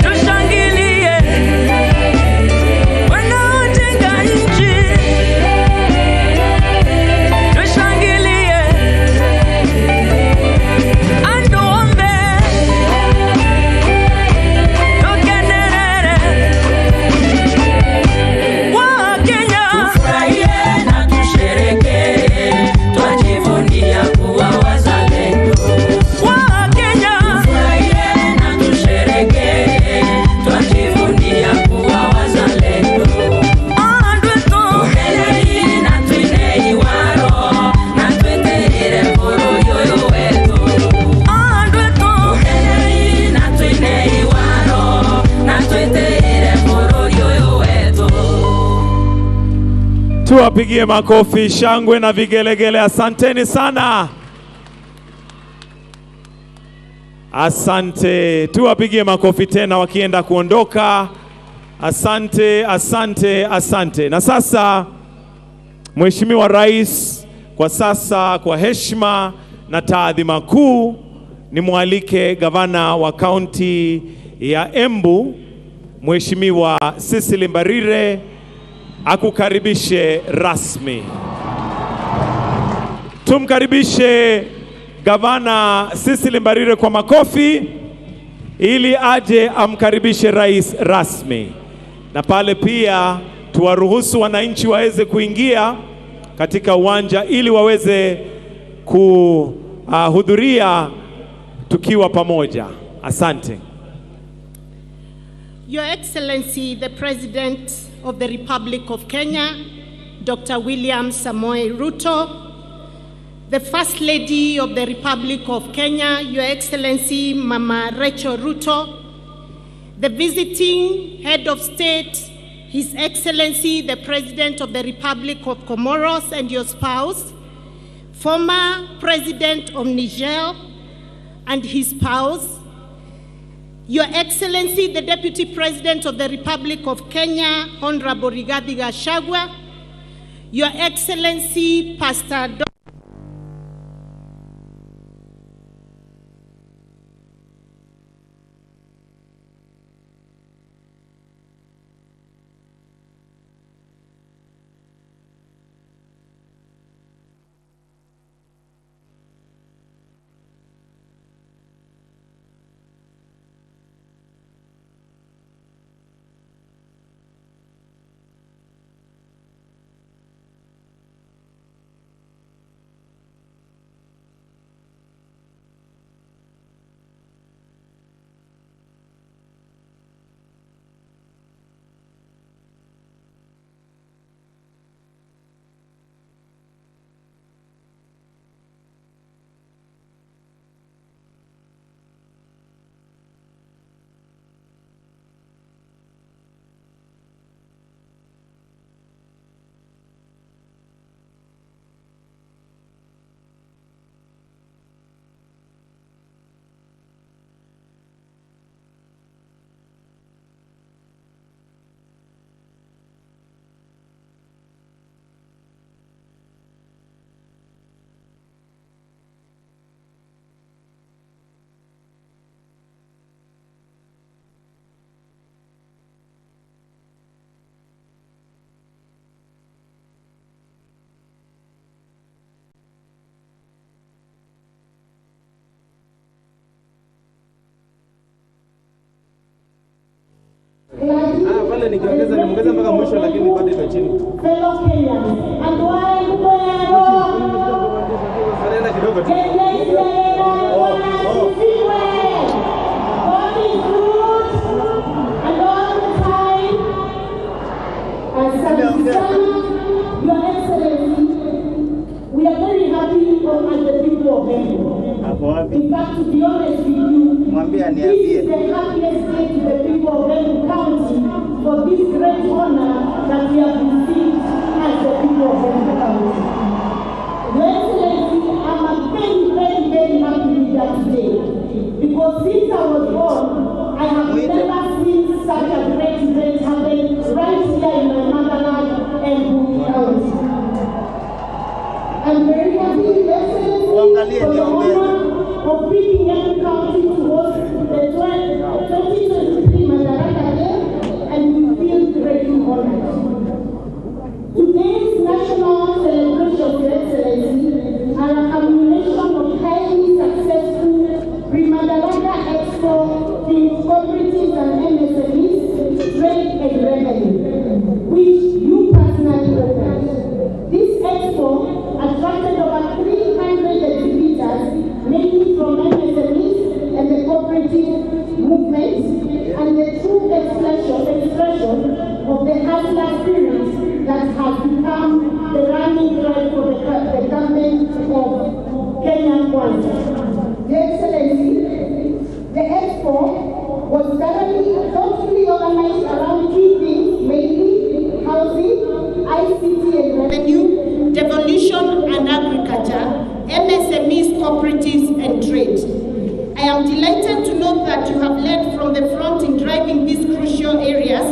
tushangilie, wanaojenga nchi tushangilie, anduombe tukenerere wa Kenya, tufurahie na tusherekee, twajivunia kuwa wazalendo. Wa Kenya, tufurahie na tusherekee, twajivunia kuwa wazalendo. Tukelei na twine iwaro, na twiterire bũrũri ũyũ wetu. Tukelei na twine iwaro, na twiterire bũrũri ũyũ wetu. Tuwapigie makofi, shangwe na vigelegele. Asanteni sana, asante. Tuwapigie makofi tena wakienda kuondoka. Asante, asante, asante. Na sasa, Mheshimiwa Rais, kwa sasa, kwa heshima na taadhima kuu, nimwalike gavana wa kaunti ya Embu, Mheshimiwa Cecily Mbarire, akukaribishe rasmi. Tumkaribishe gavana Cecily Mbarire kwa makofi ili aje amkaribishe rais rasmi. Na pale pia tuwaruhusu wananchi waweze kuingia katika uwanja ili waweze kuhudhuria tukiwa pamoja. Asante. Your Excellency, the President of the Republic of Kenya, Dr. William Samoei Ruto, the First Lady of the Republic of Kenya, Your Excellency, Mama Rachel Ruto, the visiting Head of State, His Excellency, the President of the Republic of Comoros and your spouse, former President of Niger and his spouse, Your Excellency, the Deputy President of the Republic of Kenya, Honorable Rigathi Gachagua, Your Excellency, Pastor Pale nikiongeza nimeongeza mpaka mwisho lakini bado iko chini. Anaenda kidogo tu. Oh, oh. In fact, to be honest with you, this is the happiest day to the people of Embu County for this great honor that we have received as the people of Embu County. Your Excellency, I'm a very, very, very happy leader today because since I was born, I have never seen such a great event happen right here in my motherland, Embu County. I'm very happy, Your Excellency, for the honor of picking Embu County to host the 2023 Madaraka Day, and we feel greatly honored. Today's national celebration, Your Excellency, are a culmination of highly successful pre-Madaraka Expo in cooperatives and MSMEs, trade and revenue, which you personally opened. This expo attracted over 300 exhibitors, mainly from MSMEs and the cooperative movement, and the true expression of the hustler spirit that has become the running cry for the government of Kenya Kwanza. Your Excellency, the expo was thoroughly organized around three things, mainly housing, ICT and revenue, devolution and agriculture, MSMEs, cooperatives and trade. I am delighted to note that you have led from the front in driving these crucial areas.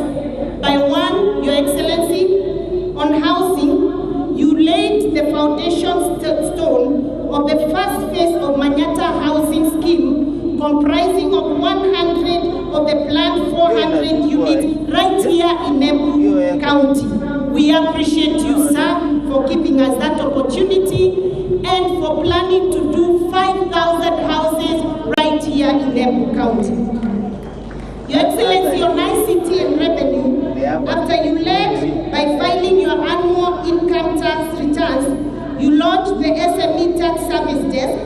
By one, Your Excellency, on housing, you laid the foundation stone of the first phase of Manyatta housing scheme, comprising of 100 of the planned 400 units right here in Embu County. We appreciate you, sir, for giving us that opportunity and for planning to do 5,000 houses right here in Embu County. Your Excellency, on ICT and revenue, after you led by filing your annual income tax returns, you launched the SME Tax Service Desk,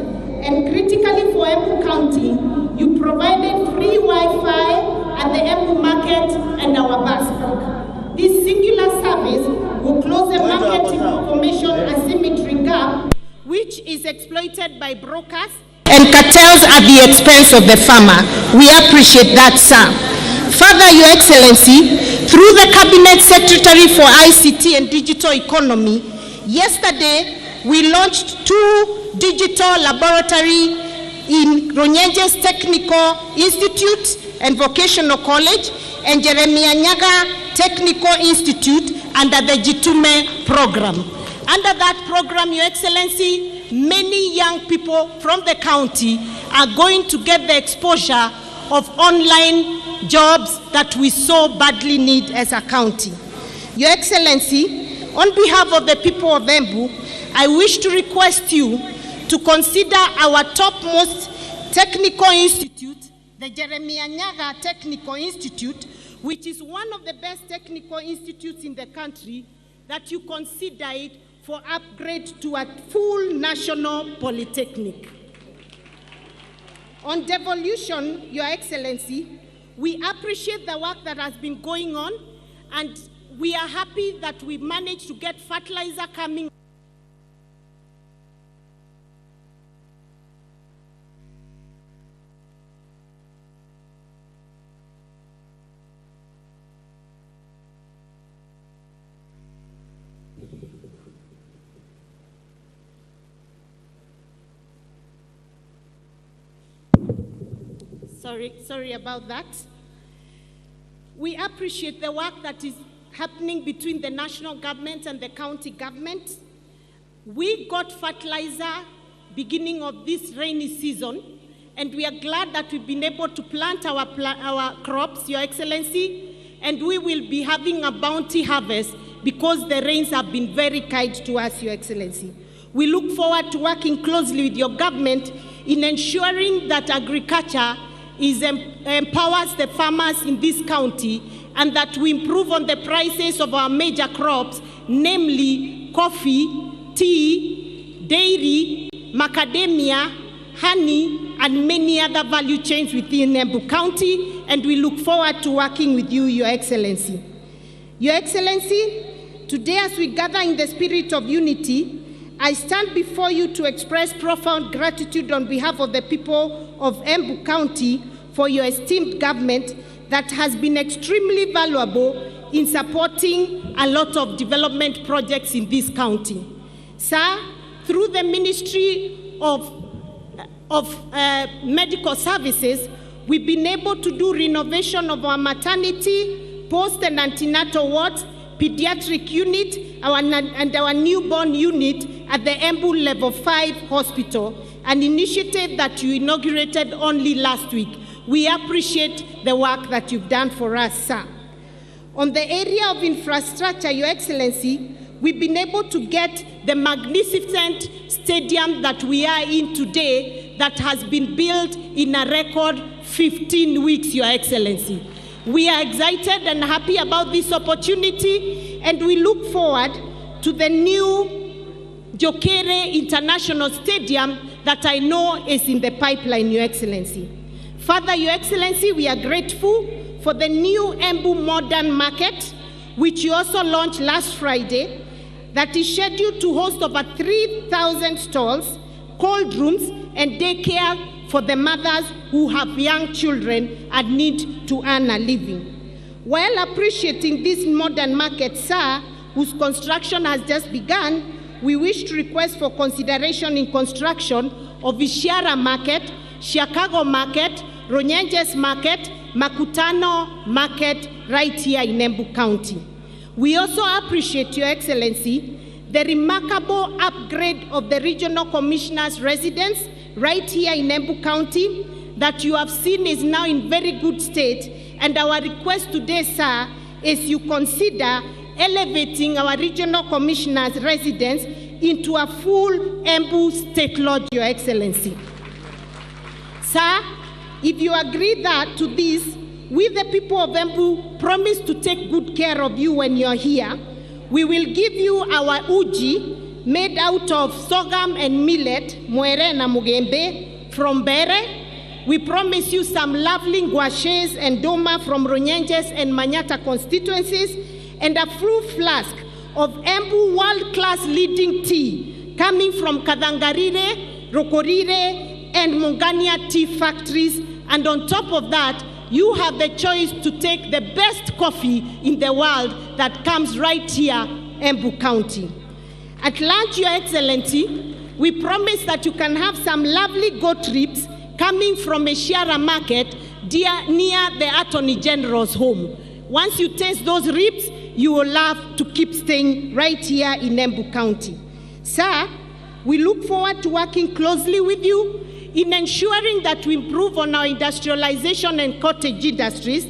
and critically for Embu County, you provided free Wi-Fi at the Embu market and our bus park. This singular service will close the market information asymmetry gap, which is exploited by brokers and cartels at the expense of the farmer. We appreciate that, sir. Further, Your Excellency, through the Cabinet Secretary for ICT and Digital Economy, yesterday we launched 2 digital laboratories in Runyenjes Technical Institute and Vocational College and Jeremiah Nyaga Technical Institute under the Jitume program. Under that program, Your Excellency, many young people from the county are going to get the exposure of online jobs that we so badly need as a county. Your Excellency, on behalf of the people of Embu, I wish to request you to consider our topmost technical institute, the Jeremiah Nyaga Technical Institute, which is one of the best technical institutes in the country, that you consider it for upgrade to a full national polytechnic. On devolution, Your Excellency, we appreciate the work that has been going on, and we are happy that we managed to get fertilizer coming. Sorry about that. We appreciate the work that is happening between the national government and the county government. We got fertilizer beginning of this rainy season, and we are glad that we've been able to plant our crops, Your Excellency, and we will be having a bounty harvest because the rains have been very kind to us, Your Excellency. We look forward to working closely with your government in ensuring that agriculture empowers the farmers in this county and that we improve on the prices of our major crops, namely coffee, tea, dairy, macadamia, honey, and many other value chains within Embu County, and we look forward to working with you, Your Excellency. Your Excellency, today as we gather in the spirit of unity, I stand before you to express profound gratitude on behalf of the people of Embu County for your esteemed government that has been extremely valuable in supporting a lot of development projects in this county. Sir, through the Ministry of Medical Services, we've been able to do renovation of our maternity, post and antenatal wards, pediatric unit, and our newborn unit at the Embu Level 5 Hospital, an initiative that you inaugurated only last week. We appreciate the work that you've done for us, sir. On the area of infrastructure, Your Excellency, we've been able to get the magnificent stadium that we are in today that has been built in a record 15 weeks, Your Excellency. We are excited and happy about this opportunity, and we look forward to the new Jokere International Stadium that I know is in the pipeline, Your Excellency. Further, Your Excellency, we are grateful for the new Embu Modern Market, which you also launched last Friday, that is scheduled to host over 3,000 stalls, cold rooms, and daycare for the mothers who have young children and need to earn a living. While appreciating this modern market, sir, whose construction has just begun, we wish to request for consideration in construction of Ishiara Market, Chicago Market, Ronyenges Market, Makutano Market, right here in Embu County. We also appreciate, Your Excellency, the remarkable upgrade of the Regional Commissioner's residence right here in Embu County that you have seen is now in very good state. And our request today, sir, is you consider elevating our Regional Commissioner's residence into a full Embu State Lodge, Your Excellency. Sir, if you agree that to this, we the people of Embu promise to take good care of you when you're here. We will give you our uji made out of sorghum and millet, mwere na mugembe, from Bere. We promise you some lovely guaches and doma from Runyenjes and Manyata constituencies, and a fruit flask of Embu world-class leading tea coming from Kathangarire, Rokorire, and Mungania tea factories. And on top of that, you have the choice to take the best coffee in the world that comes right here, Embu County. At lunch, Your Excellency, we promise that you can have some lovely goat ribs coming from Ishiara Market near the Attorney General's home. Once you taste those ribs, you will love to keep staying right here in Embu County. Sir, we look forward to working closely with you in ensuring that we improve on our industrialization and cottage industries.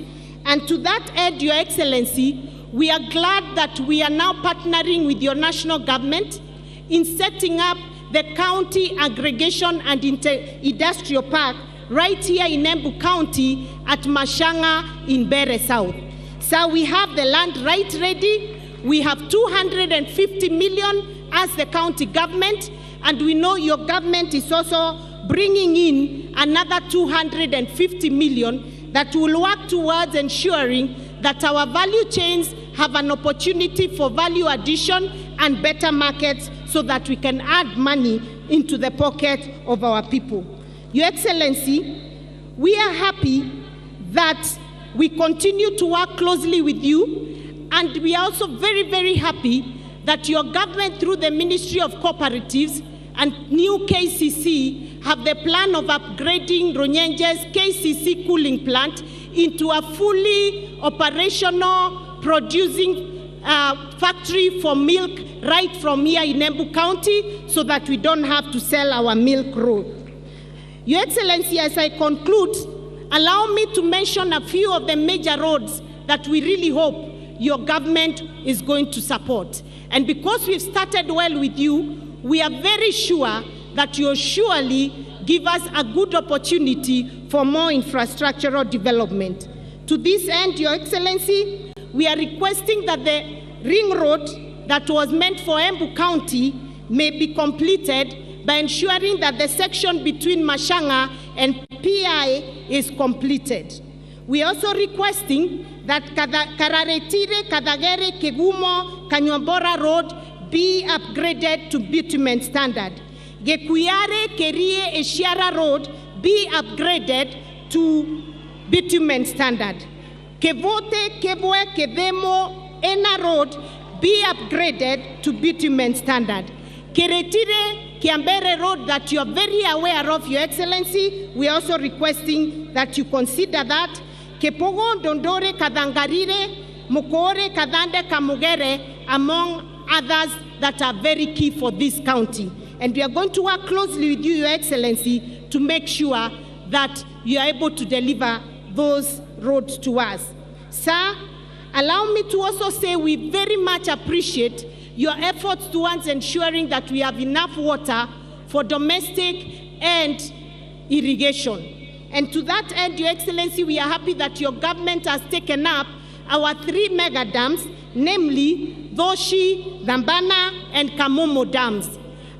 And to that end, Your Excellency, we are glad that we are now partnering with your national government in setting up the County Aggregation and Industrial Park right here in Embu County at Mashanga in Bere South. So we have the land right ready. We have 250 million as the county government, and we know your government is also bringing in another 250 million that will work towards ensuring that our value chains have an opportunity for value addition and better markets so that we can add money into the pocket of our people. Your Excellency, we are happy that we continue to work closely with you, and we are also very, very happy that your government, through the Ministry of Cooperatives and new KCC, have the plan of upgrading Runyenjes KCC cooling plant into a fully operational producing factory for milk right from here in Embu County, so that we don't have to sell our milk raw. Your Excellency, as I conclude, allow me to mention a few of the major roads that we really hope your government is going to support. And because we've started well with you, we are very sure that you'll surely give us a good opportunity for more infrastructural development. To this end, Your Excellency, we are requesting that the ring road that was meant for Embu County may be completed by ensuring that the section between Mashanga and PI is completed. We are also requesting that Kararetire, Kadagere, Kegumo, Kanyuambora Road be upgraded to bitumen standard. Gekuyare Kerie Eshiara Road be upgraded to bitumen standard. Kevote Kebwe Kedemo Ena Road be upgraded to bitumen standard. Keretire Kiambere Road that you are very aware of, Your Excellency, we are also requesting that you consider that. Kepogo Dondore Kadangarire, Mukore Kadande Kamugere, among others that are very key for this county. And we are going to work closely with you, Your Excellency, to make sure that you are able to deliver those roads to us. Sir, allow me to also say we very much appreciate your efforts towards ensuring that we have enough water for domestic and irrigation. And to that end, Your Excellency, we are happy that your government has taken up our 3 mega dams, namely Doshi, Dambana, and Kamomo dams.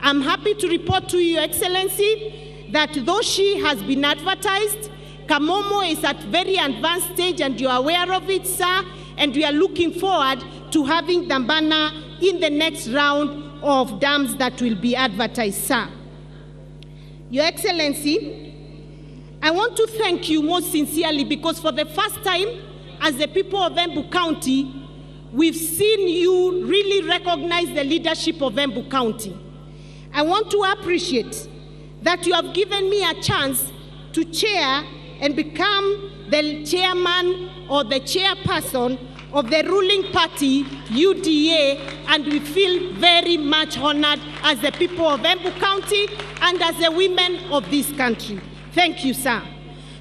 I'm happy to report to you, Your Excellency, that Doshi has been advertised. Kamomo is at very advanced stage, and you are aware of it, sir, and we are looking forward to having Dambana in the next round of dams that will be advertised, sir. Your Excellency, I want to thank you most sincerely because for the first time, as the people of Embu County, we've seen you really recognize the leadership of Embu County. I want to appreciate that you have given me a chance to chair and become the chairman or the chairperson of the ruling party, UDA, and we feel very much honored as the people of Embu County and as the women of this country. Thank you, sir.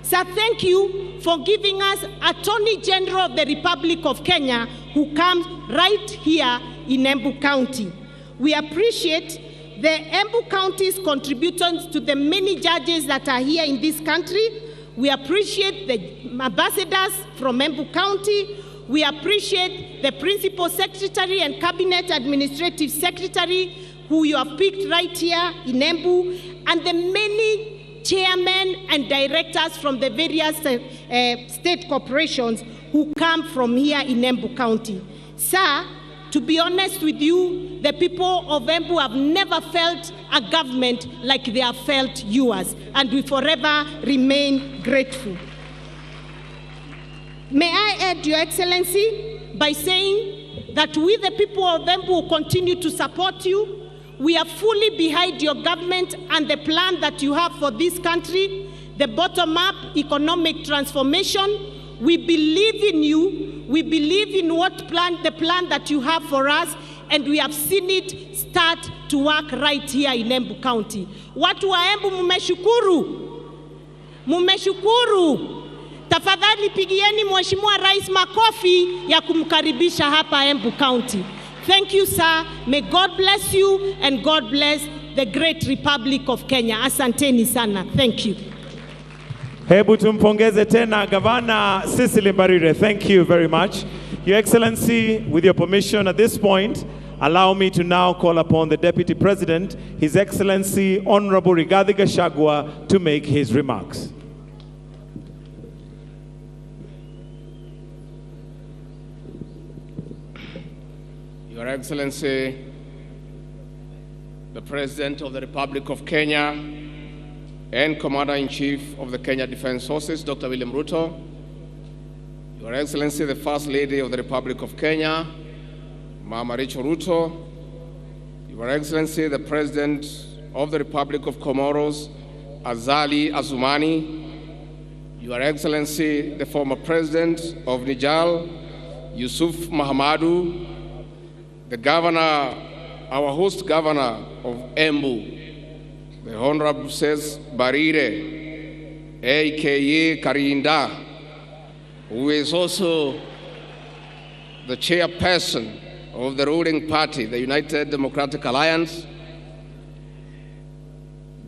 Sir, thank you for giving us Attorney General of the Republic of Kenya, who comes right here in Embu County. We appreciate the Embu County's contributions to the many judges that are here in this country. We appreciate the ambassadors from Embu County. We appreciate the Principal Secretary and Cabinet Administrative Secretary who you have picked right here in Embu, and the many chairmen and directors from the various state corporations who come from here in Embu County. Sir, to be honest with you, the people of Embu have never felt a government like they have felt yours, and we forever remain grateful. May I add, Your Excellency, by saying that we, the people of Embu, will continue to support you. We are fully behind your government and the plan that you have for this country, the bottom-up economic transformation. We believe in you. We believe in the plan that you have for us, and we have seen it start to work right here in Embu County. Watu wa Embu mumeshukuru. Mumeshukuru. Tafadhali pigieni Mheshimiwa Rais makofi ya kumkaribisha hapa Embu County. Thank you, sir. May God bless you and God bless the great Republic of Kenya. Asanteni sana. Thank you. Hebu tumpongeze tena Gavana Cecily Mbarire. Thank you very much. Your Excellency, with your permission at this point, allow me to now call upon the Deputy President, His Excellency Honorable Rigathi Gachagua, to make his remarks. Your Excellency, the President of the Republic of Kenya and Commander-in-Chief of the Kenya Defense Forces, Dr. William Ruto, Your Excellency, the First Lady of the Republic of Kenya, Mama Rachel Ruto, Your Excellency, the President of the Republic of Comoros, Azali Assoumani, Your Excellency, the former President of Niger, Yusuf Mahamadou, the governor, our host governor of Embu, the Honorable Cecily Mbarire, AKA Karinda, who is also the chairperson of the ruling party, the United Democratic Alliance,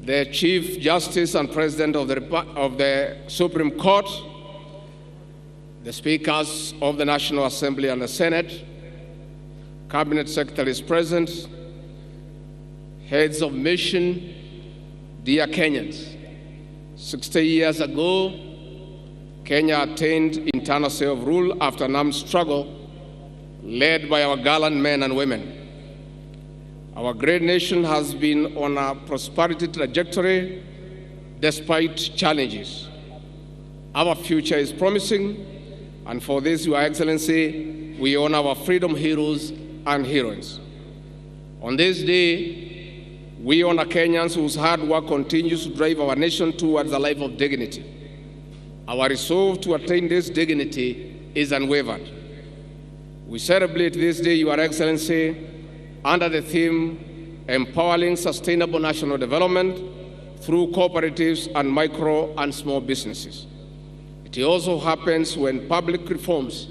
the Chief Justice and President of the Supreme Court, the Speakers of the National Assembly and the Senate, Cabinet Secretaries present, heads of mission, dear Kenyans. 60 years ago, Kenya attained internal self-rule after an armed struggle led by our gallant men and women. Our great nation has been on a prosperity trajectory despite challenges. Our future is promising, and for this, Your Excellency, we honor our freedom heroes and heroines. On this day, we honor Kenyans whose hard work continues to drive our nation towards a life of dignity. Our resolve to attain this dignity is unwavered. We celebrate this day, Your Excellency, under the theme, Empowering Sustainable National Development through Cooperatives and Micro and Small Businesses. It also happens when public reforms,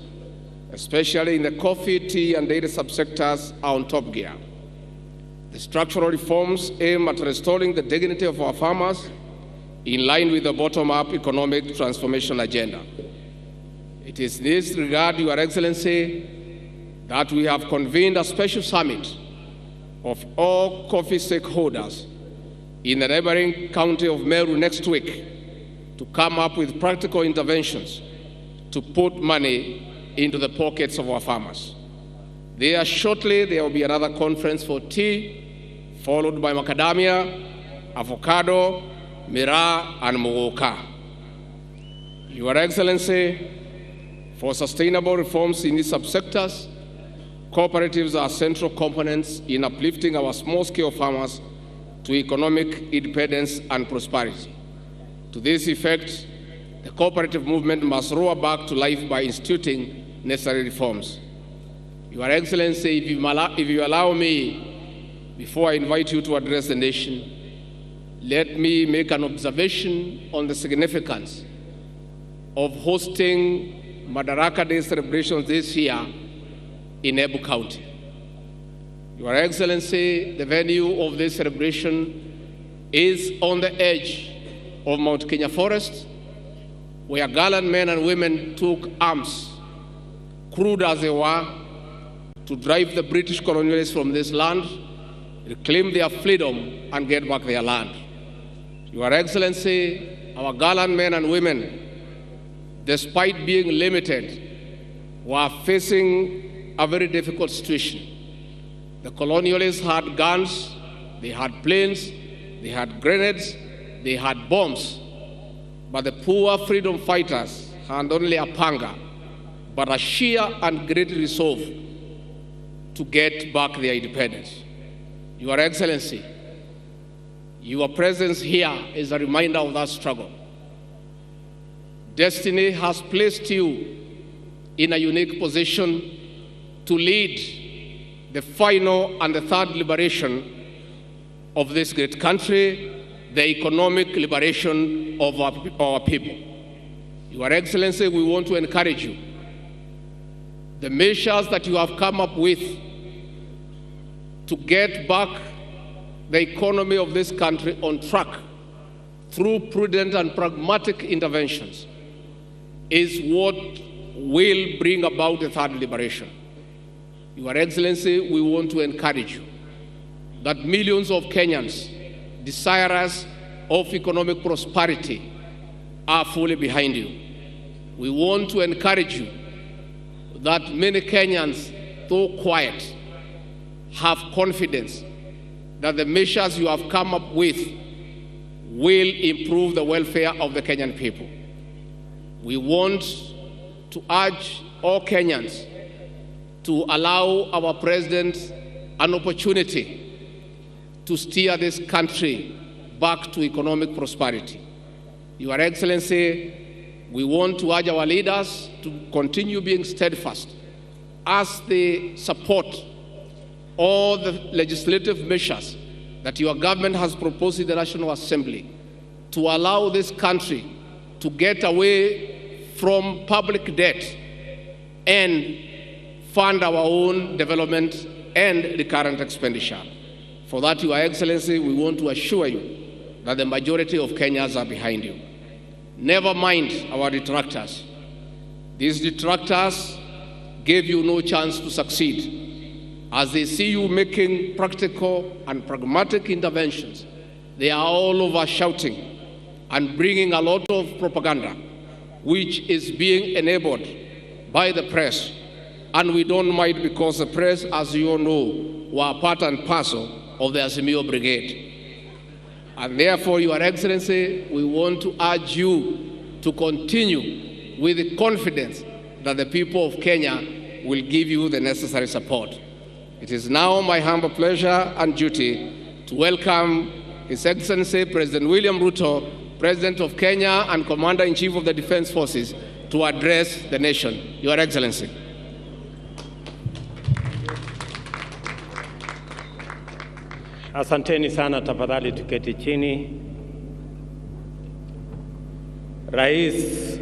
especially in the coffee, tea, and dairy subsectors, are on top gear. The structural reforms aim at restoring the dignity of our farmers in line with the bottom-up economic transformation agenda. It is in this regard, Your Excellency, that we have convened a special summit of all coffee stakeholders in the neighboring county of Meru next week to come up with practical interventions to put money into the pockets of our farmers. There shortly, there will be another conference for tea, followed by macadamia, avocado, miraa, and muguka. Your Excellency, for sustainable reforms in these subsectors, cooperatives are central components in uplifting our small-scale farmers to economic independence and prosperity. To this effect, the cooperative movement must roar back to life by instituting necessary reforms. Your Excellency, if you allow me, before I invite you to address the nation, let me make an observation on the significance of hosting Madaraka Day celebrations this year in Embu County. Your Excellency, the venue of this celebration is on the edge of Mount Kenya Forest, where gallant men and women took arms, crude as they were, to drive the British colonialists from this land, reclaim their freedom, and get back their land. Your Excellency, our gallant men and women, despite being limited, were facing a very difficult situation. The colonialists had guns, they had planes, they had grenades, they had bombs, but the poor freedom fighters had only a panga, but a sheer and great resolve to get back their independence. Your Excellency, your presence here is a reminder of that struggle. Destiny has placed you in a unique position to lead the final and the third liberation of this great country, the economic liberation of our people. Your Excellency, we want to encourage you. The measures that you have come up with to get back the economy of this country on track through prudent and pragmatic interventions is what will bring about the third liberation. Your Excellency, we want to encourage you that millions of Kenyans desirous of economic prosperity are fully behind you. We want to encourage you that many Kenyans, though quiet, have confidence that the measures you have come up with will improve the welfare of the Kenyan people. We want to urge all Kenyans to allow our president an opportunity to steer this country back to economic prosperity. Your Excellency, we want to urge our leaders to continue being steadfast as they support all the legislative measures that your government has proposed in the National Assembly to allow this country to get away from public debt and fund our own development and recurrent expenditure. For that, Your Excellency, we want to assure you that the majority of Kenyans are behind you. Never mind our detractors. These detractors gave you no chance to succeed. As they see you making practical and pragmatic interventions, they are all over shouting and bringing a lot of propaganda, which is being enabled by the press. And we don't mind because the press, as you all know, were part and parcel of the Azimio Brigade. And therefore, Your Excellency, we want to urge you to continue with the confidence that the people of Kenya will give you the necessary support. It is now my humble pleasure and duty to welcome His Excellency President William Ruto, President of Kenya and Commander-in-Chief of the Defense Forces, to address the nation. Your Excellency. Asanteni sana, tafadhali tuketi chini. Rais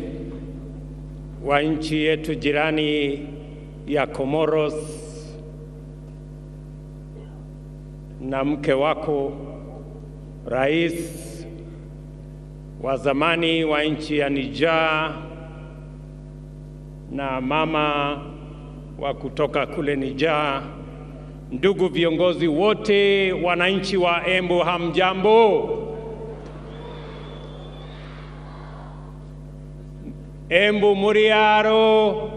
wa nchi yetu jirani ya Comoros na mke wako, rais wa zamani wa nchi ya Niger na mama wa kutoka kule Niger, ndugu viongozi wote, wananchi wa Embu, hamjambo? Embu Muriaro.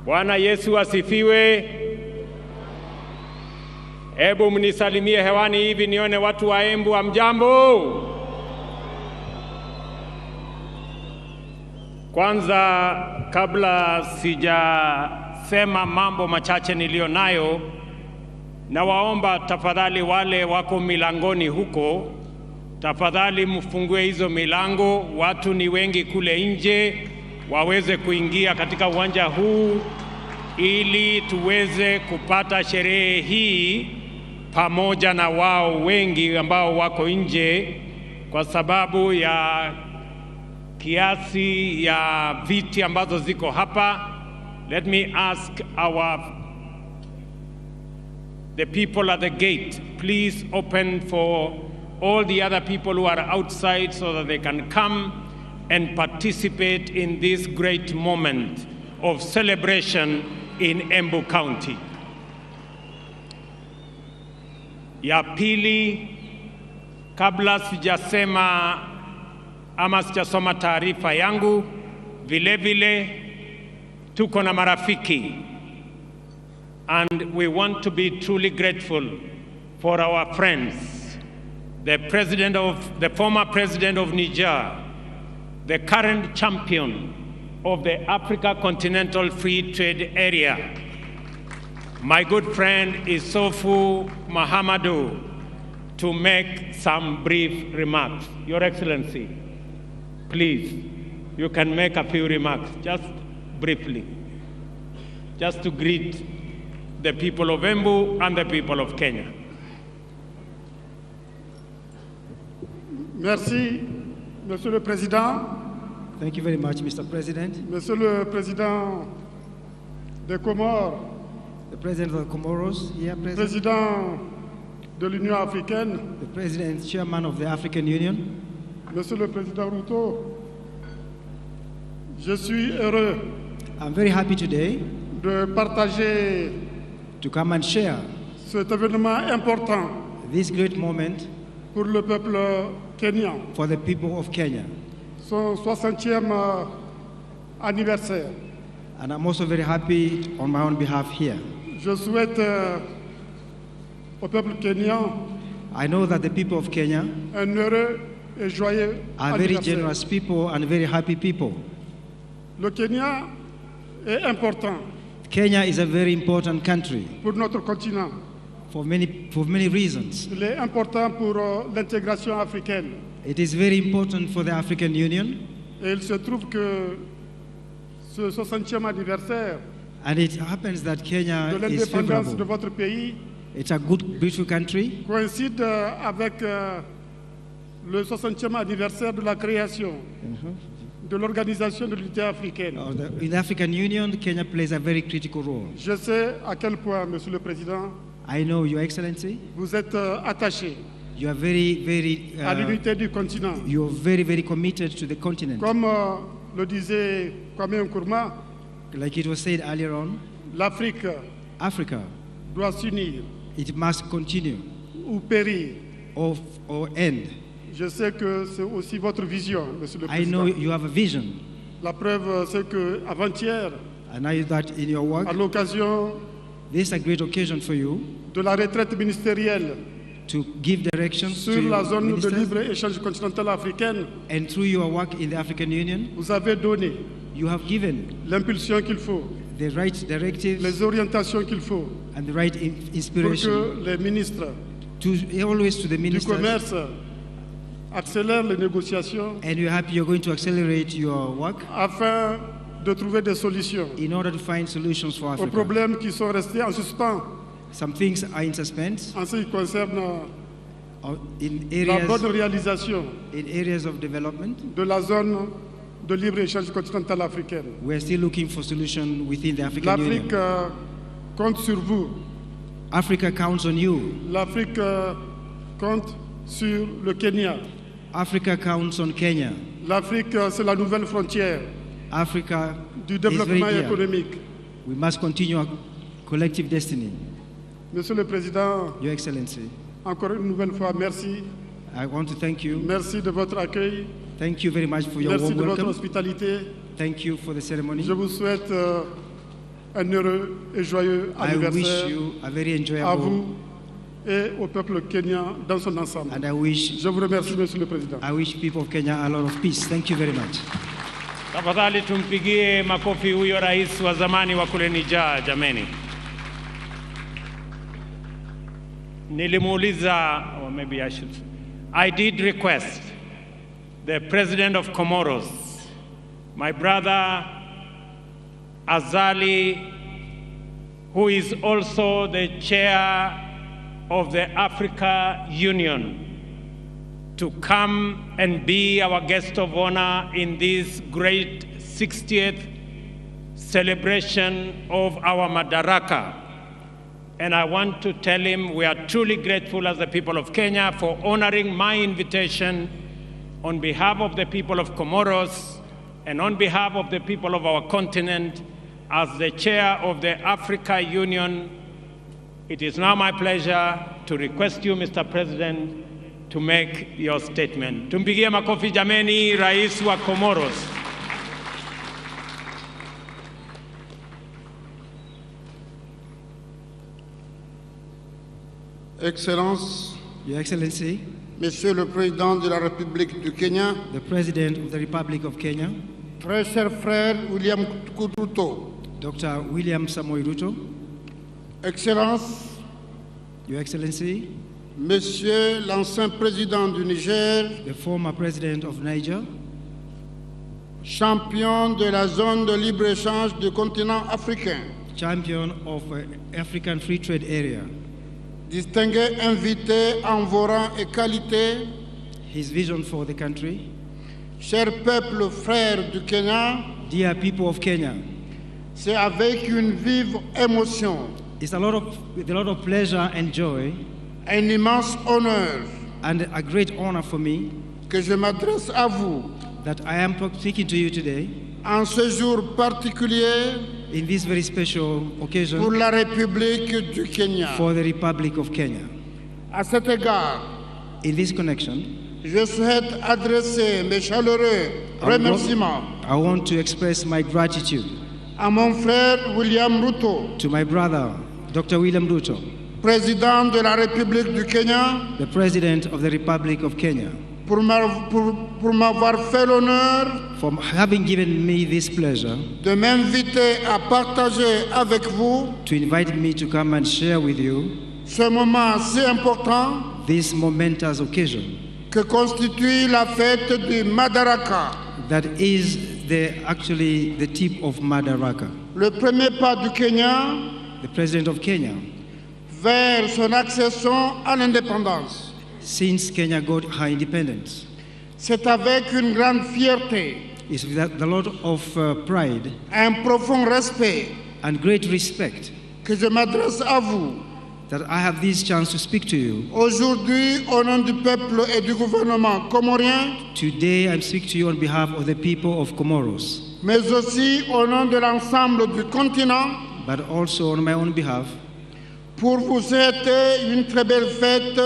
Bwana Yesu asifiwe. Hebu mnisalimie hewani hivi nione watu wa Embu, hamjambo? Kwanza, kabla sijasema mambo machache niliyo nayo, nawaomba tafadhali wale wako milangoni huko, tafadhali mfungue hizo milango. Watu ni wengi kule nje, waweze kuingia katika uwanja huu ili tuweze kupata sherehe hii pamoja na wao wengi ambao wako nje, kwa sababu ya kiasi ya viti ambazo ziko hapa. Let me ask the people at the gate, please open for all the other people who are outside so that they can come and participate in this great moment of celebration in Embu County. Ya pili, kabla sijasema ama sijasoma taarifa yangu, vile vile tuko na marafiki, and we want to be truly grateful for our friends, the former president of Niger, the current champion of the Africa Continental Free Trade Area, my good friend Issoufou Mahamadou, to make some brief remarks. Your Excellency, please, you can make a few remarks, just briefly, just to greet the people of Embu and the people of Kenya. Merci, Monsieur le Président. Thank you very much, Mr. President. Monsieur le Président des Comores, the President of the Comoros, here present. Président de l'Union africaine, the President, Chairman of the African Union. Monsieur le Président Ruto, je suis heureux I'm very happy today de partager to come and share cet événement important this great moment pour le peuple kenyan, for the people of Kenya. Son 60e anniversaire. And I'm also very happy on my own behalf here. Je souhaite au peuple kenyan I know that the people of Kenya un heureux et joyeux are very anniversaire. Generous people and very happy people. Le Kenya est important Kenya is a very important country pour notre continent. for many reasons. Il est important pour l'intégration africaine. It is very important for the African Union. Et il se trouve que ce 60e anniversaire And it happens that Kenya de is l'indépendance de favorable. Votre pays It's a good, beautiful country. Coïncide avec le 60e anniversaire de la création de l'Organisation de l'Unité africaine. In the African Union, Kenya plays a very critical role. Je sais à quel point, Monsieur le Président, I know, Your Excellency, vous êtes attaché you are very, very, à l'unité du continent. You're very, very committed to the continent. Comme le disait Kwame Nkrumah, Like it was said earlier on, l'Afrique Africa, doit s'unir it must continue ou périr. Or end. Je sais que c'est aussi votre vision, Monsieur le I know Président. you have a vision. La preuve, c'est que avant-hier, And I know that in your work, à l'occasion this is a great occasion for you. de la retraite ministérielle to give directions sur to la zone de ministers, libre-échange continentale africaine, and through your work in the African Union, vous avez donné you have given l'impulsion qu'il faut, the right directives, les orientations qu'il faut and the right pour inspiration que les ministres to always to the du ministers. commerce accélèrent les négociations And we're happy you're going to accelerate your work afin de trouver des solutions in order to find solutions for aux Africa. problèmes qui sont restés en suspens Some things are in suspense en ce qui concerne in la areas, bonne réalisation in areas of development. de la zone de libre-échange continentale africaine. We are still looking for solution within the African Union. L'Afrique compte sur vous. Africa counts on you. L'Afrique compte sur le Kenya. Africa counts on Kenya. L'Afrique, c'est la nouvelle frontière Africa du is very développement dear. économique. We must continue our collective destiny. Monsieur le Président, Your Excellency, encore une nouvelle fois, merci. I want to thank you. Merci de votre accueil. Thank you very much for your Merci warm de votre welcome. hospitalité. Thank you for the ceremony. Je vous souhaite un heureux et joyeux I wish anniversaire you a very à enjoyable vous et au peuple kenyan dans son ensemble. And I wish, Je vous remercie, Monsieur le Président. I wish people of Kenya a lot of peace. Thank you very much. Tafadhali tumpigie makofi huyo rais wa zamani wa kule Niger, jameni. Nilimuuliza, or maybe I should, I did request the president of Comoros, my brother Azali, who is also the chair of the Africa Union, to come and be our guest of honor in this great 60th celebration of our Madaraka. And I want to tell him we are truly grateful as the people of Kenya for honoring my invitation on behalf of the people of Comoros and on behalf of the people of our continent. As the chair of the Africa Union, it is now my pleasure to request you, Mr. President, to make your statement. Tumpigie makofi jameni, Rais wa Comoros. Excellence, Your Excellency, Monsieur le Président de la République du Kenya, the President of the Republic of Kenya, très cher frère William Ruto, Dr. William Samoei Ruto, Excellence, Your Excellency, Monsieur l'ancien président du Niger, the former President of Niger, champion de la zone de libre-échange du continent africain, champion of African Free Trade Area, distingué invité en vos rangs et qualités, his vision for the country, cher peuple frère du Kenya, dear people of Kenya, c'est avec une vive émotion, it's a lot of, with a lot of pleasure and joy, un immense honneur and a great honor for me que je m'adresse à vous that I am speaking to you today en ce jour particulier in this very special occasion pour la République du Kenya. for the Republic of Kenya. À cet égard, In this connection, je souhaite adresser mes chaleureux remerciements I want to express my gratitude à mon frère William Ruto, to my brother, Dr. William Ruto, président de la République du Kenya, the President of the Republic of Kenya, pour m'avoir fait l'honneur for having given me this pleasure de m'inviter à partager avec vous to invite me to come and share with you ce moment si important this momentous occasion que constitue la fête du Madaraka, that is actually the tip of Madaraka, le premier pas du Kenya the President of Kenya, vers son accession à l'indépendance. Since Kenya got her independence. C'est avec une grande fierté, It's with a lot of pride, un profond respect and great respect que je m'adresse à vous that I have this chance to speak to you. aujourd'hui au nom du peuple et du gouvernement comorien, Today I speak to you on behalf of the people of Comoros, mais aussi au nom de l'ensemble du continent, but also on my own behalf, pour vous souhaiter une très belle fête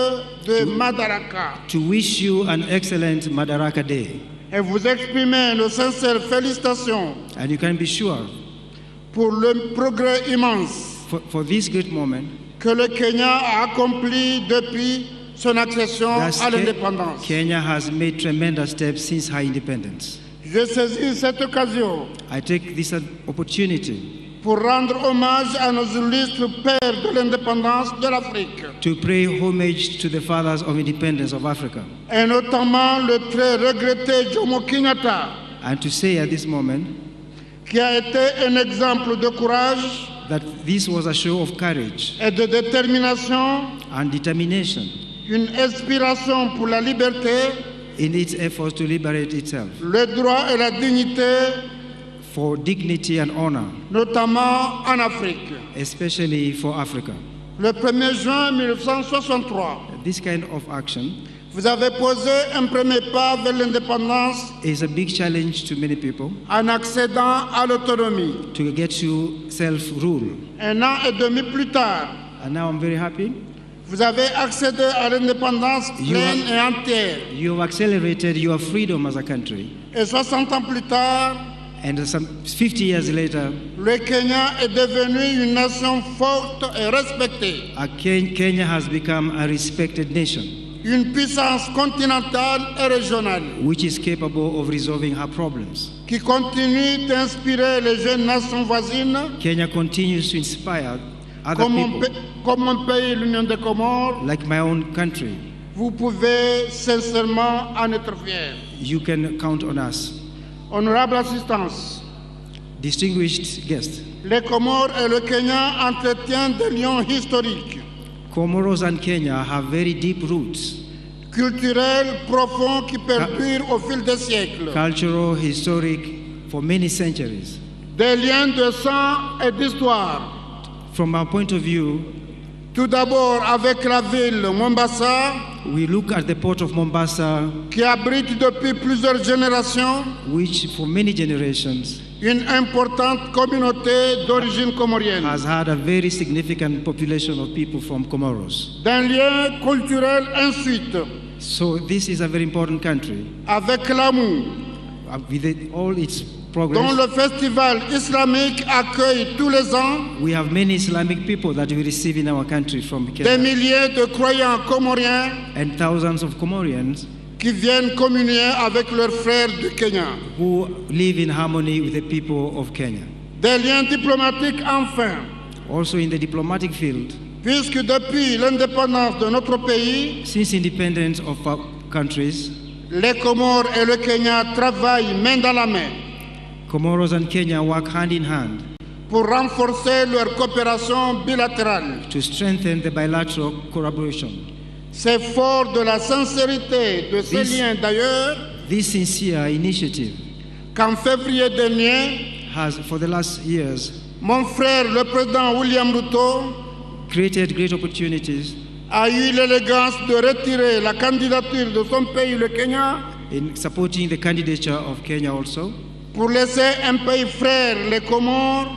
de Madaraka to wish you an excellent Madaraka Day. et vous exprimer nos sincères félicitations And you can be sure pour le progrès immense for this great moment que que le Kenya a accomplis depuis son accession Thus, à l'indépendance. Kenya has made tremendous steps since her independence. Je saisis cette occasion I take this opportunity pour rendre hommage à nos illustres pères de l'indépendance de l'Afrique, to pay homage to the fathers of independence of Africa, et notamment le très regretté Jomo Kenyatta, and to say at this moment qui a été un exemple de courage that this was a show of courage et de détermination, and determination une inspiration pour la liberté, in its efforts to liberate itself, le droit et la dignité, for dignity and honor, notamment en Afrique. Especially for Africa. Le 1er juin 1963, This kind of action vous avez posé un premier pas vers l'indépendance is a big challenge to many people en accédant à l'autonomie. To get to self-rule. Un an et demi plus tard, And now I'm very happy. Vous avez accédé à l'indépendance pleine et entière. You have accelerated your freedom as a country. Et 60 ans plus tard, And some 50 years later, le Kenya est devenu une nation forte et respectée, Kenya has become a respected nation, une puissance continentale et régionale which is capable of resolving her problems. Qui continue d'inspirer les jeunes nations voisines Kenya continues to inspire other comme people, comme mon pays, l'Union des Comores. Like my own country. Vous pouvez sincèrement en être fiers. You can count on us. Honorable assistance, Distinguished guests, les Comores et le Kenya entretiennent des liens historiques, Comoros and Kenya have very deep roots, culturels profonds qui perdurent au fil des siècles. Cultural, historic, for many centuries. Des liens de sang et d'histoire. From our point of view, Tout d'abord avec la ville Mombasa, we look at the port of Mombasa, qui abrite depuis plusieurs générations which for many generations une importante communauté d'origine comorienne. Has had a very significant population of people from Comoros. D'un lien culturel ensuite So this is a very important country avec Lamu, with all its progress. Dont le festival islamique accueille tous les ans We have many Islamic people that we receive in our country from des Kenya, milliers de croyants comoriens and thousands of Comorians qui viennent communier avec leurs frères du Kenya. Who live in harmony with the people of Kenya. Des liens diplomatiques enfin, Also in the diplomatic field, puisque depuis l'indépendance de notre pays, since independence of our countries, les Comores et le Kenya travaillent main dans la main Comoros and Kenya work hand in hand pour renforcer leur coopération bilatérale. To strengthen the bilateral collaboration. C'est fort de la sincérité de ces liens d'ailleurs This sincere initiative qu'en février dernier, has, for the last years, mon frère, le président William Ruto, created great opportunities a eu l'élégance de retirer la candidature de son pays, le Kenya, in supporting the candidature of Kenya also, pour laisser un pays frère, les Comores,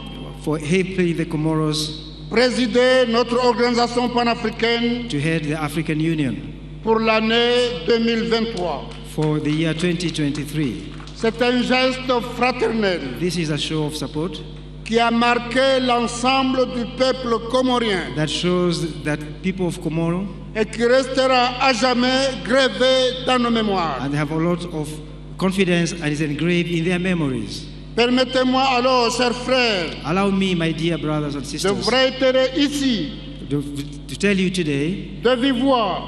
for helping the Comoros présider notre organisation panafricaine to head the African Union pour l'année 2023. For the year 2023. C'est un geste fraternel This is a show of support qui a marqué l'ensemble du peuple comorien that shows that people of Comoro et qui restera à jamais gravé dans nos mémoires. And they have a lot of confidence and is engraved in their memories. Permettez-moi alors, chers frères, Allow me, my dear brothers and de sisters, vous réitérer ici, to tell you today, de vive voix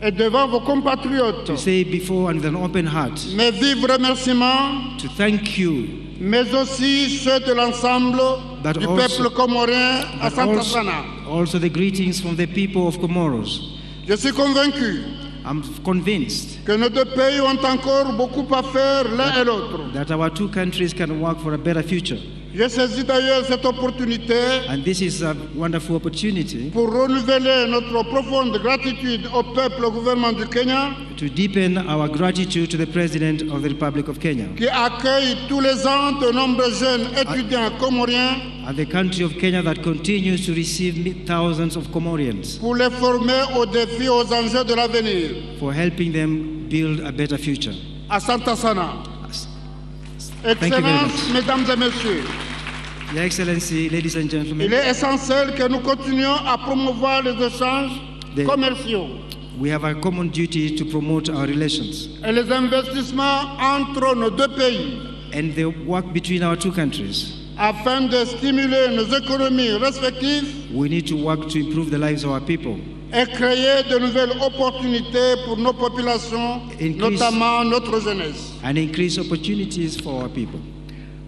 et devant vos compatriotes, to say before and with an open heart, mes vifs remerciements, to thank you, mais aussi ceux de l'ensemble but du also, peuple comorien à but Santa also, Sana. Also the greetings from the people of Comoros. Je suis convaincu I'm convinced que nos deux pays ont encore beaucoup à faire l'un et l'autre. That our two countries can work for a better future. Je saisis d'ailleurs cette opportunité And this is a wonderful opportunity pour renouveler notre profonde gratitude au peuple et au gouvernement du Kenya to deepen our gratitude to the President of the Republic of Kenya qui accueille tous les ans de nombreux jeunes étudiants comoriens and the country of Kenya that continues to receive thousands of Comorians pour les former aux défis, aux enjeux de l'avenir. For helping them build a better future. Asante sana. Thank you very Excellences, much. Mesdames et Messieurs, Your Excellency, ladies and gentlemen, Il est essentiel que nous continuions à promouvoir les échanges commerciaux we have a common duty to promote our relations et les investissements entre nos deux pays and the work between our two countries. Afin de stimuler nos économies respectives We need to work to improve the lives of our people et créer de nouvelles opportunités pour nos populations, notamment notre jeunesse. And increase opportunities for our people.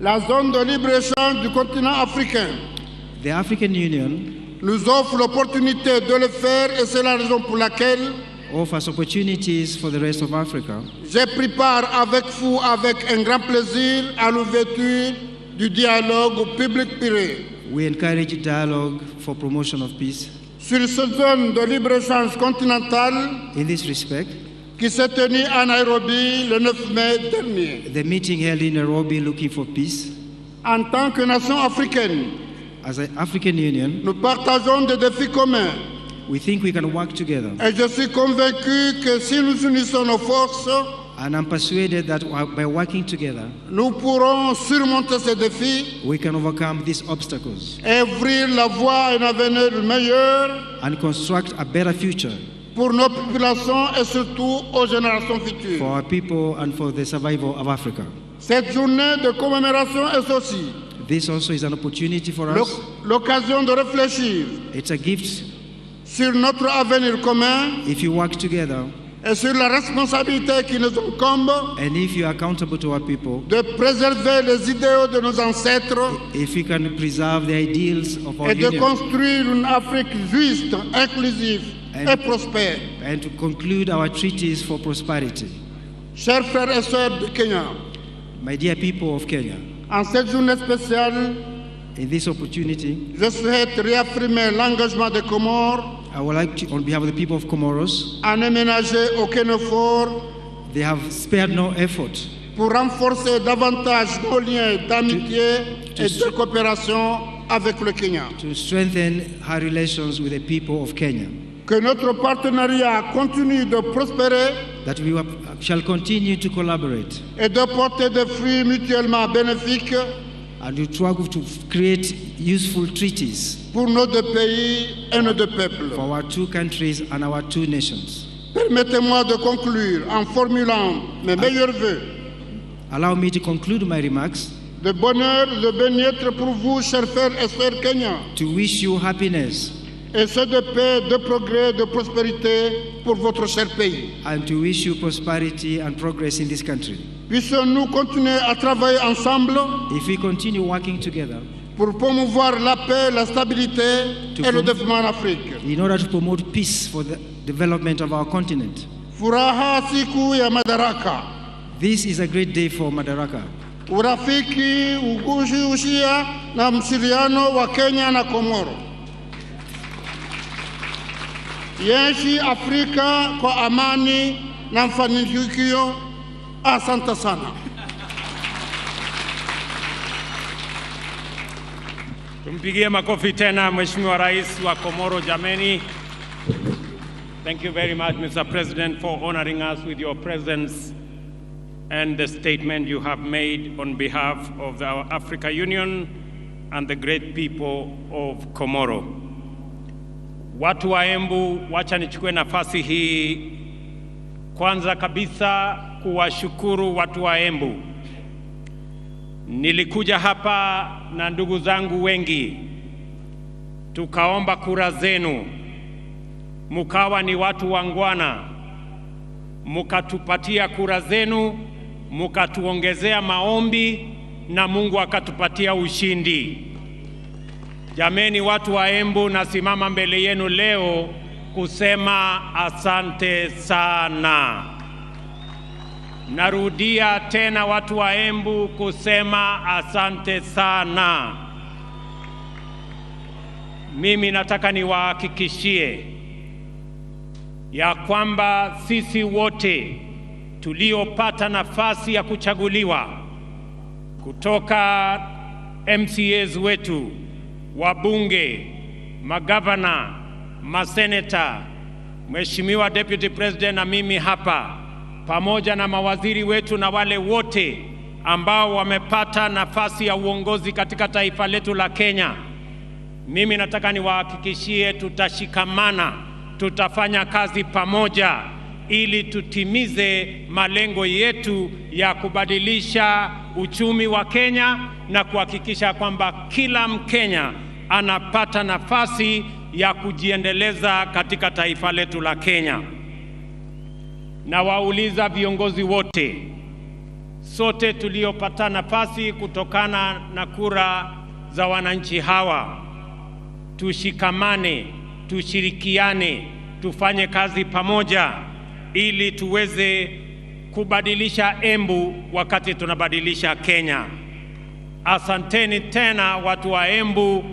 La zone de libre-échange du continent africain The African Union nous offre l'opportunité de le faire et c'est la raison pour laquelle offers opportunities for the rest of Africa. J'ai pris part avec vous, avec un grand plaisir, à l'ouverture du dialogue public-privé We encourage dialogue for promotion of peace. Sur cette zone de libre-échange continentale In this respect, qui s'est tenue à Nairobi le 9 mai dernier. The meeting held in Nairobi looking for peace. En tant que nation africaine, As an African Union, nous partageons des défis communs we think we can work together. Et je suis convaincu que si nous unissons nos forces, And I'm persuaded that by working together, nous pourrons surmonter ces défis we can overcome these obstacles et ouvrir la voie à un avenir meilleur and construct a better future pour nos populations et surtout aux générations futures. For our people and for the survival of Africa. Cette journée de commémoration est aussi This also is an opportunity for us. L'occasion de réfléchir It's a gift sur notre avenir commun if you work together et sur la responsabilité qui nous incombe and if you are accountable to our people, de préserver les idéaux de nos ancêtres if we can preserve the ideals of our et de union construire une Afrique juste, inclusive et prospère. And to conclude our treaties for prosperity. Chers frères et sœurs du Kenya, My dear people of Kenya, en cette journée spéciale, in this opportunity, je souhaite réaffirmer l'engagement des Comores I would like to, on behalf of the people of Comoros, à ne ménager aucun effort they have spared no effort pour renforcer davantage nos liens d'amitié et de coopération avec le Kenya. To strengthen our relations with the people of Kenya. Que notre partenariat continue de prospérer That we shall continue to collaborate et de porter des fruits mutuellement bénéfiques and to try to create useful treaties pour nos deux pays et nos deux peuples. For our two countries and our two nations. Permettez-moi de conclure en formulant mes meilleurs vœux Allow me to conclude my remarks de bonheur, de bien-être pour vous, chers frères et sœurs kenyans, to wish you happiness et ceux de paix, de progrès, de prospérité pour votre cher pays. And to wish you prosperity and progress in this country. Puissions-nous continuer à travailler ensemble If we continue working together pour promouvoir la paix, la stabilité et le développement en Afrique. In order to promote peace for the development of our continent. Furaha siku ya Madaraka. This is a great day for Madaraka. Urafiki, ugushi, ushia na mshiriano wa Kenya na Komoro. Yeshi Afrika kwa amani na mafanikio. Asante sana. Tumpigie makofi tena Mheshimiwa Rais wa Komoro jameni. Thank you very much, Mr. President, for honoring us with your presence and the statement you have made on behalf of the Africa Union and the great people of Komoro. Watu wa Embu, wacha nichukue nafasi hii kwanza kabisa kuwashukuru watu wa Embu. Nilikuja hapa na ndugu zangu wengi, tukaomba kura zenu, mukawa ni watu wangwana, mukatupatia kura zenu, mukatuongezea maombi na Mungu akatupatia ushindi. Jameni, watu wa Embu, nasimama mbele yenu leo kusema asante sana. Narudia tena, watu wa Embu, kusema asante sana. Mimi nataka niwahakikishie ya kwamba sisi wote tuliopata nafasi ya kuchaguliwa kutoka MCAs wetu, wabunge, magavana, maseneta, Mheshimiwa Deputy President na mimi hapa, pamoja na mawaziri wetu na wale wote ambao wamepata nafasi ya uongozi katika taifa letu la Kenya, mimi nataka niwahakikishie tutashikamana, tutafanya kazi pamoja ili tutimize malengo yetu ya kubadilisha uchumi wa Kenya na kuhakikisha kwamba kila Mkenya anapata nafasi ya kujiendeleza katika taifa letu la Kenya. Na wauliza viongozi wote, sote tuliopata nafasi kutokana na kura za wananchi hawa, tushikamane, tushirikiane, tufanye kazi pamoja ili tuweze kubadilisha Embu wakati tunabadilisha Kenya. Asanteni tena watu wa Embu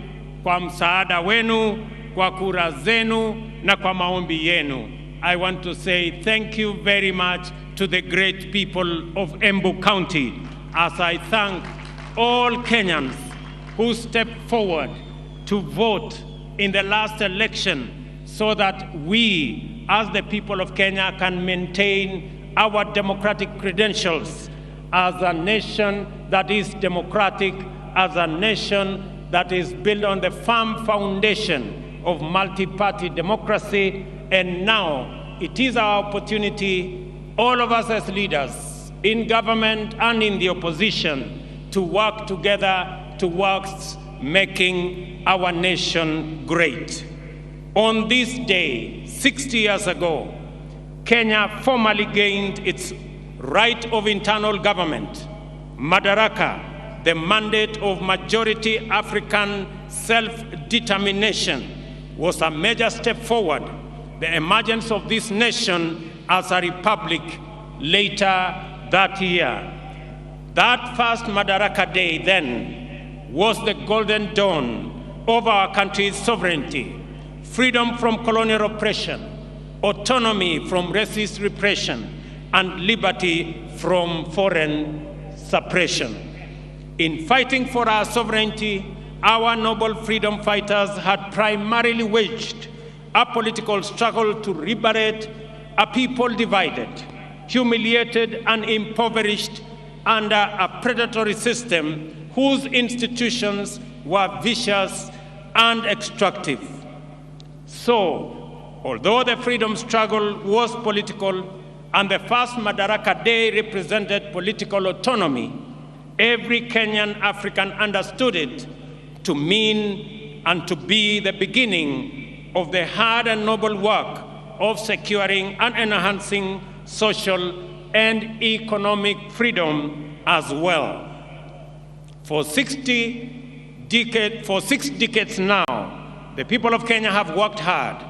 kwa msaada wenu, kwa kura zenu na kwa maombi yenu. I want to say thank you very much to the great people of Embu County as I thank all Kenyans who stepped forward to vote in the last election so that we, as the people of Kenya, can maintain our democratic credentials as a nation that is democratic, as a nation that is built on the firm foundation of multi-party democracy. And now it is our opportunity, all of us as leaders, in government and in the opposition, to work together towards making our nation great. On this day, 60 years ago, Kenya formally gained its right of internal government, Madaraka, the mandate of majority African self-determination, was a major step forward. The emergence of this nation as a republic later that year. That first Madaraka Day then was the golden dawn of our country's sovereignty, freedom from colonial oppression, autonomy from racist repression, and liberty from foreign suppression. In fighting for our sovereignty, our noble freedom fighters had primarily waged a political struggle to liberate a people divided, humiliated, and impoverished under a predatory system whose institutions were vicious and extractive. So, although the freedom struggle was political and the first Madaraka Day represented political autonomy, every Kenyan African understood it to mean and to be the beginning of the hard and noble work of securing and enhancing social and economic freedom as well. For 6 decades now, the people of Kenya have worked hard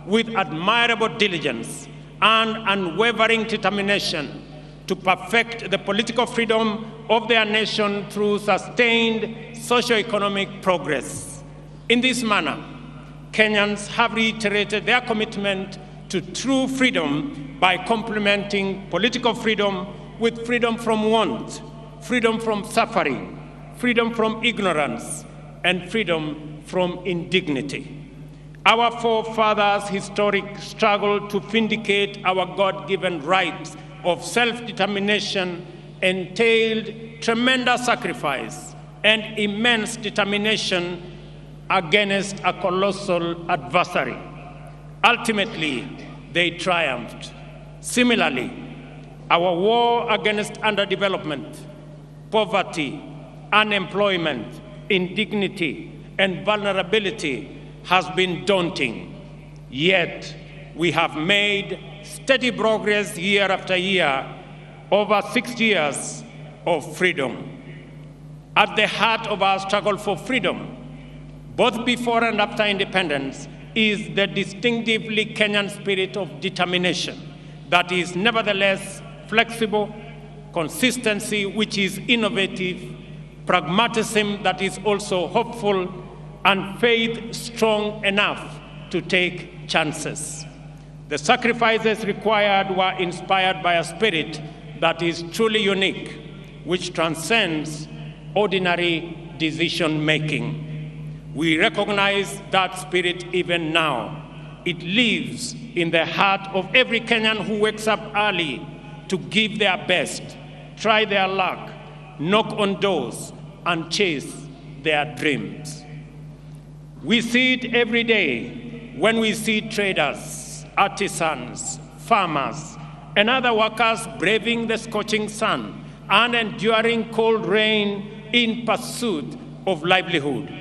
with admirable diligence and unwavering determination to perfect the political freedom of their nation through sustained socio-economic progress. In this manner, Kenyans have reiterated their commitment to true freedom by complementing political freedom with freedom from want, freedom from suffering, freedom from ignorance, and freedom from indignity. Our forefathers' historic struggle to vindicate our God-given rights of self-determination entailed tremendous sacrifice and immense determination against a colossal adversary. Ultimately, they triumphed. Similarly, our war against underdevelopment, poverty, unemployment, indignity, and vulnerability has been daunting. Yet, we have made steady progress year after year over 60 years of freedom. At the heart of our struggle for freedom, both before and after independence, is the distinctively Kenyan spirit of determination that is nevertheless flexible, consistency which is innovative, pragmatism that is also hopeful, and faith strong enough to take chances. The sacrifices required were inspired by a spirit that is truly unique, which transcends ordinary decision-making. We recognize that spirit even now. It lives in the heart of every Kenyan who wakes up early to give their best, try their luck, knock on doors, and chase their dreams. We see it every day when we see traders, artisans, farmers, and other workers braving the scorching sun and enduring cold rain in pursuit of livelihood.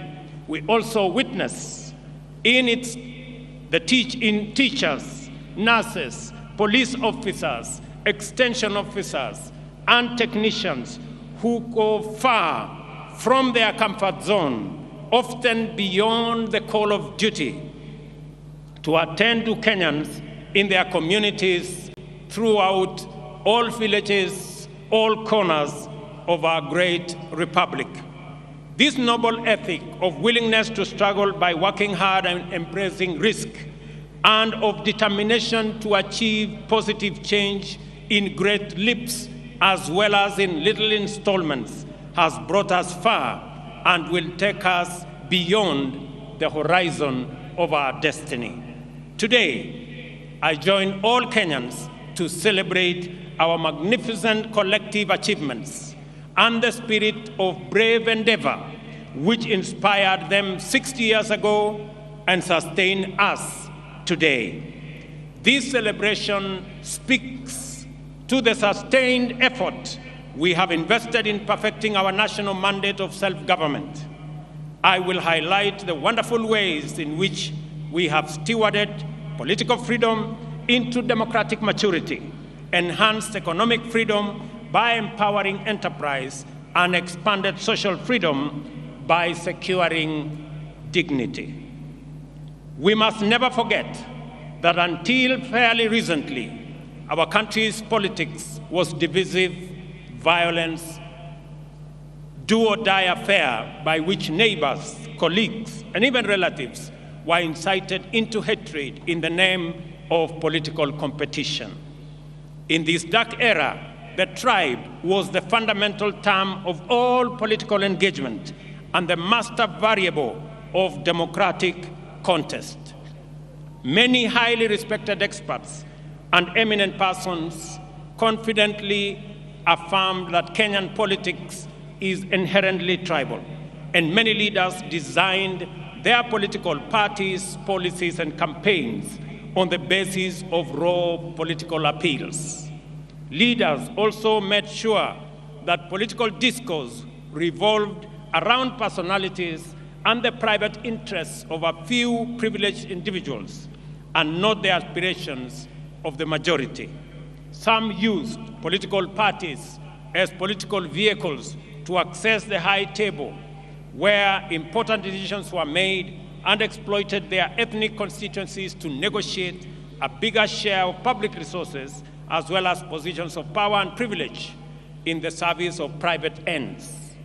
We also witness in teachers, nurses, police officers, extension officers, and technicians who go far from their comfort zone, often beyond the call of duty, to attend to Kenyans in their communities throughout all villages, all corners of our great republic. This noble ethic of willingness to struggle by working hard and embracing risk, and of determination to achieve positive change in great leaps as well as in little installments, has brought us far and will take us beyond the horizon of our destiny. Today, I join all Kenyans to celebrate our magnificent collective achievements and the spirit of brave endeavor which inspired them 60 years ago and sustain us today. This celebration speaks to the sustained effort we have invested in perfecting our national mandate of self-government. I will highlight the wonderful ways in which we have stewarded political freedom into democratic maturity, enhanced economic freedom by empowering enterprise, and expanded social freedom by securing dignity. We must never forget that until fairly recently, our country's politics was divisive, violence, do-or-die affair by which neighbors, colleagues, and even relatives were incited into hatred in the name of political competition. In this dark era, the tribe was the fundamental term of all political engagement and the master variable of democratic contest. Many highly respected experts and eminent persons confidently affirmed that Kenyan politics is inherently tribal, and many leaders designed their political parties, policies, and campaigns on the basis of raw political appeals. Leaders also made sure that political discourse revolved around personalities and the private interests of a few privileged individuals and not the aspirations of the majority. Some used political parties as political vehicles to access the high table where important decisions were made and exploited their ethnic constituencies to negotiate a bigger share of public resources as well as positions of power and privilege in the service of private ends.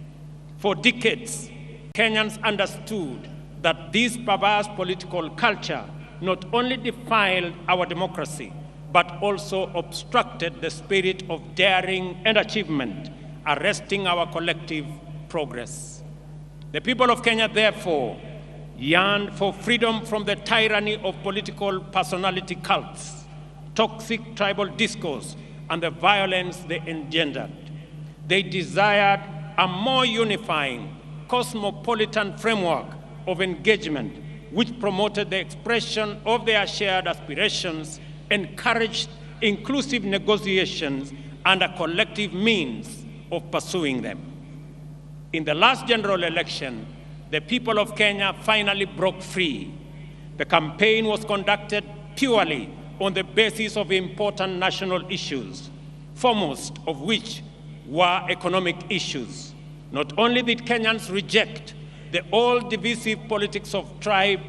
For decades, Kenyans understood that this perverse political culture not only defiled our democracy, but also obstructed the spirit of daring and achievement, arresting our collective progress. The people of Kenya, therefore, yearned for freedom from the tyranny of political personality cults, toxic tribal discourse, and the violence they engendered. They desired a more unifying, cosmopolitan framework of engagement which promoted the expression of their shared aspirations, encouraged inclusive negotiations, and a collective means of pursuing them. In the last general election, the people of Kenya finally broke free. The campaign was conducted purely on the basis of important national issues, foremost of which were economic issues. Not only did Kenyans reject the old divisive politics of tribe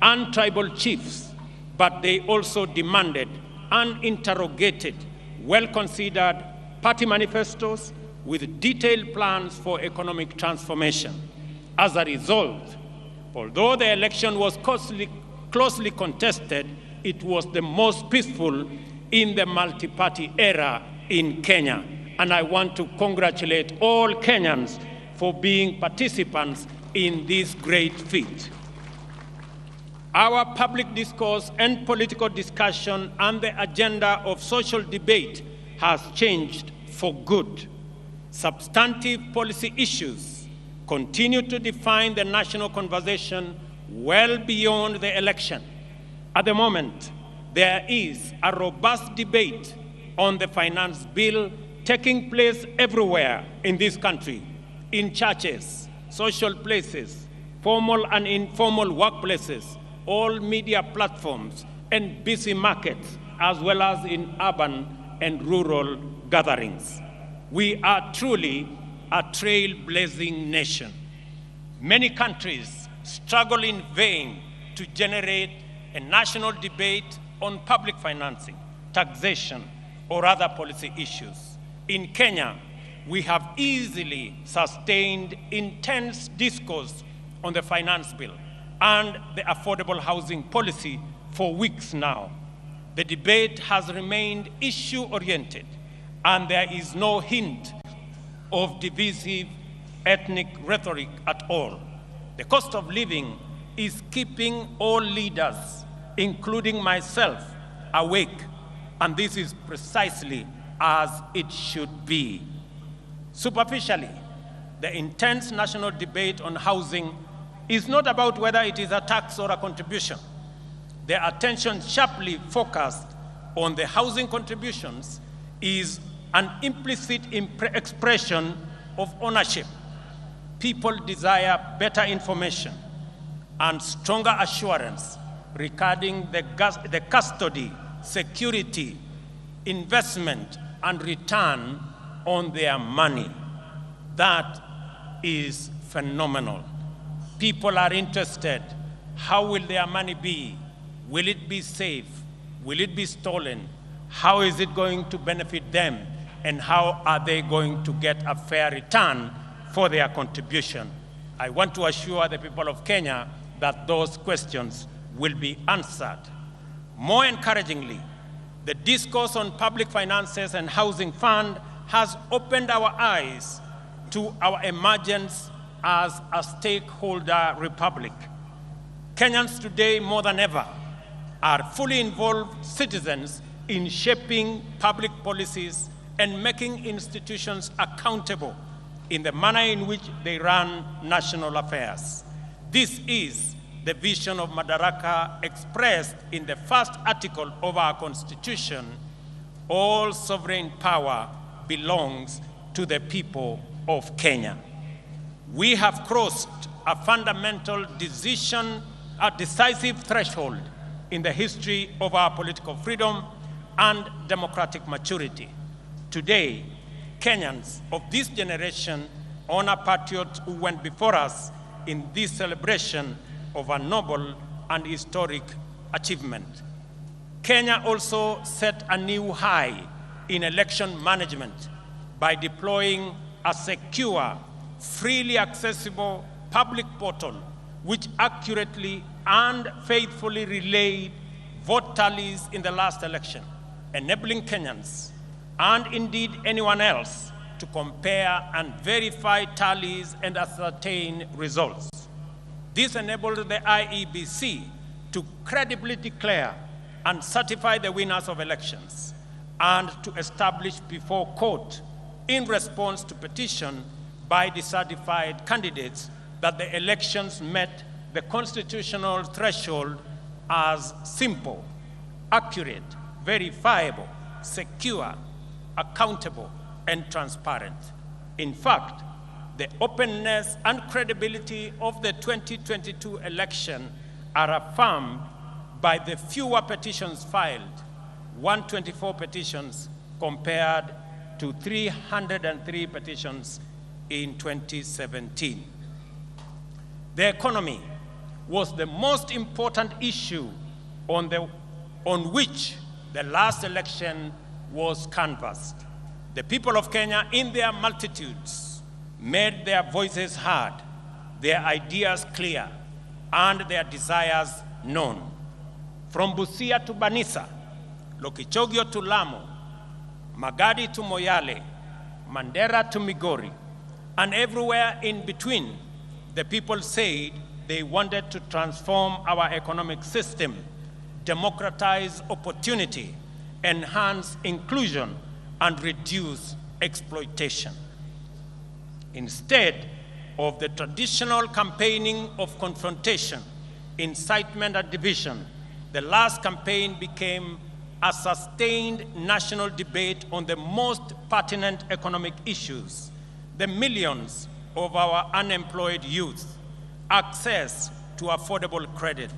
and tribal chiefs, but they also demanded and interrogated well-considered party manifestos with detailed plans for economic transformation. As a result, although the election was closely contested, it was the most peaceful in the multi-party era in Kenya. And I want to congratulate all Kenyans for being participants in this great feat. Our public discourse and political discussion and the agenda of social debate has changed for good. Substantive policy issues continue to define the national conversation well beyond the election. At the moment, there is a robust debate on the finance bill taking place everywhere in this country, in churches, social places, formal and informal workplaces, all media platforms, and busy markets, as well as in urban and rural gatherings. We are truly a trailblazing nation. Many countries struggle in vain to generate a national debate on public financing, taxation, or other policy issues. In Kenya, we have easily sustained intense discourse on the finance bill and the affordable housing policy for weeks now. The debate has remained issue-oriented, and there is no hint of divisive ethnic rhetoric at all. The cost of living is keeping all leaders, including myself, awake, and this is precisely as it should be. Superficially, the intense national debate on housing is not about whether it is a tax or a contribution. The attention sharply focused on the housing contributions is an implicit expression of ownership. People desire better information and stronger assurance regarding the custody, security, investment, and return on their money. That is phenomenal. People are interested. How will their money be? Will it be safe? Will it be stolen? How is it going to benefit them? And how are they going to get a fair return for their contribution? I want to assure the people of Kenya that those questions will be answered. More encouragingly, the discourse on public finances and housing fund has opened our eyes to our emergence as a stakeholder republic. Kenyans today, more than ever, are fully involved citizens in shaping public policies and making institutions accountable in the manner in which they run national affairs. This is the vision of Madaraka expressed in the first article of our Constitution. All sovereign power belongs to the people of Kenya. We have crossed a fundamental decision, a decisive threshold in the history of our political freedom and democratic maturity. Today, Kenyans of this generation honor patriots who went before us in this celebration of a noble and historic achievement. Kenya also set a new high in election management by deploying a secure, freely accessible public portal which accurately and faithfully relayed vote tallies in the last election, enabling Kenyans and indeed anyone else to compare and verify tallies and ascertain results. This enabled the IEBC to credibly declare and certify the winners of elections and to establish before court, in response to petition by dissatisfied candidates, that the elections met the constitutional threshold as simple, accurate, verifiable, secure, accountable, and transparent. In fact, the openness and credibility of the 2022 election are affirmed by the fewer petitions filed, 124 petitions compared to 303 petitions in 2017. The economy was the most important issue on which the last election was canvassed. The people of Kenya, in their multitudes, made their voices heard, their ideas clear, and their desires known. From Busia to Banissa, Lokichogio to Lamu, Magadi to Moyale, Mandera to Migori, and everywhere in between, the people said they wanted to transform our economic system, democratize opportunity, enhance inclusion, and reduce exploitation. Instead of the traditional campaigning of confrontation, incitement, and division, the last campaign became a sustained national debate on the most pertinent economic issues, the millions of our unemployed youth, access to affordable credit,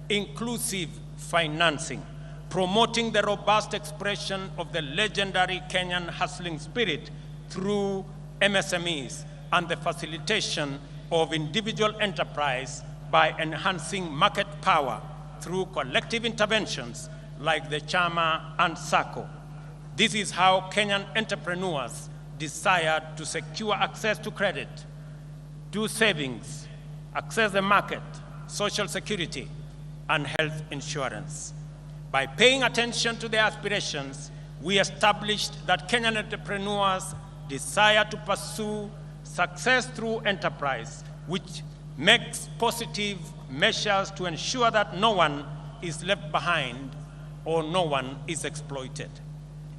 inclusive financing, promoting the robust expression of the legendary Kenyan hustling spirit through MSMEs, and the facilitation of individual enterprise by enhancing market power through collective interventions like the Chama and SACCO. This is how Kenyan entrepreneurs desired to secure access to credit, do savings, access the market, social security, and health insurance. By paying attention to their aspirations, we established that Kenyan entrepreneurs desire to pursue success through enterprise, which makes positive measures to ensure that no one is left behind or no one is exploited.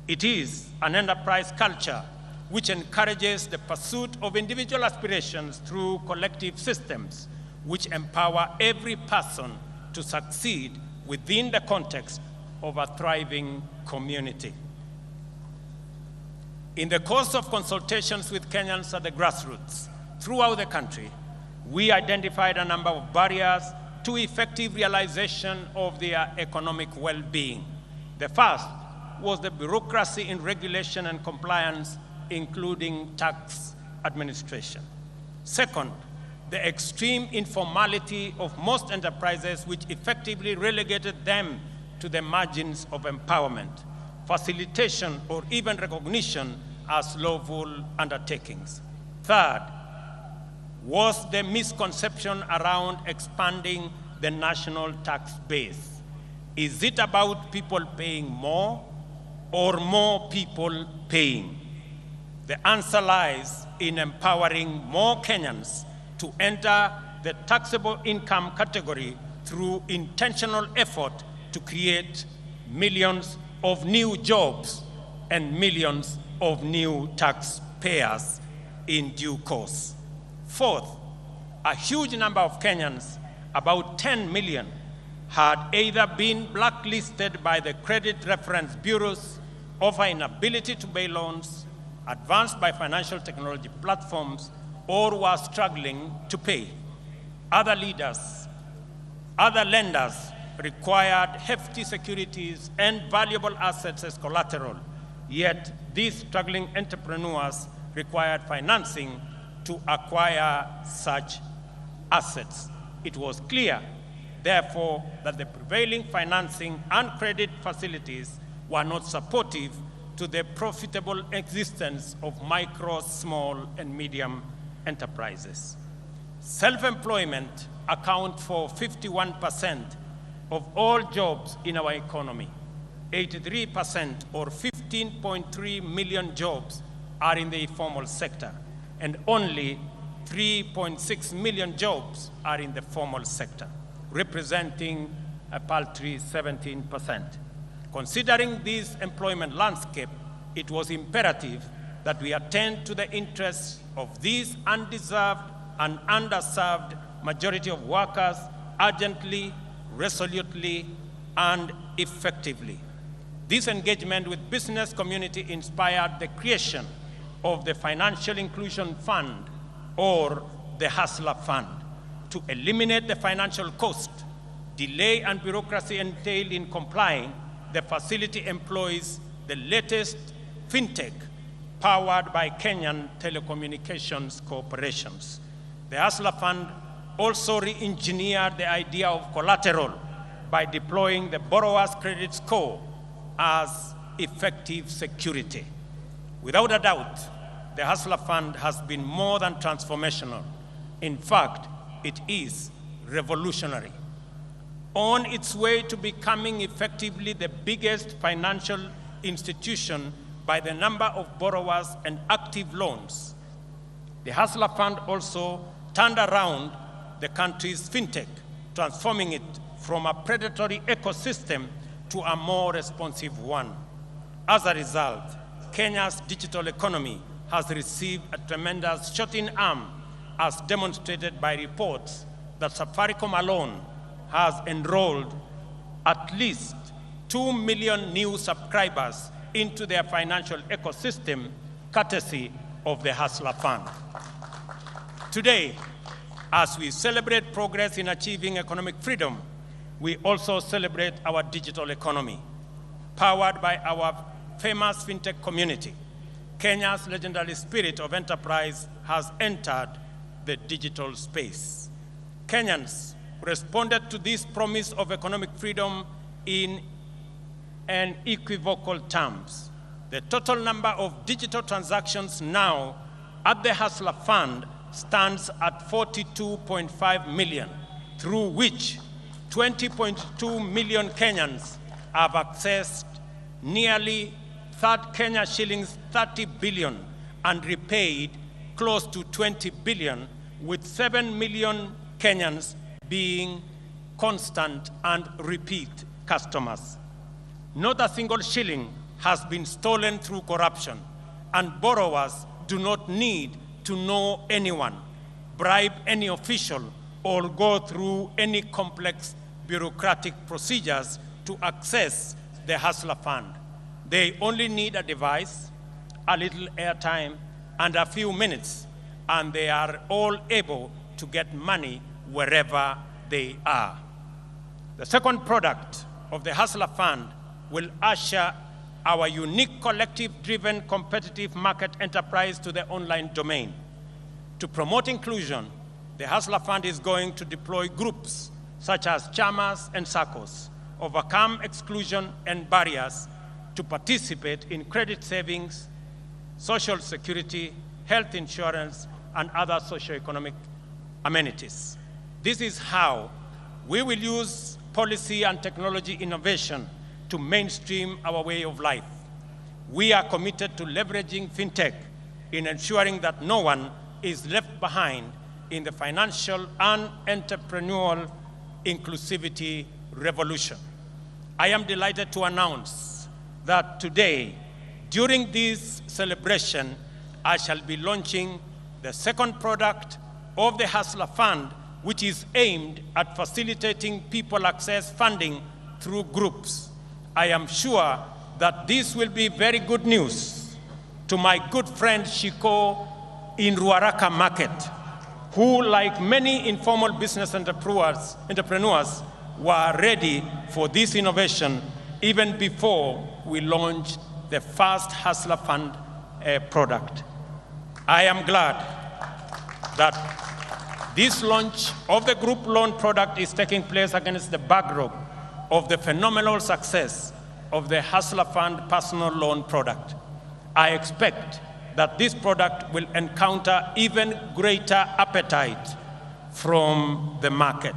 It is an enterprise culture which encourages the pursuit of individual aspirations through collective systems, which empower every person to succeed within the context of a thriving community. In the course of consultations with Kenyans at the grassroots throughout the country, we identified a number of barriers to effective realization of their economic well-being. The first was the bureaucracy in regulation and compliance, including tax administration. Second, the extreme informality of most enterprises, which effectively relegated them to the margins of empowerment, facilitation, or even recognition as lawful undertakings. Third, was the misconception around expanding the national tax base. Is it about people paying more or more people paying? The answer lies in empowering more Kenyans to enter the taxable income category through intentional effort to create millions of new jobs and millions of new taxpayers in due course. Fourth, a huge number of Kenyans, about 10 million, had either been blacklisted by the credit reference bureaus over inability to pay loans, advanced by financial technology platforms, or were struggling to pay. Other lenders required hefty securities and valuable assets as collateral, yet these struggling entrepreneurs required financing to acquire such assets. It was clear, therefore, that the prevailing financing and credit facilities were not supportive to the profitable existence of micro, small, and medium enterprises. Self-employment accounts for 51% of all jobs in our economy. 83% or 15.3 million jobs are in the informal sector, and only 3.6 million jobs are in the formal sector, representing a paltry 17%. Considering this employment landscape, it was imperative that we attend to the interests of these undeserved and underserved majority of workers urgently, resolutely, and effectively. This engagement with business community inspired the creation of the Financial Inclusion Fund, or the Hustler Fund, to eliminate the financial cost, delay, and bureaucracy entailed in complying. The facility employs the latest fintech powered by Kenyan telecommunications corporations. The Hustler Fund also re-engineered the idea of collateral by deploying the borrower's credit score as effective security. Without a doubt, the Hustler Fund has been more than transformational. In fact, it is revolutionary. On its way to becoming effectively the biggest financial institution by the number of borrowers and active loans, the Hustler Fund also turned around the country's fintech, transforming it from a predatory ecosystem to a more responsive one. As a result, Kenya's digital economy has received a tremendous shot in arm, as demonstrated by reports that Safaricom alone has enrolled at least 2 million new subscribers into their financial ecosystem, courtesy of the Hustler Fund. Today, as we celebrate progress in achieving economic freedom, we also celebrate our digital economy, powered by our famous fintech community. Kenya's legendary spirit of enterprise has entered the digital space. Kenyans responded to this promise of economic freedom in unequivocal terms. The total number of digital transactions now at the Hustler Fund stands at 42.5 million, through which 20.2 million Kenyans have accessed nearly Kenya shillings 30 billion and repaid close to 20 billion, with 7 million Kenyans being constant and repeat customers. Not a single shilling has been stolen through corruption, and borrowers do not need to know anyone, bribe any official, or go through any complex bureaucratic procedures to access the Hustler Fund. They only need a device, a little airtime, and a few minutes, and they are all able to get money wherever they are. The second product of the Hustler Fund will usher our unique collective-driven competitive market enterprise to the online domain. To promote inclusion, the Hustler Fund is going to deploy groups such as chamas and SACCOs, overcome exclusion and barriers to participate in credit savings, social security, health insurance, and other socioeconomic amenities. This is how we will use policy and technology innovation to mainstream our way of life. We are committed to leveraging fintech in ensuring that no one is left behind in the financial and entrepreneurial inclusivity revolution. I am delighted to announce that today, during this celebration, I shall be launching the second product of the Hustler Fund, which is aimed at facilitating people access funding through groups. I am sure that this will be very good news to my good friend Shiko in Ruaraka Market, who, like many informal business entrepreneurs, were ready for this innovation even before we launched the first Hustler Fund product. I am glad that this launch of the group loan product is taking place against the backdrop of the phenomenal success of the Hustler Fund personal loan product. I expect that this product will encounter even greater appetite from the market.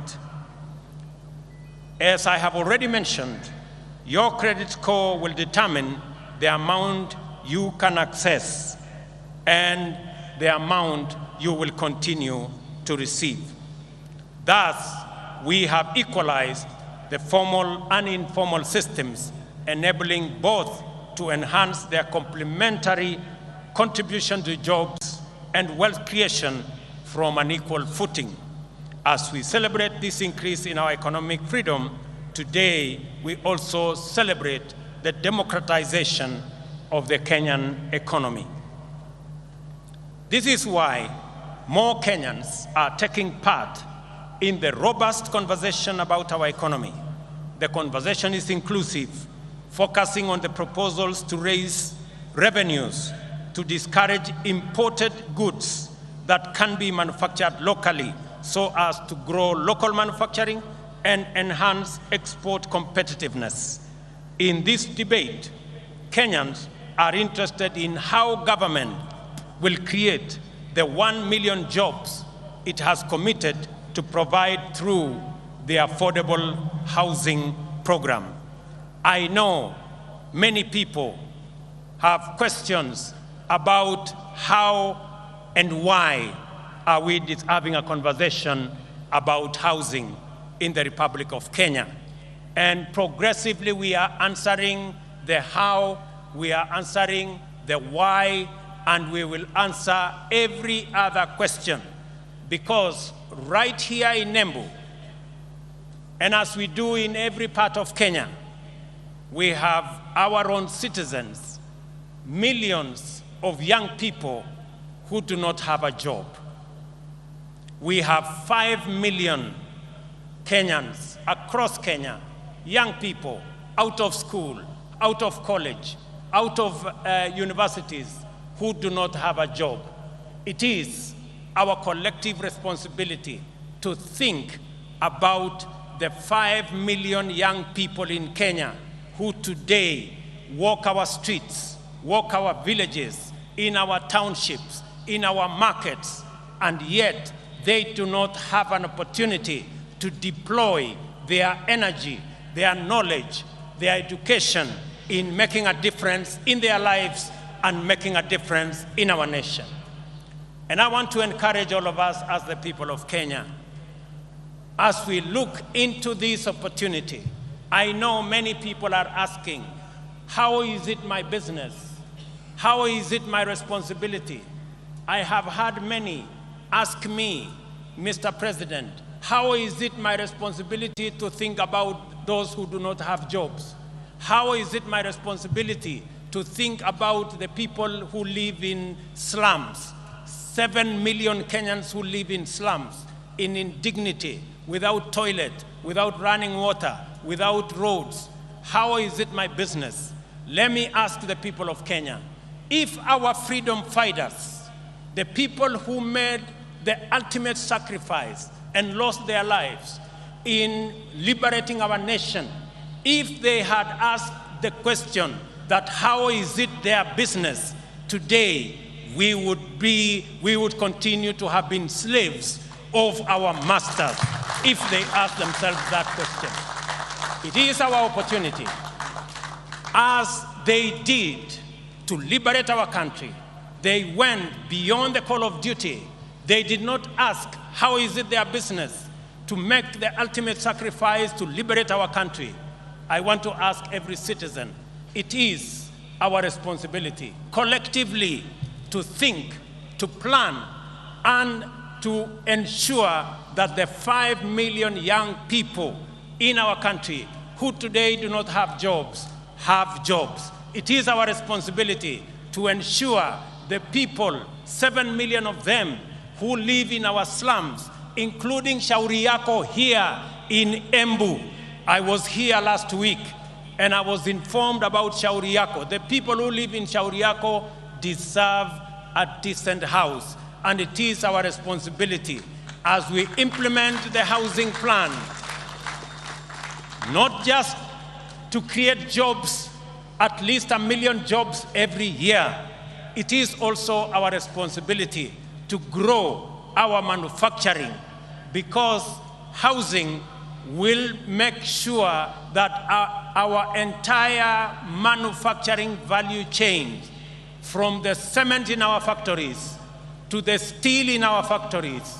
As I have already mentioned, your credit score will determine the amount you can access and the amount you will continue to receive. Thus, we have equalized the formal and informal systems, enabling both to enhance their complementary contribution to jobs and wealth creation from an equal footing. As we celebrate this increase in our economic freedom, today we also celebrate the democratization of the Kenyan economy. This is why more Kenyans are taking part in the robust conversation about our economy. The conversation is inclusive, focusing on the proposals to raise revenues, to discourage imported goods that can be manufactured locally so as to grow local manufacturing and enhance export competitiveness. In this debate, Kenyans are interested in how government will create the 1 million jobs it has committed to provide through the affordable housing program. I know many people have questions about how and why are we having a conversation about housing in the Republic of Kenya. And progressively we are answering the how, we are answering the why, and we will answer every other question. Because right here in Embu, and as we do in every part of Kenya, we have our own citizens, millions of young people who do not have a job. We have 5 million Kenyans across Kenya, young people out of school, out of college, out of universities who do not have a job. It is our collective responsibility to think about the 5 million young people in Kenya who today walk our streets, walk our villages, in our townships, in our markets, and yet they do not have an opportunity to deploy their energy, their knowledge, their education in making a difference in their lives and making a difference in our nation. And I want to encourage all of us as the people of Kenya, as we look into this opportunity. I know many people are asking, how is it my business? How is it my responsibility? I have had many ask me, Mr. President, how is it my responsibility to think about those who do not have jobs? How is it my responsibility to think about the people who live in slums? 7 million Kenyans who live in slums, in indignity, without toilet, without running water, without roads. How is it my business? Let me ask the people of Kenya, if our freedom fighters, the people who made the ultimate sacrifice and lost their lives in liberating our nation, if they had asked the question that how is it their business, today we would continue to have been slaves of our masters if they asked themselves that question. It is our opportunity, as they did to liberate our country. They went beyond the call of duty. They did not ask, how is it their business to make the ultimate sacrifice to liberate our country? I want to ask every citizen, it is our responsibility collectively to think, to plan, and to ensure that the 5 million young people in our country who today do not have jobs, have jobs. It is our responsibility to ensure the people, 7 million of them, who live in our slums, including Shauri Yako here in Embu. I was here last week and I was informed about Shauri Yako. The people who live in Shauri Yako deserve a decent house, and it is our responsibility as we implement the housing plan, not just to create jobs, at least 1 million jobs every year. It is also our responsibility to grow our manufacturing, because housing will make sure that our entire manufacturing value chain, from the cement in our factories, to the steel in our factories,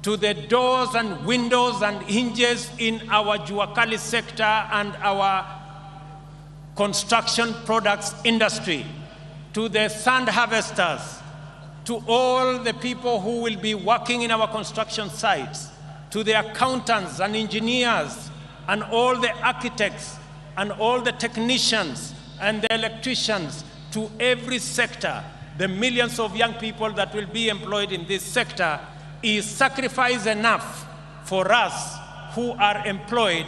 to the doors and windows and hinges in our Juakali sector and our construction products industry, to the sand harvesters, to all the people who will be working in our construction sites, to the accountants and engineers and all the architects and all the technicians and the electricians, to every sector, the millions of young people that will be employed in this sector, is sacrifice enough for us who are employed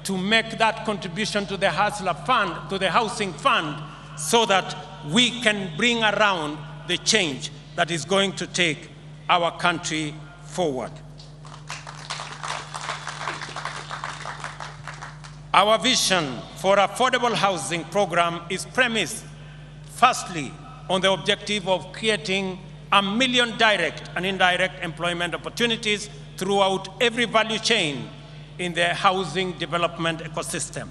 to make that contribution to the Hustler Fund, to the Housing Fund, so that we can bring around the change that is going to take our country forward. Our vision for affordable housing program is premised, firstly, on the objective of creating 1 million direct and indirect employment opportunities throughout every value chain in the housing development ecosystem.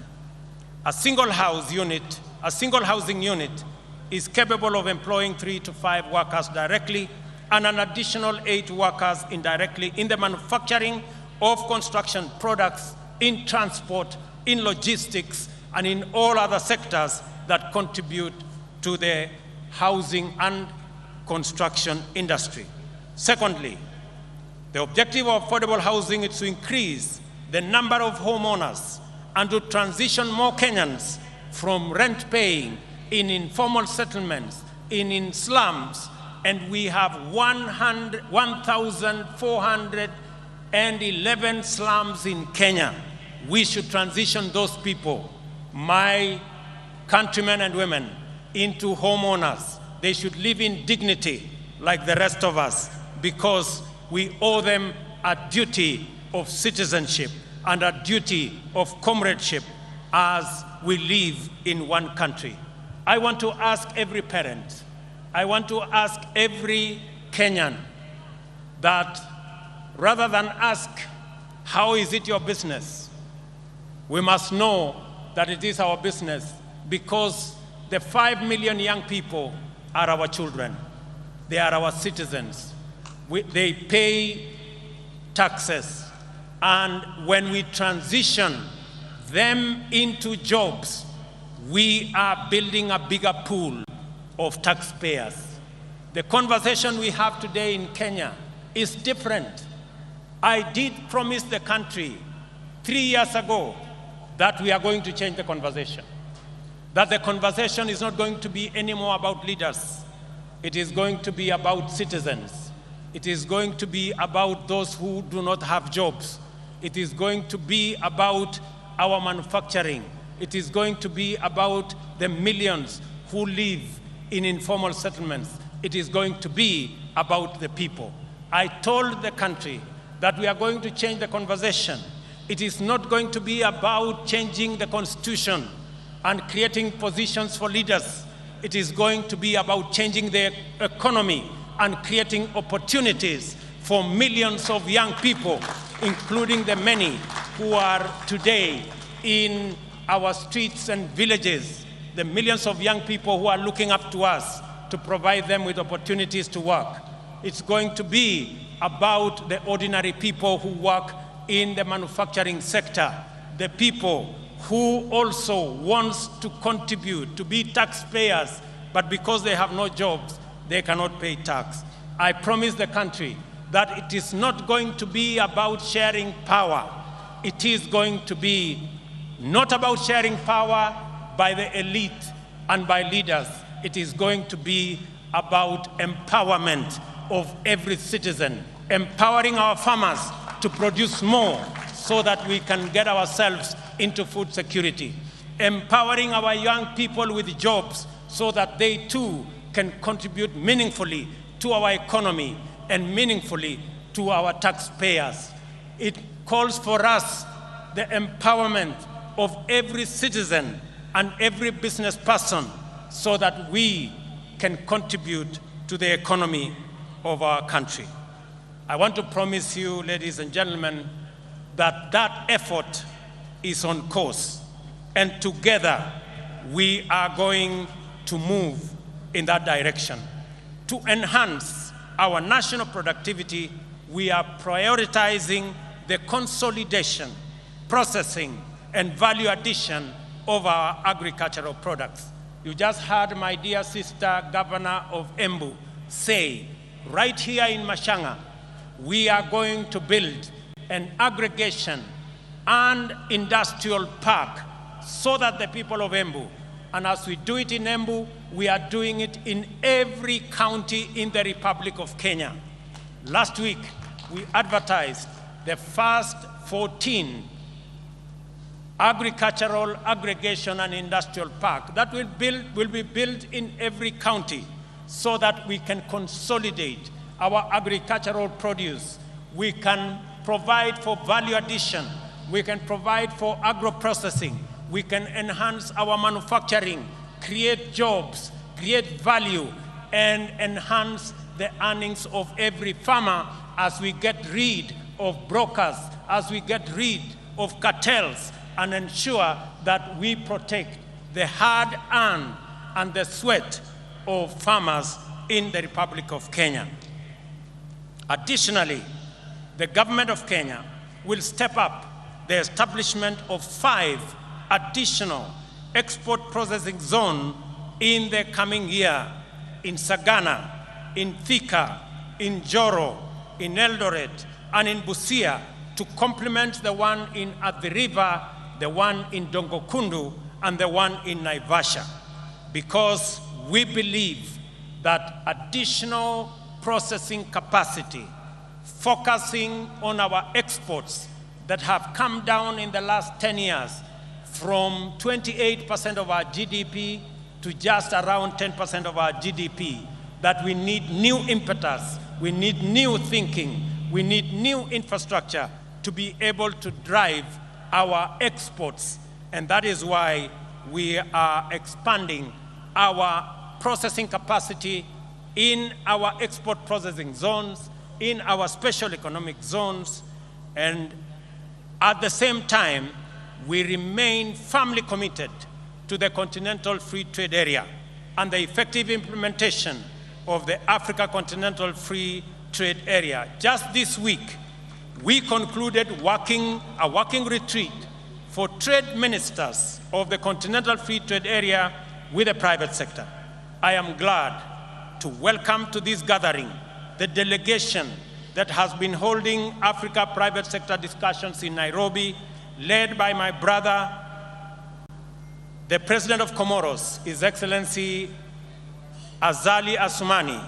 A single housing unit is capable of employing 3 to 5 workers directly and an additional 8 workers indirectly in the manufacturing of construction products, in transport, in logistics, and in all other sectors that contribute to the housing and construction industry. Secondly, the objective of affordable housing is to increase the number of homeowners and to transition more Kenyans from rent paying in informal settlements, in slums, and we have 1,411 slums in Kenya. We should transition those people, my countrymen and women, into homeowners. They should live in dignity like the rest of us, because we owe them a duty of citizenship and a duty of comradeship as we live in one country. I want to ask every parent, I want to ask every Kenyan that rather than ask, how is it your business? We must know that it is our business, because the 5 million young people are our children. They are our citizens. They pay taxes. And when we transition them into jobs, we are building a bigger pool of taxpayers. The conversation we have today in Kenya is different. I did promise the country 3 years ago that we are going to change the conversation, that the conversation is not going to be anymore about leaders. It is going to be about citizens. It is going to be about those who do not have jobs. It is going to be about our manufacturing. It is going to be about the millions who live in informal settlements. It is going to be about the people. I told the country that we are going to change the conversation. It is not going to be about changing the constitution and creating positions for leaders. It is going to be about changing the economy and creating opportunities for millions of young people, including the many who are today in our streets and villages, the millions of young people who are looking up to us to provide them with opportunities to work. It's going to be about the ordinary people who work in the manufacturing sector, the people who also wants to contribute, to be taxpayers, but because they have no jobs, they cannot pay tax. I promise the country that it is not going to be about sharing power. It is going to be not about sharing power by the elite and by leaders. It is going to be about empowerment of every citizen, empowering our farmers to produce more so that we can get ourselves into food security, empowering our young people with jobs so that they too can contribute meaningfully to our economy and meaningfully to our taxpayers. It calls for us the empowerment of every citizen and every business person so that we can contribute to the economy of our country. I want to promise you, ladies and gentlemen, that that effort is on course, and together we are going to move in that direction. To enhance our national productivity, we are prioritizing the consolidation, processing, and value addition of our agricultural products. You just heard my dear sister, Governor of Embu, say, right here in Machanga, we are going to build an aggregation and industrial park so that the people of Embu, and as we do it in Embu, we are doing it in every county in the Republic of Kenya. Last week, we advertised the first 14 agricultural aggregation and industrial park that will be built in every county so that we can consolidate our agricultural produce. We can provide for value addition. We can provide for agro-processing. We can enhance our manufacturing, create jobs, create value, and enhance the earnings of every farmer as we get rid of brokers, as we get rid of cartels, and ensure that we protect the hard-earned and the sweat of farmers in the Republic of Kenya. Additionally, the government of Kenya will step up the establishment of 5 additional export processing zones in the coming year in Sagana, in Thika, in Njoro, in Eldoret, and in Busia to complement the one in Athi River, the one in Dongo Kundu, and the one in Naivasha, because we believe that additional processing capacity, focusing on our exports that have come down in the last 10 years from 28% of our GDP to just around 10% of our GDP, that we need new impetus, we need new thinking, we need new infrastructure to be able to drive our exports. And that is why we are expanding our processing capacity in our export processing zones, in our special economic zones, and at the same time, we remain firmly committed to the Continental Free Trade Area and the effective implementation of the Africa Continental Free Trade Area. Just this week, we concluded a working retreat for trade ministers of the Continental Free Trade Area with the private sector. I am glad to welcome to this gathering the delegation that has been holding Africa private sector discussions in Nairobi, led by my brother, the President of Comoros, His Excellency Azali Assoumani,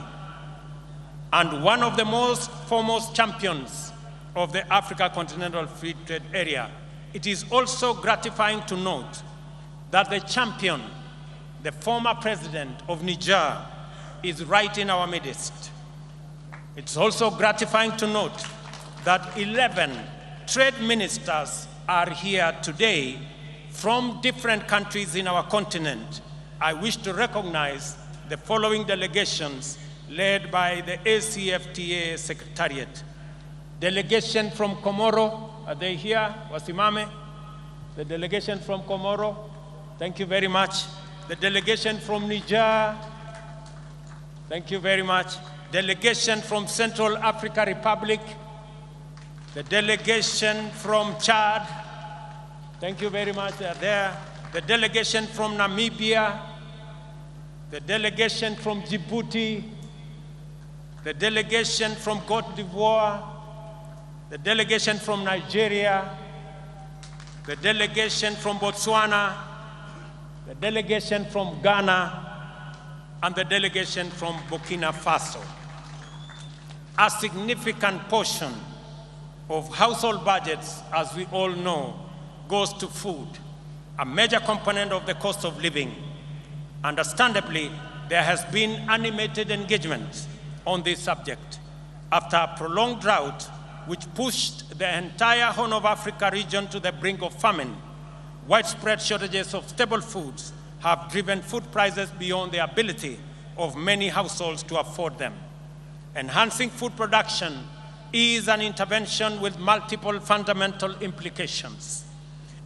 and one of the most foremost champions of the Africa Continental Free Trade Area. It is also gratifying to note that the champion, the former president of Niger, is right in our midst. It's also gratifying to note that 11 trade ministers are here today from different countries in our continent. I wish to recognize the following delegations led by the ACFTA Secretariat. Delegation from Comoro, are they here? Wasimame. The delegation from Comoro, thank you very much. The delegation from Niger, thank you very much. Delegation from Central Africa Republic, the delegation from Chad, thank you very much, they are there. The delegation from Namibia, the delegation from Djibouti, the delegation from Cote d'Ivoire, the delegation from Nigeria, the delegation from Botswana, the delegation from Ghana, and the delegation from Burkina Faso. A significant portion of household budgets, as we all know, goes to food, a major component of the cost of living. Understandably, there has been animated engagement on this subject. After a prolonged drought, which pushed the entire Horn of Africa region to the brink of famine, widespread shortages of staple foods have driven food prices beyond the ability of many households to afford them. Enhancing food production is an intervention with multiple fundamental implications.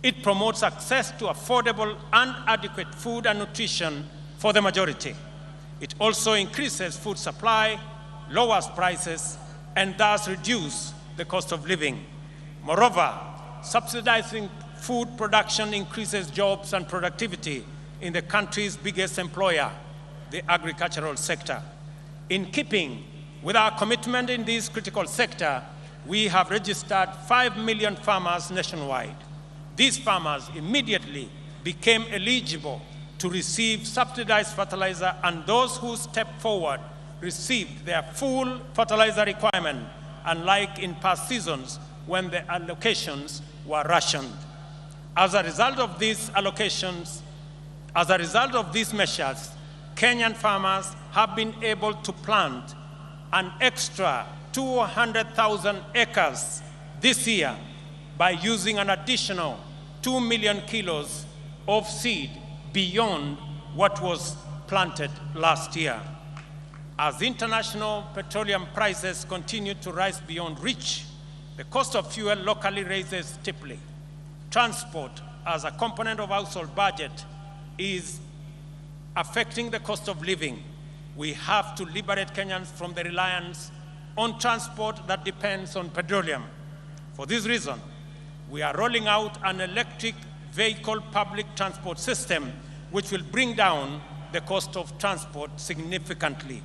It promotes access to affordable and adequate food and nutrition for the majority. It also increases food supply, lowers prices, and thus reduces the cost of living. Moreover, subsidizing food production increases jobs and productivity in the country's biggest employer, the agricultural sector. In keeping with our commitment in this critical sector, we have registered 5 million farmers nationwide. These farmers immediately became eligible to receive subsidized fertilizer, and those who stepped forward received their full fertilizer requirement, unlike in past seasons when the allocations were rationed. As a result of these allocations, as a result of these measures, Kenyan farmers have been able to plant an extra 200,000 acres this year by using an additional 2 million kilos of seed beyond what was planted last year. As international petroleum prices continue to rise beyond reach, the cost of fuel locally rises steeply. Transport, as a component of household budget, is affecting the cost of living. We have to liberate Kenyans from the reliance on transport that depends on petroleum. For this reason, we are rolling out an electric vehicle public transport system which will bring down the cost of transport significantly.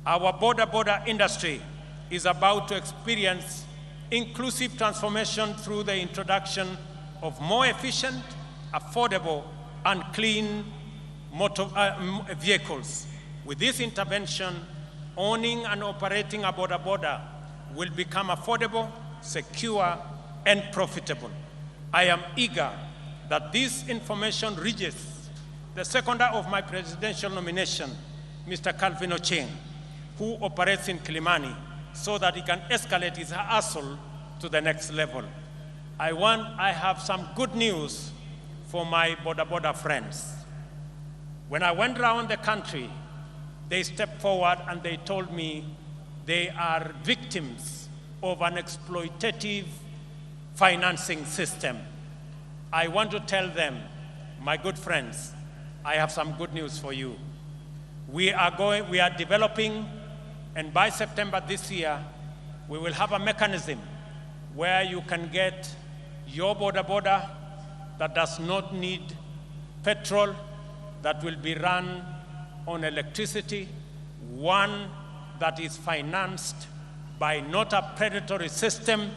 Our boda industry is about to experience inclusive transformation through the introduction of more efficient, affordable, and clean motor vehicles. With this intervention, owning and operating a boda boda will become affordable, secure, and profitable. I am eager that this information reaches the seconder of my presidential nomination, Mr. Calvin Ochieng, who operates in Kilimani, so that he can escalate his hustle to the next level. I have some good news for my boda boda friends. When I went around the country, they stepped forward and they told me they are victims of an exploitative financing system. I want to tell them, my good friends, I have some good news for you. We are developing, and by September this year, we will have a mechanism where you can get your boda boda that does not need petrol, that will be run on electricity, one that is financed by not a predatory system,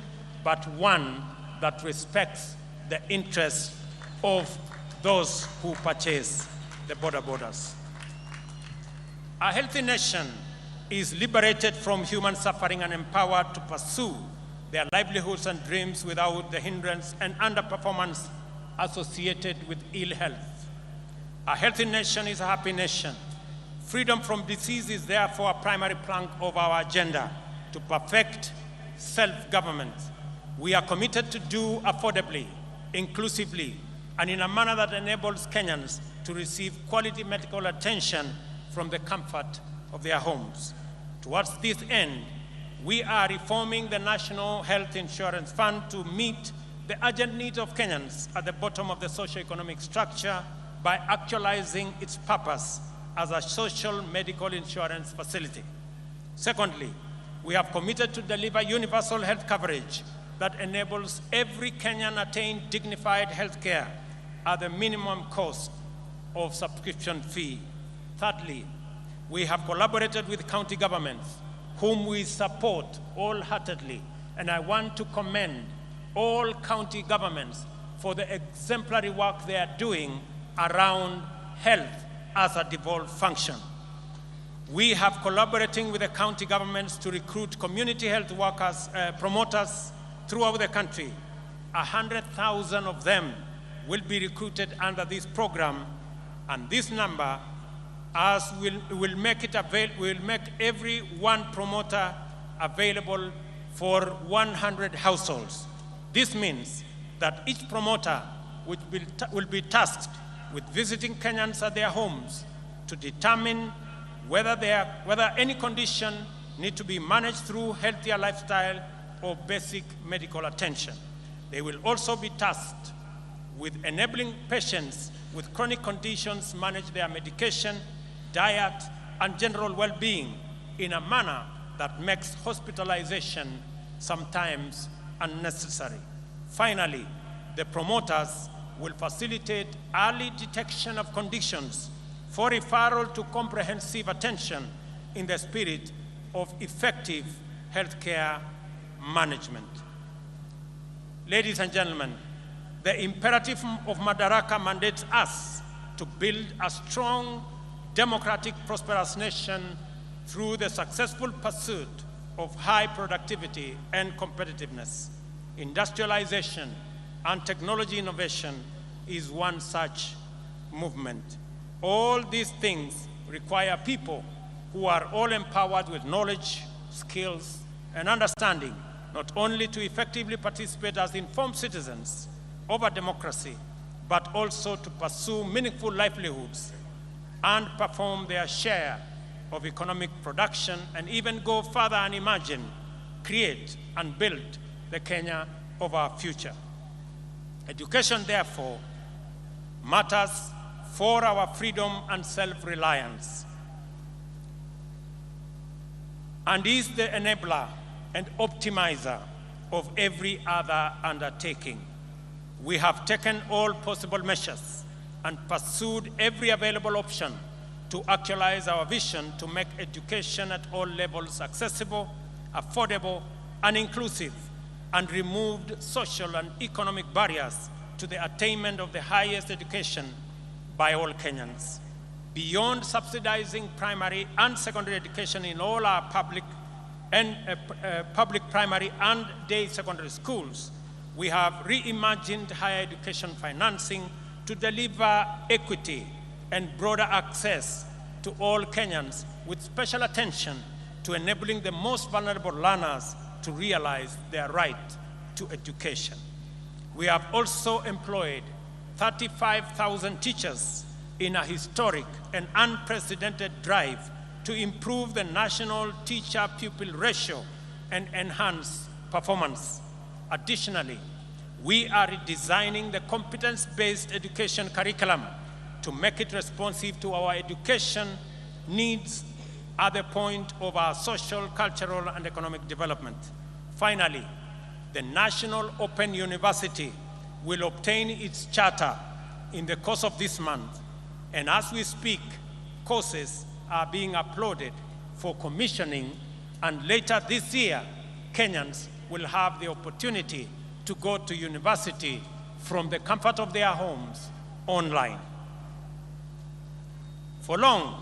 but one that respects the interests of those who purchase the boda bodas. A healthy nation is liberated from human suffering and empowered to pursue their livelihoods and dreams without the hindrance and underperformance associated with ill health. A healthy nation is a happy nation. Freedom from disease is therefore a primary plank of our agenda to perfect self-government. We are committed to do affordably, inclusively, and in a manner that enables Kenyans to receive quality medical attention from the comfort of their homes. Towards this end, we are reforming the National Health Insurance Fund to meet the urgent needs of Kenyans at the bottom of the socio-economic structure by actualizing its purpose as a social medical insurance facility. Secondly, we have committed to deliver universal health coverage that enables every Kenyan attain dignified health care at the minimum cost of subscription fee. Thirdly, we have collaborated with county governments, whom we support wholeheartedly, and I want to commend all county governments for the exemplary work they are doing around health as a devolved function. We have collaborating with the county governments to recruit community health workers, promoters throughout the country. 100,000 of them will be recruited under this program, and this number as will make it will make every one promoter available for 100 households. This means that each promoter will be tasked with visiting Kenyans at their homes to determine whether any condition need to be managed through healthier lifestyle or basic medical attention. They will also be tasked with enabling patients with chronic conditions manage their medication, diet, and general well-being in a manner that makes hospitalization sometimes unnecessary. Finally, the promoters will facilitate early detection of conditions for referral to comprehensive attention in the spirit of effective healthcare management. Ladies and gentlemen, the imperative of Madaraka mandates us to build a strong, democratic, prosperous nation through the successful pursuit of high productivity and competitiveness. Industrialization and technology innovation is one such movement. All these things require people who are all empowered with knowledge, skills, and understanding, not only to effectively participate as informed citizens of a democracy, but also to pursue meaningful livelihoods and perform their share of economic production, and even go further and imagine, create, and build the Kenya of our future. Education, therefore, matters for our freedom and self-reliance, and is the enabler and optimizer of every other undertaking. We have taken all possible measures and pursued every available option to actualize our vision to make education at all levels accessible, affordable, and inclusive, and removed social and economic barriers to the attainment of the highest education by all Kenyans. Beyond subsidizing primary and secondary education in all our public and public primary and day secondary schools, we have reimagined higher education financing to deliver equity and broader access to all Kenyans, with special attention to enabling the most vulnerable learners to realize their right to education. We have also employed 35,000 teachers in a historic and unprecedented drive to improve the national teacher-pupil ratio and enhance performance. Additionally, we are redesigning the competence-based education curriculum to make it responsive to our education needs at the point of our social, cultural, and economic development. Finally, the National Open University will obtain its charter in the course of this month, and as we speak, courses are being uploaded for commissioning, and later this year, Kenyans will have the opportunity to go to university from the comfort of their homes online. For long,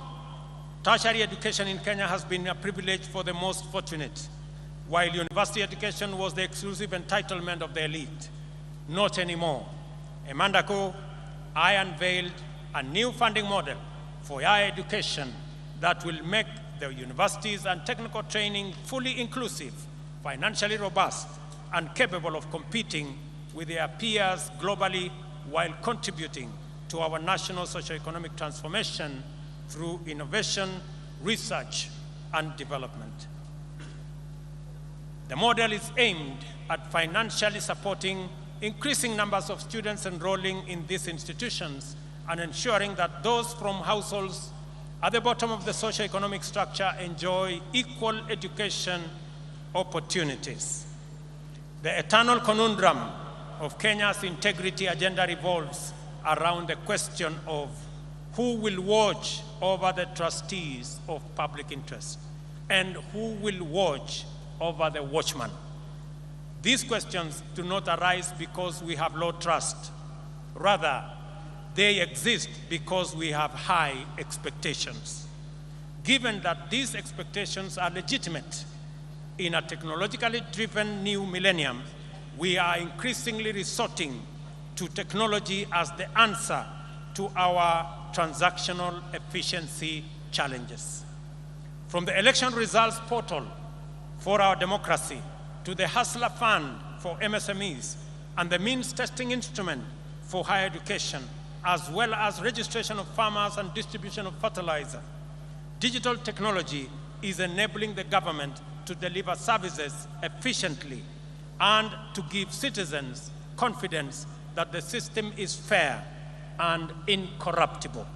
tertiary education in Kenya has been a privilege for the most fortunate, while university education was the exclusive entitlement of the elite. Not anymore. A month ago, I unveiled a new funding model for higher education that will make the universities and technical training fully inclusive, financially robust, and capable of competing with their peers globally while contributing to our national socioeconomic transformation through innovation, research, and development. The model is aimed at financially supporting increasing numbers of students enrolling in these institutions and ensuring that those from households at the bottom of the socioeconomic structure enjoy equal education opportunities. The eternal conundrum of Kenya's integrity agenda revolves around the question of who will watch over the trustees of public interest and who will watch over the watchman. These questions do not arise because we have low trust. Rather, they exist because we have high expectations. Given that these expectations are legitimate, in a technologically driven new millennium, we are increasingly resorting to technology as the answer to our transactional efficiency challenges. From the election results portal for our democracy to the Hustler Fund for MSMEs and the means testing instrument for higher education, as well as registration of farmers and distribution of fertilizer, digital technology is enabling the government to deliver services efficiently and to give citizens confidence that the system is fair and incorruptible.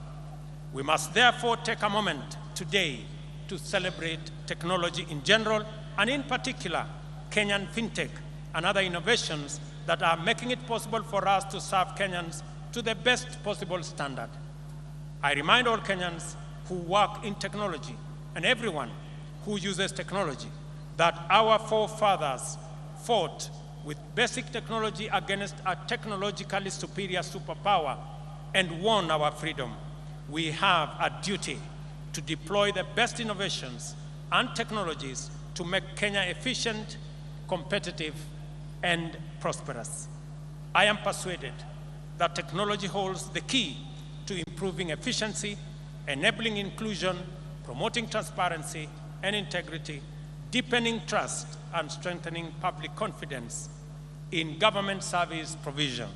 We must therefore take a moment today to celebrate technology in general, and in particular, Kenyan fintech and other innovations that are making it possible for us to serve Kenyans to the best possible standard. I remind all Kenyans who work in technology and everyone who uses technology that our forefathers fought with basic technology against a technologically superior superpower and won our freedom. We have a duty to deploy the best innovations and technologies to make Kenya efficient, competitive, and prosperous. I am persuaded that technology holds the key to improving efficiency, enabling inclusion, promoting transparency and integrity, deepening trust, and strengthening public confidence in government service provision.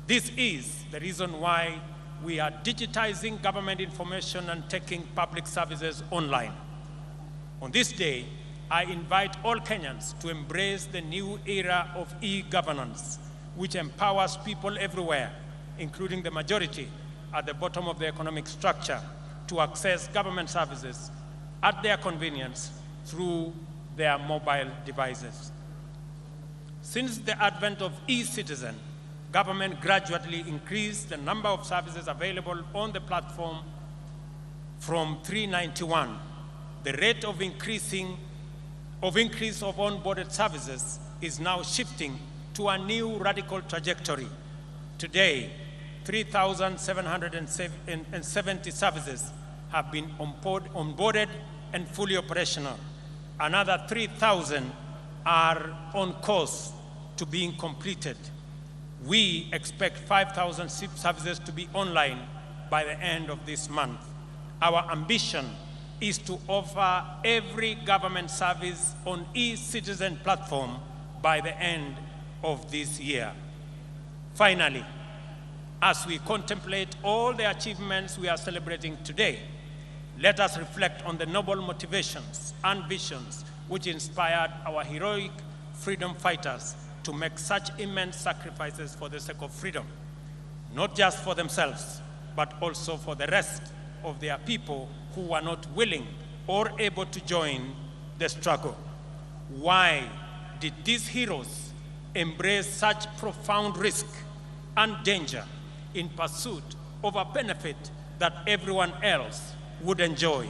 This is the reason why we are digitizing government information and taking public services online. On this day, I invite all Kenyans to embrace the new era of e-governance, which empowers people everywhere, including the majority at the bottom of the economic structure, to access government services at their convenience through their mobile devices. Since the advent of e-Citizen, government gradually increased the number of services available on the platform from 391. The rate of increase of onboarded services is now shifting to a new radical trajectory. Today, 3,770 services have been onboarded and fully operational. Another 3,000 are on course to being completed. We expect 5,000 services to be online by the end of this month. Our ambition is to offer every government service on eCitizen platform by the end of this year. Finally, as we contemplate all the achievements we are celebrating today, let us reflect on the noble motivations and visions which inspired our heroic freedom fighters to make such immense sacrifices for the sake of freedom, not just for themselves, but also for the rest of their people who were not willing or able to join the struggle. Why did these heroes embrace such profound risk and danger in pursuit of a benefit that everyone else would enjoy?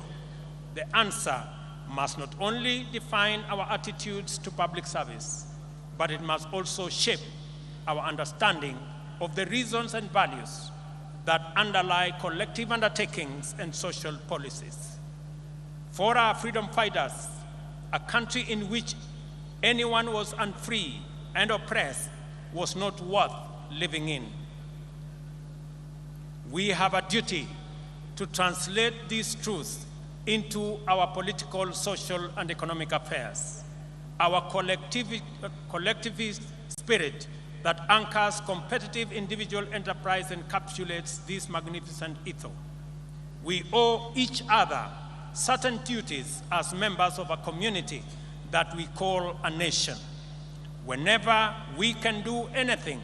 The answer must not only define our attitudes to public service, but it must also shape our understanding of the reasons and values that underlie collective undertakings and social policies. For our freedom fighters, a country in which anyone was unfree and oppressed was not worth living in. We have a duty to translate these truths into our political, social, and economic affairs. Our collectivist spirit that anchors competitive individual enterprise encapsulates this magnificent ethos. We owe each other certain duties as members of a community that we call a nation. Whenever we can do anything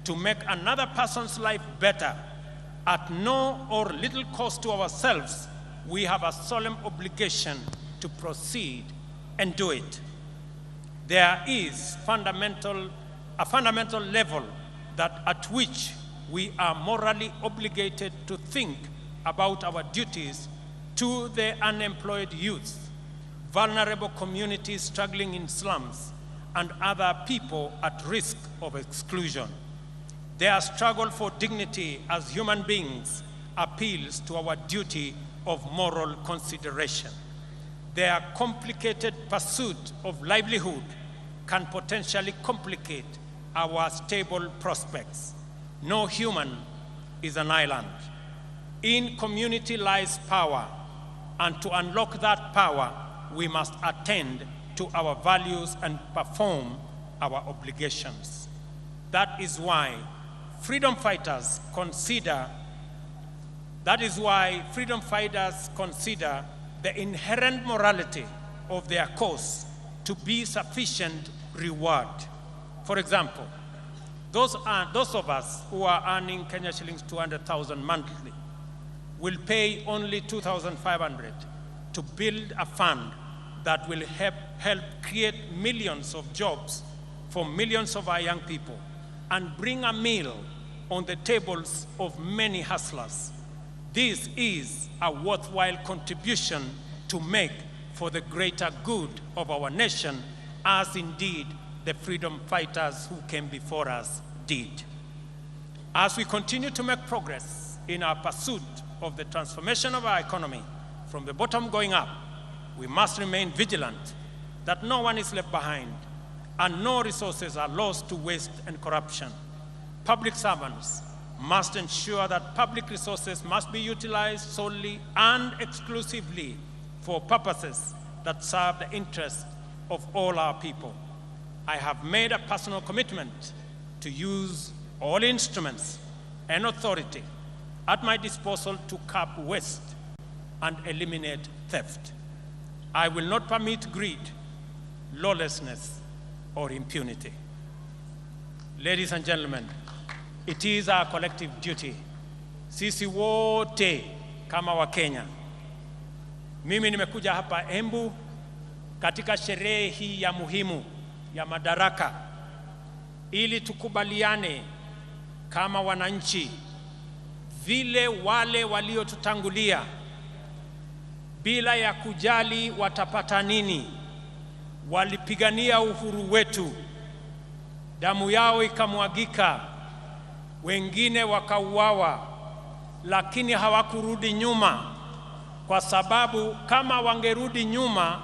to make another person's life better, at no or little cost to ourselves, we have a solemn obligation to proceed and do it. There is a fundamental level that at which we are morally obligated to think about our duties to the unemployed youth, vulnerable communities struggling in slums, and other people at risk of exclusion. Their struggle for dignity as human beings appeals to our duty of moral consideration. Their complicated pursuit of livelihood can potentially complicate our stable prospects. No human is an island. In community lies power, and to unlock that power, we must attend to our values and perform our obligations. That is why freedom fighters consider the inherent morality of their cause to be sufficient reward. For example, those of us who are earning Kenya shillings 200,000 monthly will pay only 2,500 to build a fund that will help create millions of jobs for millions of our young people and bring a meal on the tables of many hustlers. This is a worthwhile contribution to make for the greater good of our nation, as indeed the freedom fighters who came before us did. As we continue to make progress in our pursuit of the transformation of our economy from the bottom going up, we must remain vigilant that no one is left behind and no resources are lost to waste and corruption. Public servants must ensure that public resources must be utilized solely and exclusively for purposes that serve the interests of all our people. I have made a personal commitment to use all instruments and authority at my disposal to curb waste and eliminate theft. I will not permit greed, lawlessness, or impunity. Ladies and gentlemen, it is our collective duty. Sisi wote kama wa Kenya. Mimi nimekuja hapa Embu katika sherehe hii ya muhimu ya Madaraka ili tukubaliane kama wananchi vile wale waliotutangulia bila ya kujali watapata nini, walipigania uhuru wetu, damu yao ikamwagika, wengine wakauawa, lakini hawakurudi nyuma, kwa sababu kama wangerudi nyuma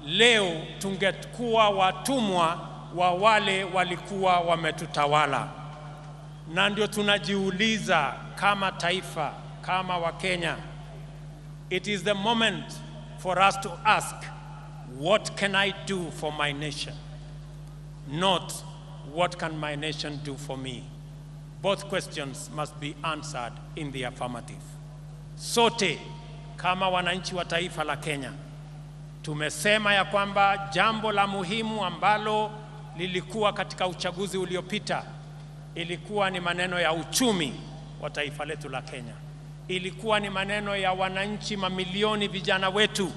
leo tungekuwa watumwa wa wale walikuwa wametutawala. Na ndio tunajiuliza kama taifa, kama Wakenya, it is the moment for us to ask, what can I do for my nation? Not what can my nation do for me? Both questions must be answered in the affirmative. Sote kama wananchi wa taifa la Kenya tumesema ya kwamba jambo la muhimu ambalo lilikuwa katika uchaguzi uliopita ilikuwa ni maneno ya uchumi wa taifa letu la Kenya, ilikuwa ni maneno ya wananchi mamilioni vijana wetu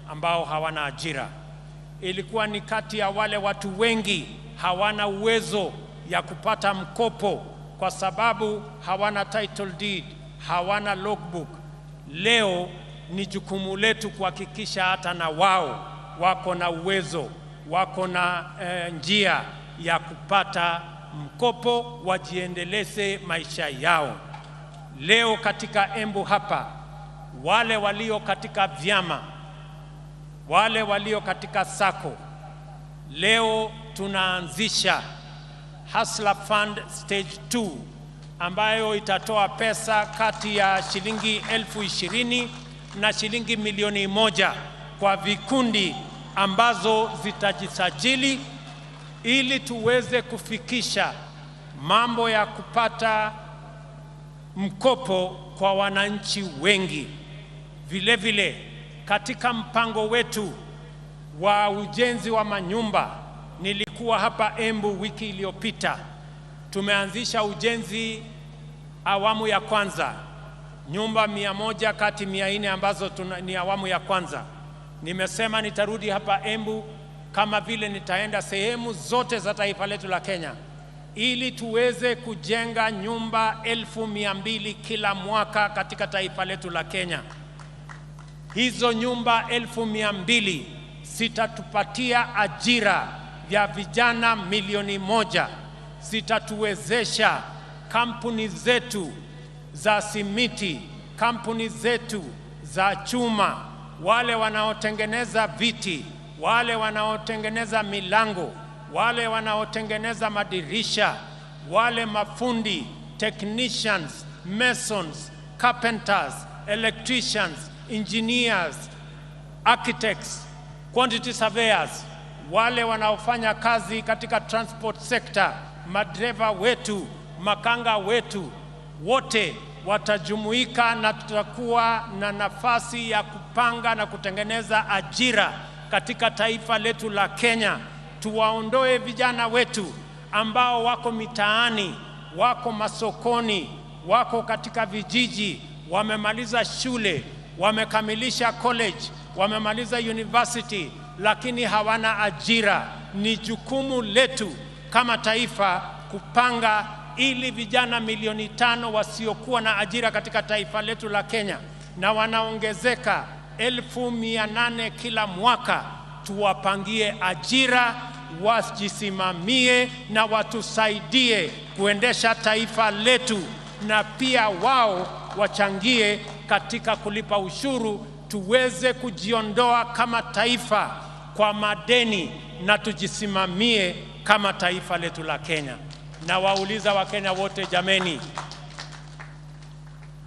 ambao hawana ajira, ilikuwa ni kati ya wale watu wengi hawana uwezo ya kupata mkopo kwa sababu hawana title deed, hawana logbook. Leo ni jukumu letu kuhakikisha hata na wao wako na uwezo, wako na njia ya kupata mkopo wajiendeleze maisha yao. Leo katika Embu hapa, wale walio katika vyama, wale walio katika sako, leo tunaanzisha Hustler Fund Stage 2 ambayo itatoa pesa kati ya shilingi 20,000 na shilingi 1,000,000 kwa vikundi ambazo zitajisajili ili tuweze kufikisha mambo ya kupata mkopo kwa wananchi wengi. Vile vile katika mpango wetu wa ujenzi wa manyumba, nilikuwa hapa Embu wiki iliyopita, tumeanzisha ujenzi awamu ya kwanza, nyumba 100 kati 400 ambazo ni awamu ya kwanza. Nimesema nitarudi hapa Embu kama vile nitaenda sehemu zote za taifa letu la Kenya ili tuweze kujenga nyumba 200,000 kila mwaka katika taifa letu la Kenya. Hizo nyumba 200,000 zitatupatia ajira ya vijana 1,000,000, zitatuwezesha kampuni zetu za simiti, kampuni zetu za chuma, wale wanaotengeneza viti, wale wanaotengeneza milango, wale wanaotengeneza madirisha, wale mafundi, technicians, masons, carpenters, electricians, engineers, architects, quantity surveyors, wale wanaofanya kazi katika transport sector, madereva wetu, makanga wetu, wote watajumuika na tutakuwa na nafasi ya kupanga na kutengeneza ajira katika taifa letu la Kenya. Tuwaondoe vijana wetu ambao wako mitaani, wako masokoni, wako katika vijiji, wamemaliza shule, wamekamilisha college, wamemaliza university, lakini hawana ajira. Ni jukumu letu kama taifa kupanga ili vijana 5,000,000 wasiokuwa na ajira katika taifa letu la Kenya, na wanaongezeka 800,000 kila mwaka, tuwapangie ajira, wajisimamie na watusaidie kuendesha taifa letu, na pia wao wachangie katika kulipa ushuru, tuweze kujiondoa kama taifa kwa madeni na tujisimamie kama taifa letu la Kenya. Na wauliza Wakenya wote, jameni,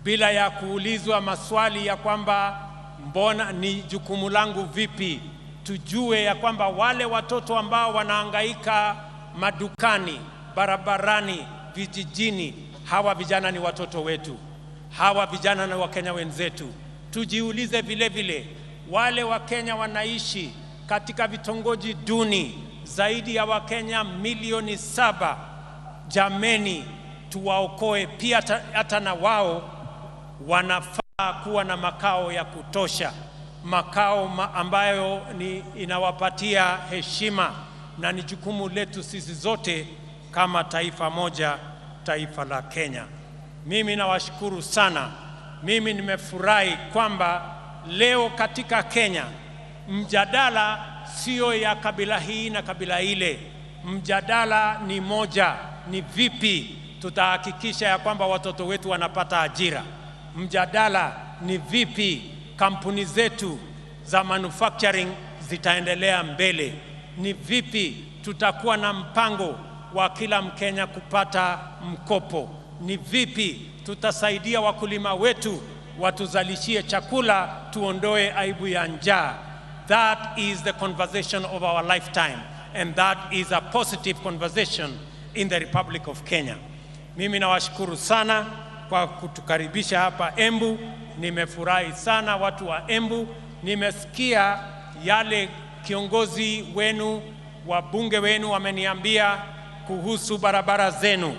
bila ya kuulizwa maswali ya kwamba mbona ni jukumu langu vipi, tujue ya kwamba wale watoto ambao wanahangaika madukani, barabarani, vijijini, hawa vijana ni watoto wetu, hawa vijana ni Wakenya wenzetu. Tujiulize vile vile, wale Wakenya wanaishi katika vitongoji duni, zaidi ya Wakenya 7,000,000, jameni, tuwaokoe pia, hata na wao wanafaa kuwa na makao ya kutosha, makao ambayo ni inawapatia heshima, na ni jukumu letu sisi zote kama taifa moja, taifa la Kenya. Mimi nawashukuru sana. Mimi nimefurahi kwamba leo katika Kenya mjadala sio ya kabila hii na kabila ile. Mjadala ni moja, ni vipi tutahakikisha ya kwamba watoto wetu wanapata ajira. Mjadala ni vipi kampuni zetu za manufacturing zitaendelea mbele. Ni vipi tutakuwa na mpango wa kila Mkenya kupata mkopo. Ni vipi tutasaidia wakulima wetu watuzalishie chakula, tuondoe aibu ya njaa. That is the conversation of our lifetime, and that is a positive conversation in the Republic of Kenya. Mimi nawashukuru sana kwa kutukaribisha hapa Embu. Nimefurahi sana watu wa Embu. Nimesikia yale kiongozi wenu, wabunge wenu wameniambia kuhusu barabara zenu.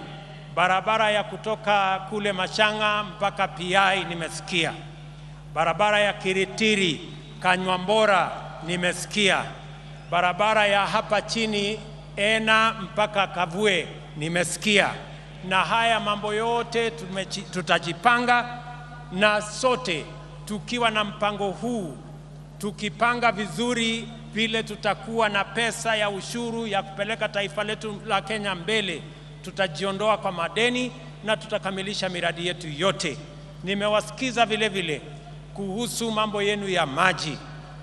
Barabara ya kutoka kule Machanga mpaka PI nimesikia. Barabara ya Kiritiri, Kanywambora nimesikia. Barabara ya hapa chini Ena mpaka Kavue nimesikia. Na haya mambo yote tutajipanga, na sote tukiwa na mpango huu, tukipanga vizuri vile tutakuwa na pesa ya ushuru ya kupeleka taifa letu la Kenya mbele, tutajiondoa kwa madeni na tutakamilisha miradi yetu yote. Nimewasikiza vile vile kuhusu mambo yenu ya maji.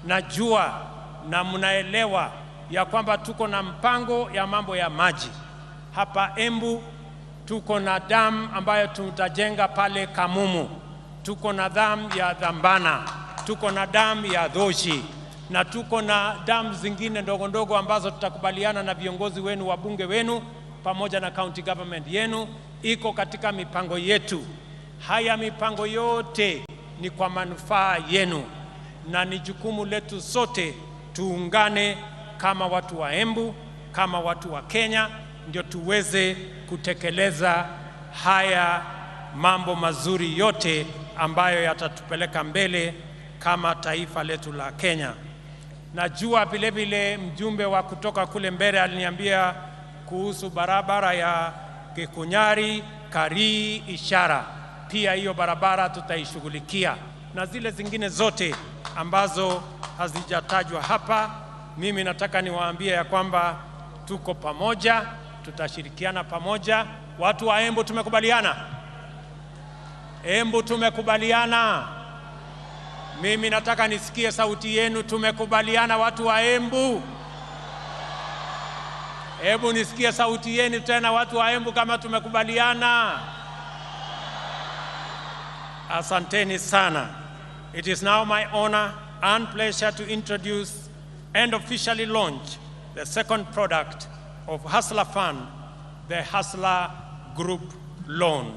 Najua na mnaelewa ya kwamba tuko na mpango ya mambo ya maji. Hapa Embu tuko na dam ambayo tutajenga pale Kamumu. Tuko na dam ya Dhambana, tuko na dam ya Dhoshi, na tuko na dam zingine ndogo ndogo ambazo tutakubaliana na viongozi wenu, wabunge wenu pamoja na county government yenu. Iko katika mipango yetu. Haya mipango yote ni kwa manufaa yenu, na ni jukumu letu sote tuungane kama watu wa Embu, kama watu wa Kenya, ndio tuweze kutekeleza haya mambo mazuri yote ambayo yatatupeleka mbele kama taifa letu la Kenya. Najua vile vile mjumbe wa kutoka kule mbele aliniambia kuhusu barabara ya Kikunyari, Karii, Ishara. Pia hiyo barabara tutaishughulikia, na zile zingine zote ambazo hazijatajwa hapa. Mimi nataka niwaambie ya kwamba tuko pamoja, tutashirikiana pamoja. Watu wa Embu tumekubaliana. Embu tumekubaliana. Mimi nataka nisikie sauti yenu. Tumekubaliana watu wa Embu? Hebu nisikie sauti yenu tena watu wa Embu kama tumekubaliana. Asanteni sana. It is now my honor and pleasure to introduce and officially launch the second product of Hustler Fund, the Hustler Group Loan.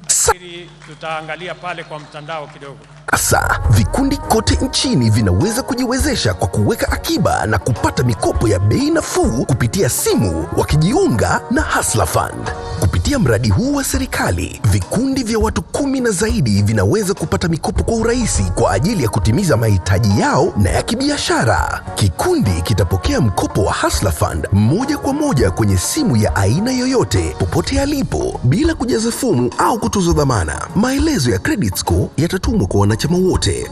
Nafikiri tutaangalia pale kwa mtandao kidogo. Sasa vikundi kote nchini vinaweza kujiwezesha kwa kuweka akiba na kupata mikopo ya bei nafuu kupitia simu wakijiunga na Hustler Fund. Kupitia mradi huu wa serikali, vikundi vya watu 10 na zaidi vinaweza kupata mikopo kwa urahisi kwa ajili ya kutimiza mahitaji yao na ya kibiashara. Kikundi kitapokea mkopo wa Hustler Fund moja kwa moja kwenye simu ya aina yoyote popote alipo bila kujaza fomu au kutozwa dhamana. Maelezo ya credit score yatatumwa kwa wanachama wote.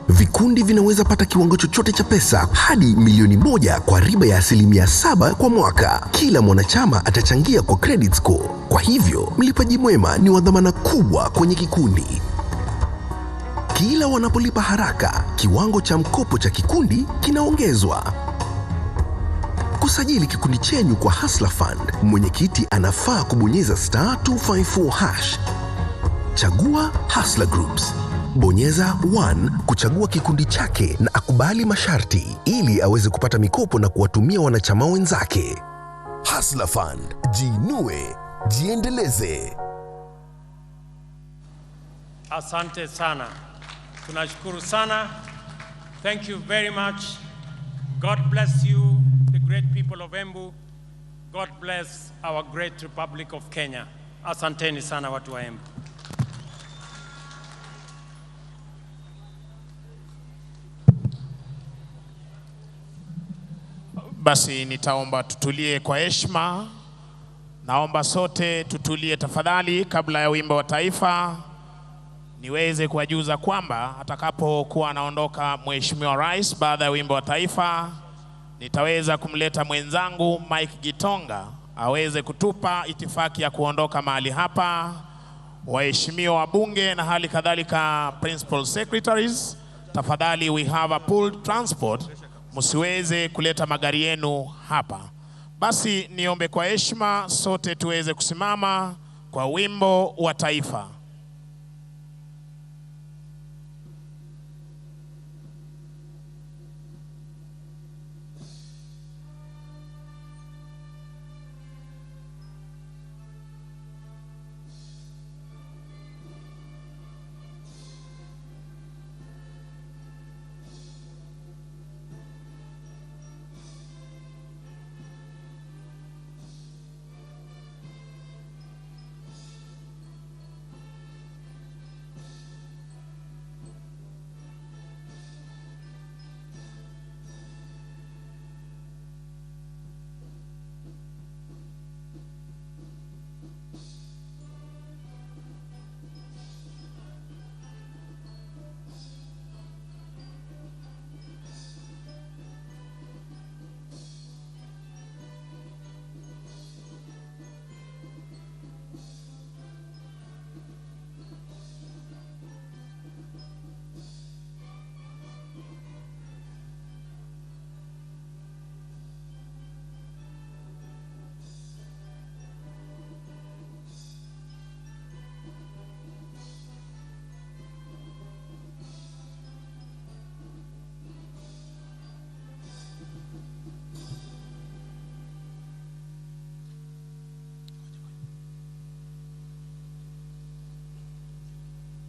Vikundi vinaweza pata kiwango chochote cha pesa hadi milioni 1 kwa riba ya 7% kwa mwaka. Kila mwanachama atachangia kwa credit score. Kwa hivyo, mlipaji mwema ni wa dhamana kubwa kwenye kikundi. Kila wanapolipa haraka, kiwango cha mkopo cha kikundi kinaongezwa. Kusajili kikundi chenyu kwa Hustler Fund, mwenyekiti anafaa kubonyeza *254#. Chagua Hustler Groups. Bonyeza 1 kuchagua kikundi chake na akubali masharti ili aweze kupata mikopo na kuwatumia wanachama wenzake. Hustler Fund, jiinue, jiendeleze. Asante sana. Tunashukuru sana. Thank you very much. God bless you, the great people of Embu. God bless our great Republic of Kenya. Asanteni sana watu wa Embu. Basi nitaomba tutulie kwa heshima. Naomba sote tutulie tafadhali kabla ya wimbo wa taifa. Niweze kuwajuza kwamba atakapokuwa anaondoka Mheshimiwa Rais baada ya wimbo wa taifa, nitaweza kumleta mwenzangu Mike Gitonga aweze kutupa itifaki ya kuondoka mahali hapa. Waheshimiwa wabunge na hali kadhalika principal secretaries, tafadhali, we have a pooled transport, msiweze kuleta magari yenu hapa. Basi niombe kwa heshima sote tuweze kusimama kwa wimbo wa taifa.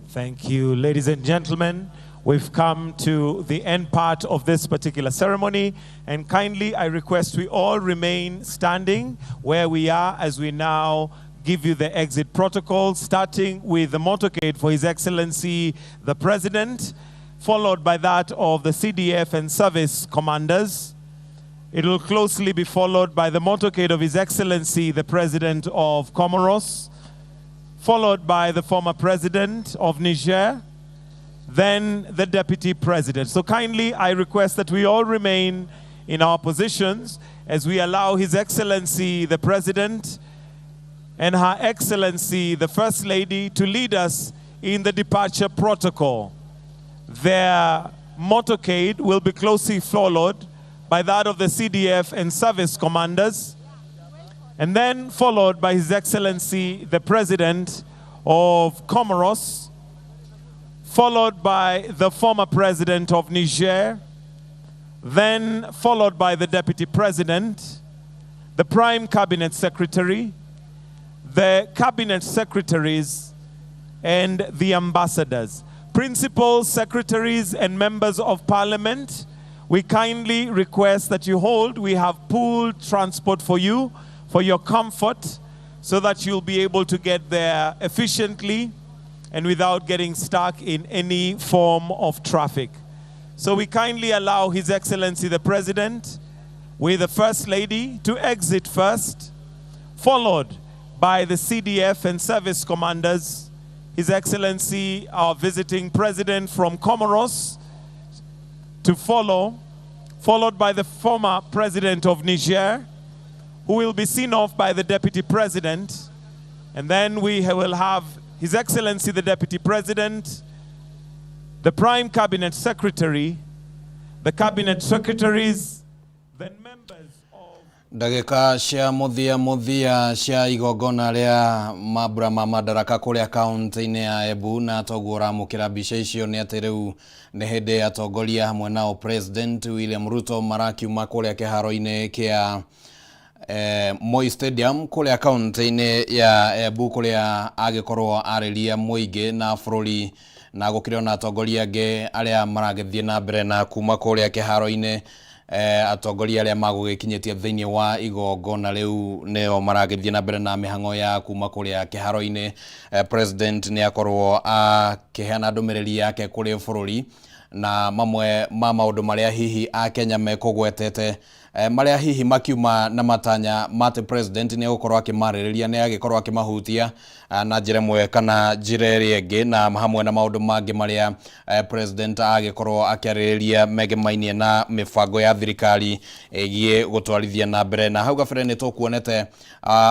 Thank you, ladies and gentlemen. We've come to the end part of this particular ceremony, and kindly I request we all remain standing where we are as we now give you the exit protocol, starting with the motorcade for His Excellency the President, followed by that of the CDF and service commanders. It will closely be followed by the motorcade of His Excellency the President of Comoros, followed by the former president of Niger, then the deputy president. So kindly, I request that we all remain in our positions as we allow His Excellency the President and Her Excellency the First Lady to lead us in the departure protocol. Their motorcade will be closely followed by that of the CDF and service commanders, and then followed by His Excellency the President of Comoros, followed by the former president of Niger, then followed by the deputy president, the prime cabinet secretary, the cabinet secretaries, and the ambassadors. Principal secretaries and members of parliament, we kindly request that you hold. We have pooled transport for you, for your comfort, so that you'll be able to get there efficiently and without getting stuck in any form of traffic. So we kindly allow His Excellency the President with the First Lady to exit first, followed by the CDF and service commanders, His Excellency our visiting President from Comoros to follow, followed by the former President of Niger, who will be seen off by the Deputy President. And then we will have His Excellency the Deputy President, the Prime Cabinet Secretary, the Cabinet Secretaries, then members. Ndagĩka cia mũthia mũthia cia igongona rĩa mambura ma Madaraka kũrĩa kaunti-inĩ ya Embu, na toguo ũramũkĩra mbica icio nĩ atĩ rĩu nĩ hĩndĩ atongoria hamwe nao President William Ruto marakiuma kũrĩa kĩharo-inĩ kĩa Moi Stadium kũrĩa kaunti-inĩ ya Embu, kũrĩa agĩkorwo arĩria mũingĩ na bũrũri, na gũkĩrĩ ona atongoria angĩ arĩa maragĩthiĩ na mbere na kuma kũrĩa kĩharo-inĩ. Atongoria arĩa magũgĩkinyĩtie thĩinĩ wa igongona rĩu nĩo maragĩthiĩ na mbere na mĩhang'o ya kuma kũrĩa kĩharo-inĩ. President nĩ akorwo akĩheana ndũmĩrĩri yake kũrĩ bũrũri, na mamwe ma maũndũ marĩa hihi akenya mekũgwetete Marĩa hihi makiuma na matanya ma atĩ president nĩ egũkorwo akĩmarĩrĩria, nĩ agĩkorwo akĩmahutia na njĩra ĩmwe kana njĩra ĩrĩa ĩngĩ, na hamwe na maũndũ mangĩ marĩa president agĩkorwo akĩarĩrĩria megemainie na mĩbango ya thirikari ĩgiĩ gũtwarithia na mbere. Na hau gabere nĩ tũkuonete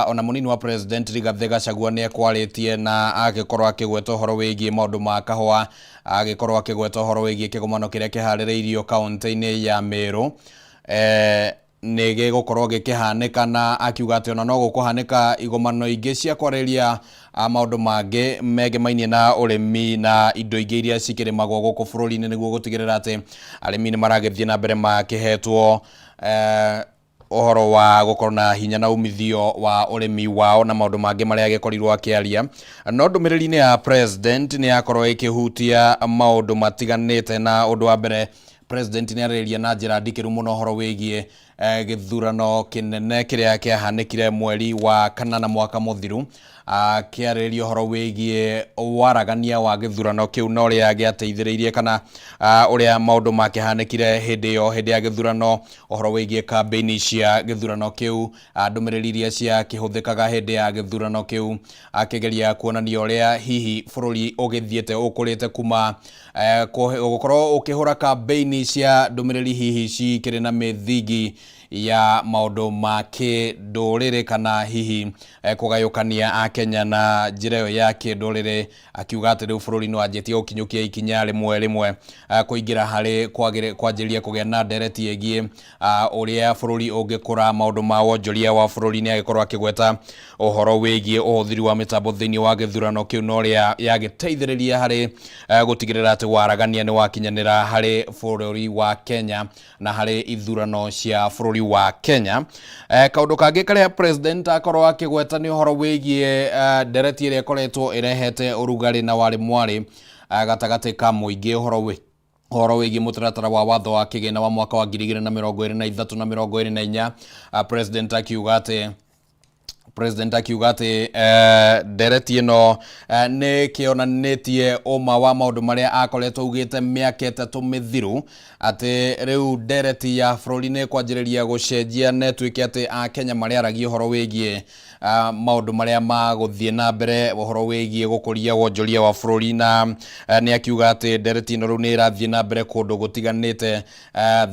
ona mũnini wa president Rigathĩ Gachagua nĩ ekwarĩtie na agĩkorwo akĩgweta ũhoro wĩgiĩ maũndũ ma kahũa, agĩkorwo akĩgweta ũhoro wĩgiĩ kĩgomano kĩrĩa kĩharĩrĩirio kaũntĩ-inĩ ya Meru nĩ gĩgũkorwo gĩkĩhanĩka, na akiuga atĩ ona no gũkũhanĩka igomano ingĩ cia kwarĩrĩria maũndũ mangĩ megemainie na ũrĩmi na indo ingĩ iria cikĩrĩmagwo gũkũ bũrũri-inĩ, nĩguo gũtigĩrĩra atĩ arĩmi nĩ maragĩthiĩ na mbere makĩhetwo ũhoro wa gũkorwo na hinya na umithio wa ũrĩmi wao na maũndũ mangĩ marĩa agĩkorirwo akĩaria. No ndũmĩrĩri-inĩ ya president nĩ yakorwo ĩkĩhutia maũndũ matiganĩte, na ũndũ wa mbere president nĩ arĩrĩria na njĩra ndikĩru mũno ũhoro wĩgiĩ gĩthurano kĩnene kĩrĩa kĩahanĩkire mweri wa kanana mwaka mũthiru, akĩarĩrĩria ũhoro wĩgiĩ waragania wa gĩthurano kĩu na ũrĩa gĩateithĩrĩirie kana ũrĩa maũndũ makĩhanĩkire hĩndĩ ĩyo, hĩndĩ ya gĩthurano, ũhoro wĩgiĩ kambĩini cia gĩthurano kĩu, ndũmĩrĩri iria ciakĩhũthĩkaga hĩndĩ ya gĩthurano kĩu, akĩgeria kuonania ũrĩa hihi bũrũri ũgĩthiĩte ũkũrĩte kuma gũkorwo ũkĩhũra kambĩini cia ndũmĩrĩri hihi cikĩrĩ na mĩthingi ya maũndũ ma kĩndũrĩrĩ kana hihi kũgayũkania Akenya na njĩra ĩyo ya kĩndũrĩrĩ, akiuga atĩ rĩu bũrũri nĩ wanjĩtie gũkinyũkia ikinya rĩmwe rĩmwe kũingĩra harĩ kwanjĩrĩria kũgĩa na ndereti ĩgiĩ ũrĩa bũrũri ũngĩkũra, maũndũ ma wonjoria wa bũrũri. Nĩ agĩkorwo akĩgweta ũhoro wĩgiĩ ũhũthĩri wa mĩtambo thĩinĩ wa gĩthurano kĩu na ũrĩa yagĩteithĩrĩria harĩ gũtigĩrĩra atĩ waragania nĩ wakinyanĩra harĩ bũrũri wa Kenya na harĩ ithurano cia bũrũri wa Kenya. Kaũndũ kangĩ karĩa president akorwo akĩgweta nĩ ũhoro wĩgiĩ ndereti ĩrĩa ĩkoretwo ĩrehete ũrugarĩ na warĩ mwarĩ gatagatĩ ka mũingĩ, ũhoro wĩgiĩ mũtaratara wa watho wa kĩgĩna wa mwaka wa 2023 na 24. President akiuga atĩ ndereti ĩno nĩ kĩonanĩtie ũma wa maũndũ marĩa akoretwo augĩte mĩaka 3 mĩthiru, atĩ rĩu ndereti ya bũrũri nĩ kwanjĩrĩria gũcenjia na ĩtuĩke atĩ Akenya marĩaragia ũhoro wĩgiĩ maũndũ marĩa magũthiĩ na mbere, ũhoro wĩgiĩ gũkũria wonjoria wa bũrũri. Na nĩ akiuga atĩ ndereti ĩno rĩu nĩ ĩrathiĩ na mbere kũndũ gũtiganĩte,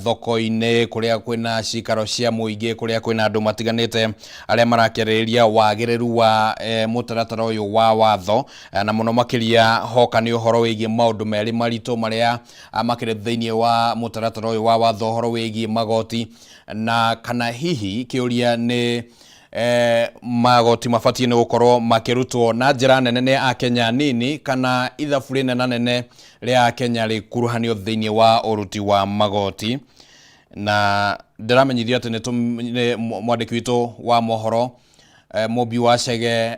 thoko-inĩ, kũrĩa kwĩna cikaro cia mũingĩ, kũrĩa kwĩna andũ matiganĩte arĩa marakĩarĩrĩria wagĩrĩru wa mũtaratara ũyũ wa watho, na mũno makĩria hoka nĩ ũhoro wĩgiĩ maũndũ merĩ maritũ marĩa makĩrĩ thĩinĩ wa mũtaratara ũyũ wa watho, ũhoro wĩgiĩ magoti na kana hihi kĩũria nĩ magoti mabatiĩ nĩ gũkorwo makĩrutwo na njĩra nene nĩ Akenya nini kana ithabu rĩnena nene rĩa Akenya rĩkuruhanio thĩinĩ wa ũruti wa magoti. Na ndĩramenyithio atĩ nĩ mwandĩki witũ wa mohoro Mũmbi wa Chege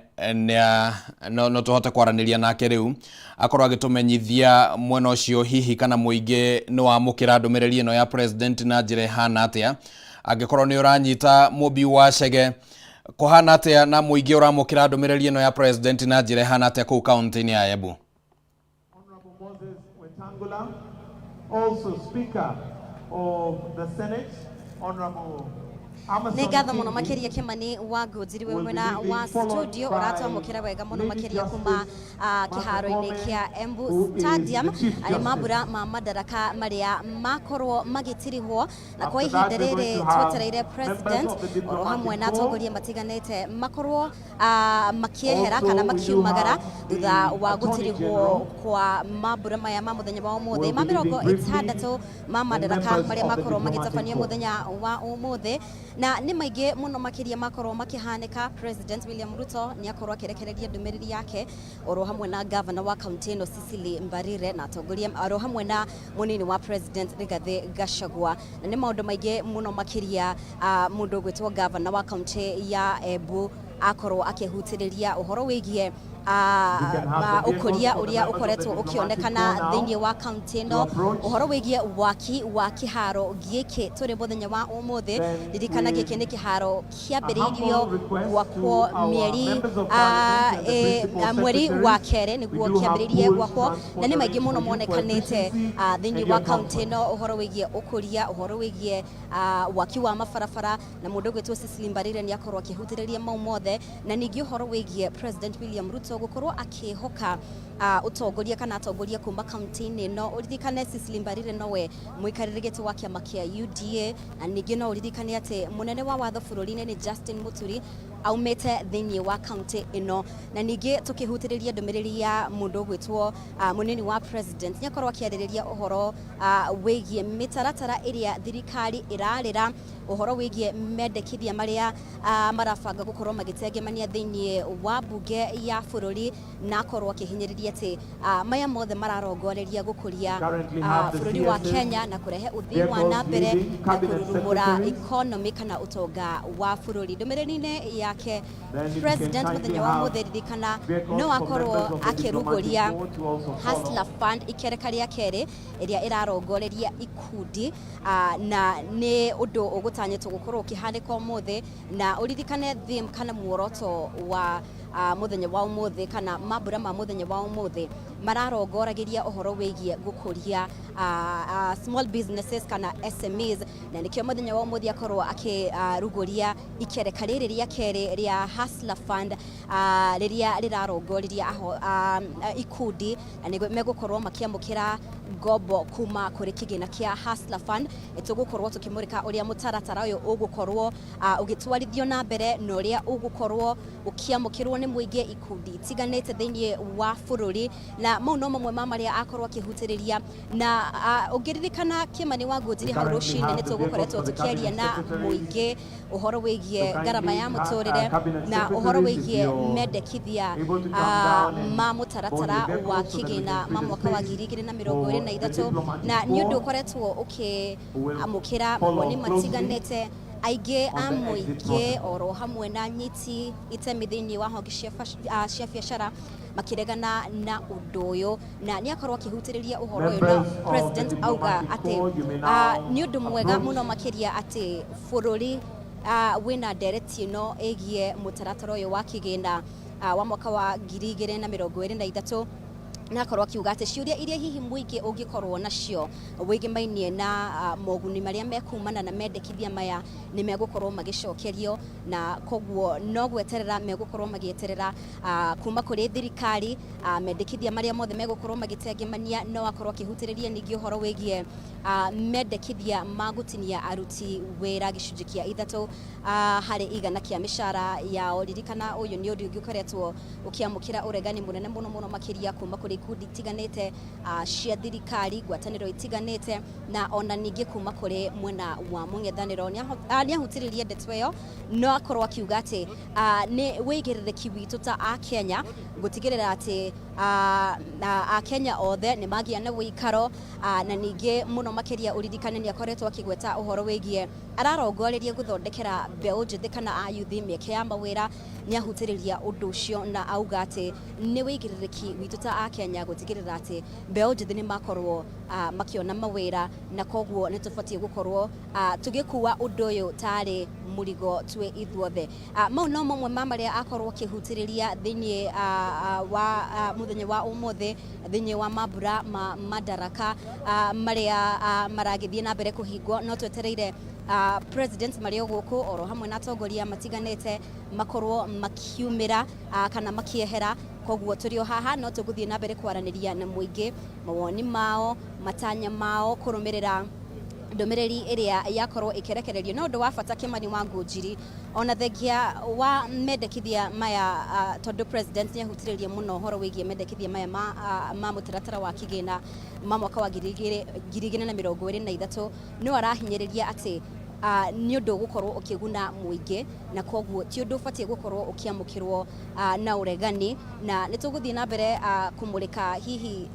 no tũhote kwaranĩria nake rĩu akorwo agĩtũmenyithia mwena ũcio hihi kana mũingĩ nĩ wamũkĩra ndũmĩrĩri ĩno ya president na njĩra ĩhana atĩa. Angĩkorwo nĩ ũranyita, Mũmbi wa Chege, kũhana atĩa na mũingĩ ũramũkĩra ndũmĩrĩri ĩno ya president na njĩra ĩhana atĩa kũu kaũntĩ-inĩ ya Embu? Wetangula, also Speaker of the Senate, Honorable Nĩ ngatho mũno makĩria, Kĩmani wa Ngũnjiri, wĩ mwena wa studio ũratwamũkĩra wega mũno makĩria kuma kĩharo-inĩ kĩa Embu Stadium, arĩ mambura ma madaraka marĩa makorwo magĩtirihwo, na kwa ihinda rĩrĩ twetereire president oro hamwe na atongoria matiganĩte makorwo makĩehera kana makiumagara thutha wa gũtirihwo kwa mambura maya ma mũthenya wa ũmũthĩ ma 60 ma madaraka marĩa makorwo magĩtabanio mũthenya wa ũmũthĩ, na nĩ maingĩ mũno makĩria makorwo makĩhanĩka. President William Ruto nĩ akorwo akĩrekereria ndũmĩrĩri yake oro hamwe na governor wa kaunti ĩno Cecily Mbarire na atongoria oro hamwe na mũnini wa president Rigathi Gachagua, na nĩ maũndũ maingĩ mũno makĩria mũndũ ũgwĩtwo governor wa kaunti ya Embu akorwo akĩhutĩrĩria ũhoro wĩgiĩ Ũkũria ũrĩa ũkoretwo ũkĩonekana thĩinĩ wa kaunti ĩno, ũhoro wĩgiĩ waki wa kĩharo gĩkĩ tũrĩ mũthenya wa ũmũthĩ. Ririkana gĩkĩ nĩ kĩharo kĩambĩrĩirio gwakwo mĩeri mweri wa kerĩ nĩguo kĩambĩrĩirie gwakwo, na nĩ maingĩ mũno monekanĩte thĩinĩ wa kaunti ĩno, ũhoro wĩgiĩ ũkũria, ũhoro wĩgiĩ waki wa mabarabara, na mũndũ ũgwĩtwo Cecily Mbarire nĩ akorwo akĩhutĩrĩria mau mothe, na ningĩ ũhoro wĩgiĩ President William Ruto gũkorwo akĩhoka ũtongoria kana atongoria kuma kaunti-inĩ ĩno. Ũririkane Cecily Mbarire nowe mũikarĩri gĩtĩ wa kĩama kĩa UDA, na ningĩ no ũririkane atĩ mũnene wa watho bũrũri-inĩ nĩ Justin Muturi, aumĩte thĩinĩ wa kaunti ĩno. Na ningĩ tũkĩhutĩrĩria ndũmĩrĩri ya mũndũ ũgwĩtwo mũnini wa president, nĩ akorwo akĩarĩrĩria ũhoro wĩgiĩ mĩtaratara ĩrĩa thirikari ĩrarĩra, ũhoro wĩgiĩ mendekithia marĩa marabanga gũkorwo magĩtengemania thĩinĩ wa mbunge ya bũrũri, na akorwo akĩhinyĩrĩria atĩ maya mothe mararongoreria gũkũria bũrũri wa Kenya na kũrehe ũthii wa na mbere na kũrurumũra economy kana ũtonga wa bũrũri. Ndũmĩrĩri-inĩ yake president mũthenya wa ũmũthĩ, ririkana no akorwo akĩrugũria Hustler Fund ikereka rĩa kerĩ ĩrĩa ĩrarongoreria ikundi, na nĩ ũndũ ũgũtanyĩtwo gũkorwo ũkĩhanĩka ũmũthĩ. Na ũririkane theme kana muoroto wa mũthenya wa ũmũthĩ kana mambura ma mũthenya wa ũmũthĩ mararongoragĩria ũhoro wĩgiĩ gũkũria small businesses kana SMEs, na nĩkĩo mũthenya wa ũmũthĩ akorwo akĩrugũria ikereka rĩrĩ rĩa kerĩ rĩa Hustler Fund, rĩrĩa rĩrarongoreria ikundi, na nĩguo megũkorwo makĩamũkĩra ngombo kuma kũrĩ kĩgĩna kĩa Hustler Fund. Tũgũkorwo tũkĩmũrĩka ũrĩa mũtaratara ũyũ ũgũkorwo ũgĩtwarithio na mbere na ũrĩa ũgũkorwo ũkĩamũkĩrwo nĩ mũingĩ, ikundi itiganĩte thĩinĩ wa bũrũri, na mau no mamwe ma marĩa akorwo akĩhutĩrĩria. Na ũngĩririkana Kĩmani wa Ngũnjiri, hau rũcinĩ nĩ tũgũkoretwo tũkĩaria na mũingĩ ũhoro wĩgiĩ ngarama ya mũtũrĩre na ũhoro wĩgiĩ mendekithia ma mũtaratara wa kĩgĩna ma mwaka wa 2023, na nĩ ũndũ ũkoretwo ũkĩamũkĩra mawoni matiganĩte, aingĩ a mũingĩ oro hamwe na nyiti itemi thĩinĩ wa honge cia biacara makĩregana na ũndũ ũyũ, na nĩ akorwo akĩhutĩrĩria ũhoro ũyũ. Na president auga atĩ nĩ ũndũ mwega mũno makĩria atĩ bũrũri wĩna ndereti ĩno ĩgiĩ mũtaratara ũyũ wa kĩgĩna wa mwaka wa 2023, na akorwo akiuga atĩ ciũria iria hihi mũingĩ ũngĩkorwo nacio wĩgĩmainie na moguni marĩa mekumana na mendekithia maya nĩ megũkorwo magĩcokerio, na koguo no gweterera megũkorwo magĩeterera kuma kũrĩ thirikari mendekithia marĩa mothe megũkorwo magĩtengemania. No akorwo akĩhutĩrĩria ningĩ ũhoro wĩgiĩ mendekithia ma gũtinia aruti wĩra gĩcunjĩ kĩa 3% kĩa mĩcara yao. Ririkana ũyũ nĩ ũndũ ũngĩ ũkoretwo ũkĩamũkĩra ũregani mũnene mũno mũno makĩria kuma kũrĩ ikundi itiganĩte cia thirikari, ngwatanĩro itiganĩte, na ona ningĩ kuma kũrĩ mwena wa mũng'ethanĩro. Nĩ ahutĩrĩrie ndeto ĩyo, no akorwo akiuga atĩ nĩ wĩigĩrĩrĩki witũ ta Akenya gũtigĩrĩra atĩ Akenya othe nĩ magĩa na ũikaro, na ningĩ mũno makĩria ũririkane nĩ akoretwo akĩgweta ũhoro wĩgiĩ ararongoreria gũthondekera mbeũ njĩthĩ kana ayuthi mĩeke ya mawĩra. Nĩ ahutĩrĩria ũndũ ũcio na auga atĩ nĩ wĩigĩrĩrĩki witũ ta Akenya gũtigĩrĩra atĩ mbeũ njĩthĩ nĩ makorwo makĩona mawĩra, na koguo nĩ tũbatiĩ gũkorwo tũgĩkua ũndũ ũyũ tarĩ mũrigo twĩ ithuothe. Mau no mamwe ma marĩa akorwo akĩhutĩrĩria thĩinĩ wa mũthenya wa ũmũthĩ thĩinĩ wa mambura ma Madaraka marĩa maragĩthiĩ na mbere kũhingwo. No twetereire president marĩ o gũkũ oro hamwe na atongoria matiganĩte makorwo makiumĩra kana makĩehera, koguo tũrĩ o haha no tũgũthiĩ na mbere kwaranĩria na mũingĩ mawoni mao, matanya mao kũrũmĩrĩra ndũmĩrĩri ĩrĩa yakorwo ĩkĩrekererio. No ũndũ wa bata, Kĩmani wa Ngũnjiri, ona thengia wa mendekithia maya, tondũ president nĩ ahutĩrĩria mũno ũhoro wĩgiĩ mendekithia maya ma mũtaratara wa kĩgĩna ma mwaka wa 2023, no arahinyĩrĩria atĩ nĩ ũndũ ũgũkorwo ũkĩguna mũingĩ, na koguo ti ũndũ ũbatiĩ gũkorwo ũkĩamũkĩrwo na ũregani. Na nĩ tũgũthiĩ na mbere kũmũrĩka hihi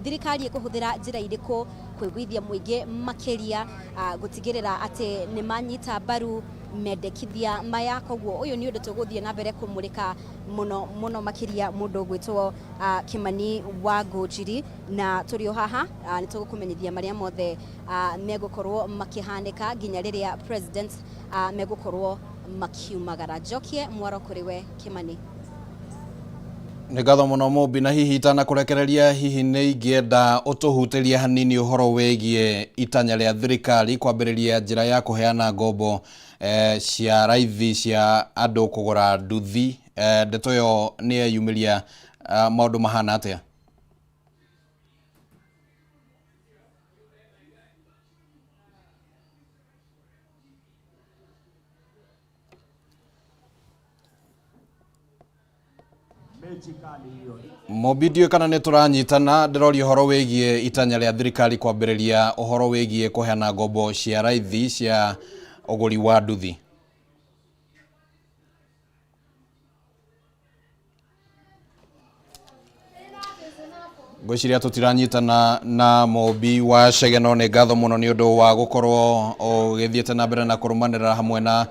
thirikari ĩkũhũthĩra njĩra irĩkũ kũiguithia mũingĩ makĩria gũtigĩrĩra atĩ nĩ manyita mbaru. Mendekithia maya. Koguo ũyũ nĩ ũndũ tũgũthiĩ na mbere kũmũrĩka mũno mũno makĩria mũndũ ũgwĩtwo Kĩmani wa Ngũnjiri, na tũrĩ o haha nĩ tũgũkũmenyithia marĩa mothe megũkorwo makĩhanĩka nginya rĩrĩa president megũkorwo makiumagara. Njokie mwaro kũrĩ we Kĩmani. Nĩ ngatho mũno Mũmbi, na hihi itanakũrekereria, hihi nĩ ingĩenda ũtũhutĩrie hanini ũhoro wĩgiĩ itanya rĩa thirikari kwambĩrĩria njĩra ya kũheana ngombo cia raithi cia andũ kũgũra nduthi. Ndeto ĩyo nĩ yeyumĩria, maũndũ mahana atĩa? Mũmbi, ndiũĩ kana nĩ tũranyitana. Ndĩroria ũhoro wĩgiĩ itanya rĩa thirikari kwambĩrĩria ũhoro wĩgiĩ kũheana ngombo cia raithi cia ũgũri wa nduthi. Ngwĩciria tũtiranyitana na Mũmbi wa Chege, no nĩ ngatho mũno nĩ ũndũ wa gũkorwo ũgĩthiĩte na mbere na kũrũmanĩrĩra hamwe na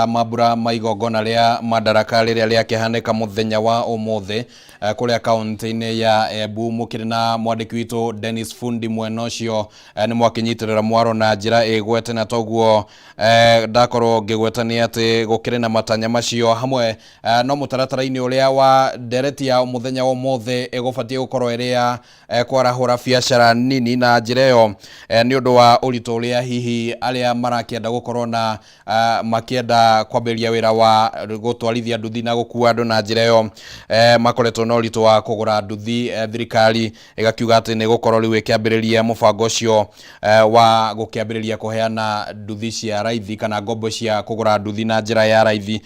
mambura ma igongona rĩa Madaraka rĩrĩa rĩakĩhanĩka mũthenya wa ũmũthĩ kũrĩa kaũntĩ-inĩ ya Embu. Mũkĩrĩ na mwandĩki witũ Dennis Fundi mwena ũcio, nĩ mwakĩnyitĩrĩra mwaro na njĩra ĩgwete, na toguo ndakorwo ngĩgweta nĩ atĩ gũkĩrĩ na matanya macio hamwe, no mũtaratara-inĩ ũrĩa wa ndereti ya mũthenya wa ũmũthĩ ĩgũbatiĩ gũkorwo ĩrĩ ya kwarahũra biacara nini na njĩra ĩyo, nĩ ũndũ wa ũritũ ũrĩa hihi arĩa marakĩenda gũkorwo na makĩenda kwambĩrĩria wĩra wa gũtwarithia nduthi na gũkua andũ na njĩra ĩyo, makoretwo na ũritũ wa kũgũra nduthi. Thirikari ĩgakiuga atĩ nĩ gũkorwo rĩu ĩkĩambĩrĩria mũbango ũcio wa gũkĩambĩrĩria kũheana nduthi cia raithi kana ngombo cia kũgũra nduthi na njĩra ya raithi.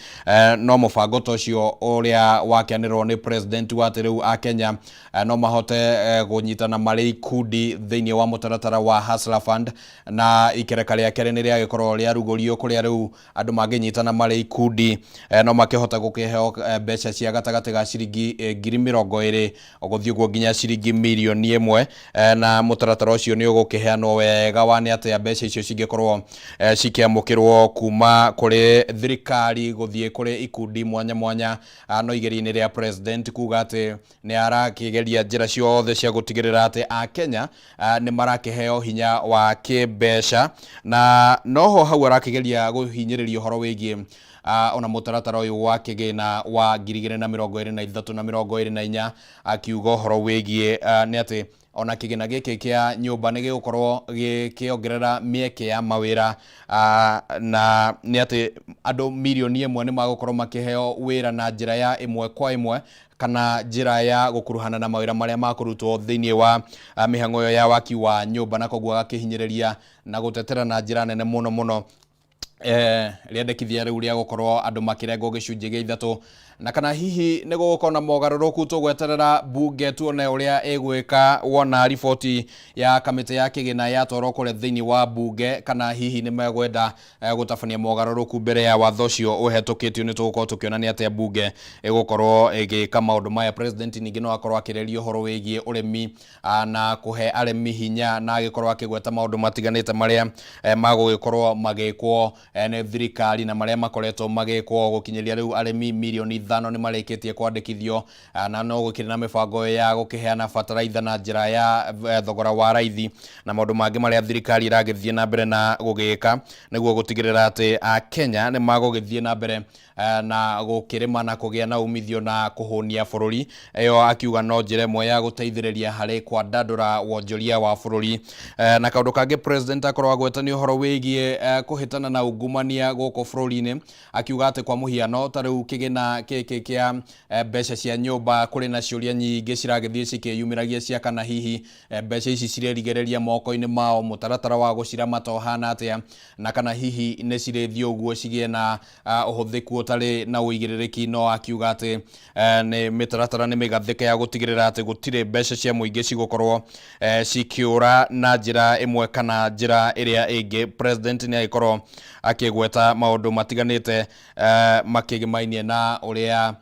No mũbango ta ũcio ũrĩa wakĩanĩrĩrwo nĩ president wa atĩ rĩu a Kenya no mahote kũnyitana marĩ ikundi thĩinĩ wa mũtaratara wa Hustler Fund, na ikereka rĩa kerĩ nĩ rĩagĩkorwo rĩarugũrio kũrĩa rĩu andũ mangĩnyitana marĩ ikundi, no makĩhote gũkĩheo mbeca cia gatagatĩ ga ciringi 20,000 gũthiĩ ũguo nginya ciringi mirioni 1, na mũtaratara ũcio nĩ ũgũkĩheanwo wega wa nĩ atĩa mbeca icio cingĩkorwo cikĩamũkĩrwo kuma kũrĩ thirikari gũthiĩ kũrĩ ikundi mwanya mwanya. No igeria-inĩ rĩa president kuga atĩ nĩ arakĩgeria njĩra ciothe cia gũtigĩrĩra atĩ akenya nĩ marakĩheo hinya wa kĩmbeca, na noho hau arakĩgeria kũhinyĩrĩria ũhoro wĩgiĩ ona mũtaratara ũyũ wa kĩgĩna wa 2023 na 24, akiuga ũhoro wĩgiĩ nĩ atĩ ona kĩgĩna gĩkĩ kĩa nyũmba nĩ gĩgũkorwo gĩkĩongerera mĩeke ya mawĩra, na nĩ atĩ andũ 1 million nĩ magũkorwo makĩheo wĩra na njĩra ya ĩmwe kwa ĩmwe kana njĩra ya gũkuruhana na mawĩra marĩa makũrutwo thĩinĩ wa mĩhang'o ĩyo ya waki wa nyũmba. Na koguo agakĩhinyĩrĩria na gũtetera na njĩra nene mũno mũno rĩendekithia rĩu rĩa gũkorwo andũ makĩrengwo gĩcunjĩ gĩa ithatũ, na kana hihi nĩ gũgũkorwo na mogarũrũku. Tũgweterera bunge tuone ũrĩa ĩgwĩka wona riboti ya kamĩtĩ ya kĩgĩna yatwarwo kũrĩa thĩinĩ wa bunge, kana hihi nĩ megwenda gũtabania mogarũrũku mbere ya watho ũcio ũhetũkĩtio. Nĩ tũgũkorwo tũkĩona nĩ atĩa bunge ĩgũkorwo ĩgĩka maũndũ maya. President ningĩ no akorwo akĩrĩria ũhoro wĩgiĩ ũrĩmi na kũhe arĩmi hinya, na agĩkorwo akĩgweta maũndũ matiganĩte marĩa magũgĩkorwo magĩkwo nĩ thirikari na marĩa makoretwo magĩkwo gũkinyĩria rĩu. Arĩmi 5 million nĩ marĩkĩtie kwandĩkithio, na no gũkĩrĩ na mĩbango ya gũkĩheana bataraitha na njĩra ya thogora wa raithi, na maũndũ mangĩ marĩa thirikari ĩragĩthiĩ na mbere na gũgĩka nĩguo gũtigĩrĩra atĩ Akenya nĩ magũgĩthiĩ na mbere na gũkĩrĩma na kũgĩa na umithio na kũhũnia bũrũri. Ĩyo akiuga no njĩra ĩmwe ya gũteithĩrĩria harĩ kwandandũra wonjoria wa bũrũri. Na kaũndũ kangĩ president akorwo agweta nĩ ũhoro wĩgiĩ kũhĩtana na ungumania gũkũ bũrũri-inĩ, akiuga atĩ kwa mũhiano ta rĩu kĩgĩna gĩkĩ kĩa mbeca cia nyũmba, kũrĩ na ciũria nyingĩ ciragĩthiĩ cikĩyumĩragia cia kana hihi mbeca ici cirerigĩrĩria moko-inĩ mao, mũtaratara wa gũciramata ũhana atĩa, na kana hihi nĩ cirĩthiĩ ũguo cigĩe na ũhũthĩku ũtarĩ na ũigĩrĩrĩki. No akiuga atĩ nĩ mĩtaratara nĩ mĩgathĩke ya gũtigĩrĩra atĩ gũtirĩ mbeca cia mũingĩ cigũkorwo cikĩũra na njĩra ĩmwe kana njĩra ĩrĩa ĩngĩ. President nĩ agĩkorwo akĩgweta maũndũ matiganĩte makĩgĩmainie na ũrĩa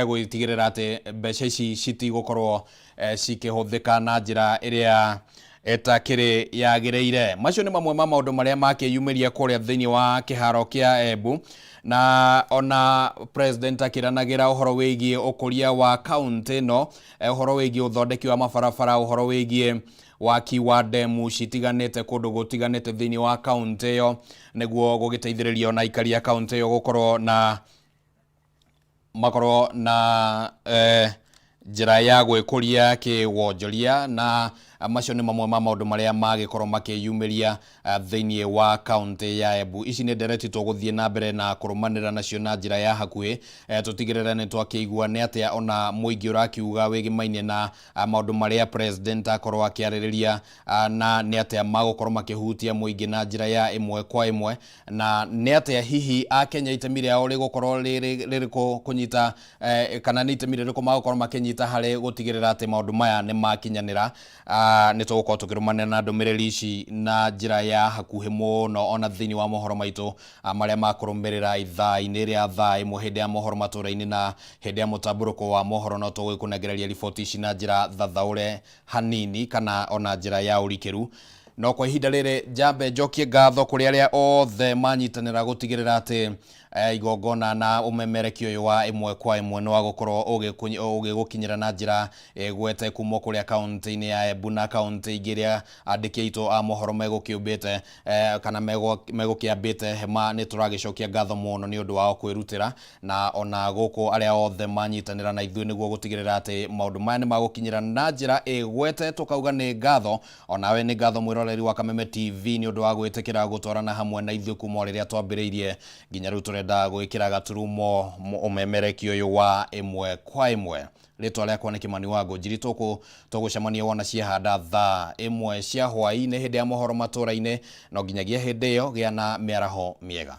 egũgĩtigĩrĩra atĩ mbeca ici citigũkorwo cikĩhũthĩka na njĩra ĩrĩa Ĩtakĩrĩ yagĩrĩire. Macio nĩ mamwe ma maũndũ marĩa makĩyumĩria kũrĩa thĩinĩ wa kĩharo kĩa Embu, na ona president akĩranagĩra ũhoro wĩgiĩ ũkũria wa kaunti ĩno, ũhoro wĩgiĩ ũthondeki wa mabarabara, ũhoro wĩgiĩ waki wa ndemu citiganĩte kũndũ gũtiganĩte thĩinĩ wa kaunti ĩyo, nĩguo gũgĩteithĩrĩria ona aikari a kaunti ĩyo gũkorwo na makorwo na njĩra ya gwĩkũria kĩwonjoria. Na macio nĩ mamwe ma maũndũ marĩa magĩkorwo makĩyumĩria thĩinĩ wa kaunti ya Embu. Ici nĩ ndereti tũgũthiĩ na mbere na kũrũmanĩra nacio na njĩra ya hakuhĩ, tũtigĩrĩre nĩ twakĩigua nĩ atĩa ona mũingĩ ũrakiuga wĩgĩmainie na maũndũ marĩa president akorwo akĩarĩrĩria, na nĩ atĩa magũkorwo makĩhutia mũingĩ na njĩra ya ĩmwe kwa ĩmwe, na nĩ atĩa hihi akenya itemi rĩao rĩgũkorwo rĩrĩkũ kũnyita, kana nĩ itemi rĩrĩkũ magũkorwo makĩnyita harĩ gũtigĩrĩra atĩ maũndũ maya nĩ makinyanĩra. Nĩ tũgũkorwo tũkĩrũmanĩra na ndũmĩrĩri ici na njĩra ya hakuhĩ mũno ona thĩinĩ wa mohoro maitũ marĩa makũrũmĩrĩra ithaa-inĩ rĩa thaa 1 hĩndĩ ya mohoro matũra-inĩ na hĩndĩ ya mũtambũrũko wa mohoro. No tũgũkũnengereria riboti ici na njĩra thathaũre hanini kana ona njĩra ya ũrikĩru. No kwa ihinda rĩrĩ njambe njokie ngatho kũrĩ arĩa othe manyitanĩra gũtigĩrĩra atĩ igongona na ũmemerekio ũyũ wa ĩmwe kwa ĩmwe nĩ wagũkorwo ũgĩgũkinyĩra na njĩra ĩgwete kuma kũrĩa kaunti-inĩ ya Embu na kaunti ingĩ iria andĩki aitũ a mohoro megũkĩũmbĩte, kana megũkĩambĩte hema. Nĩ tũragĩcokia ngatho mũno nĩ ũndũ wao kwĩrutĩra, na ona gũkũ arĩa othe manyitanĩra na ithuĩ nĩguo gũtigĩrĩra atĩ maũndũ maya nĩ magũkinyĩra na njĩra ĩgwete. Tũkauga nĩ ngatho onawe, nĩ ngatho mwĩroreri wa Kameme TV nĩ ũndũ wa gwĩtĩkĩra gũtwarana hamwe na ithuĩ kuma o rĩrĩa twambĩrĩirie nginya rĩu tũrenda gwĩkĩra gaturumo ũmemerekio ũyũ wa ĩmwe kwa ĩmwe. Rĩtwa rĩakwa nĩ Kĩmani wa Ngũnjiri. Tũkũ tũgũcemania wona ciahanda thaa 1 cia hwaĩ-inĩ hĩndĩ ya mohoro matũra-inĩ. No nginyagia hĩndĩ ĩyo, gĩa na mĩaraho mĩega.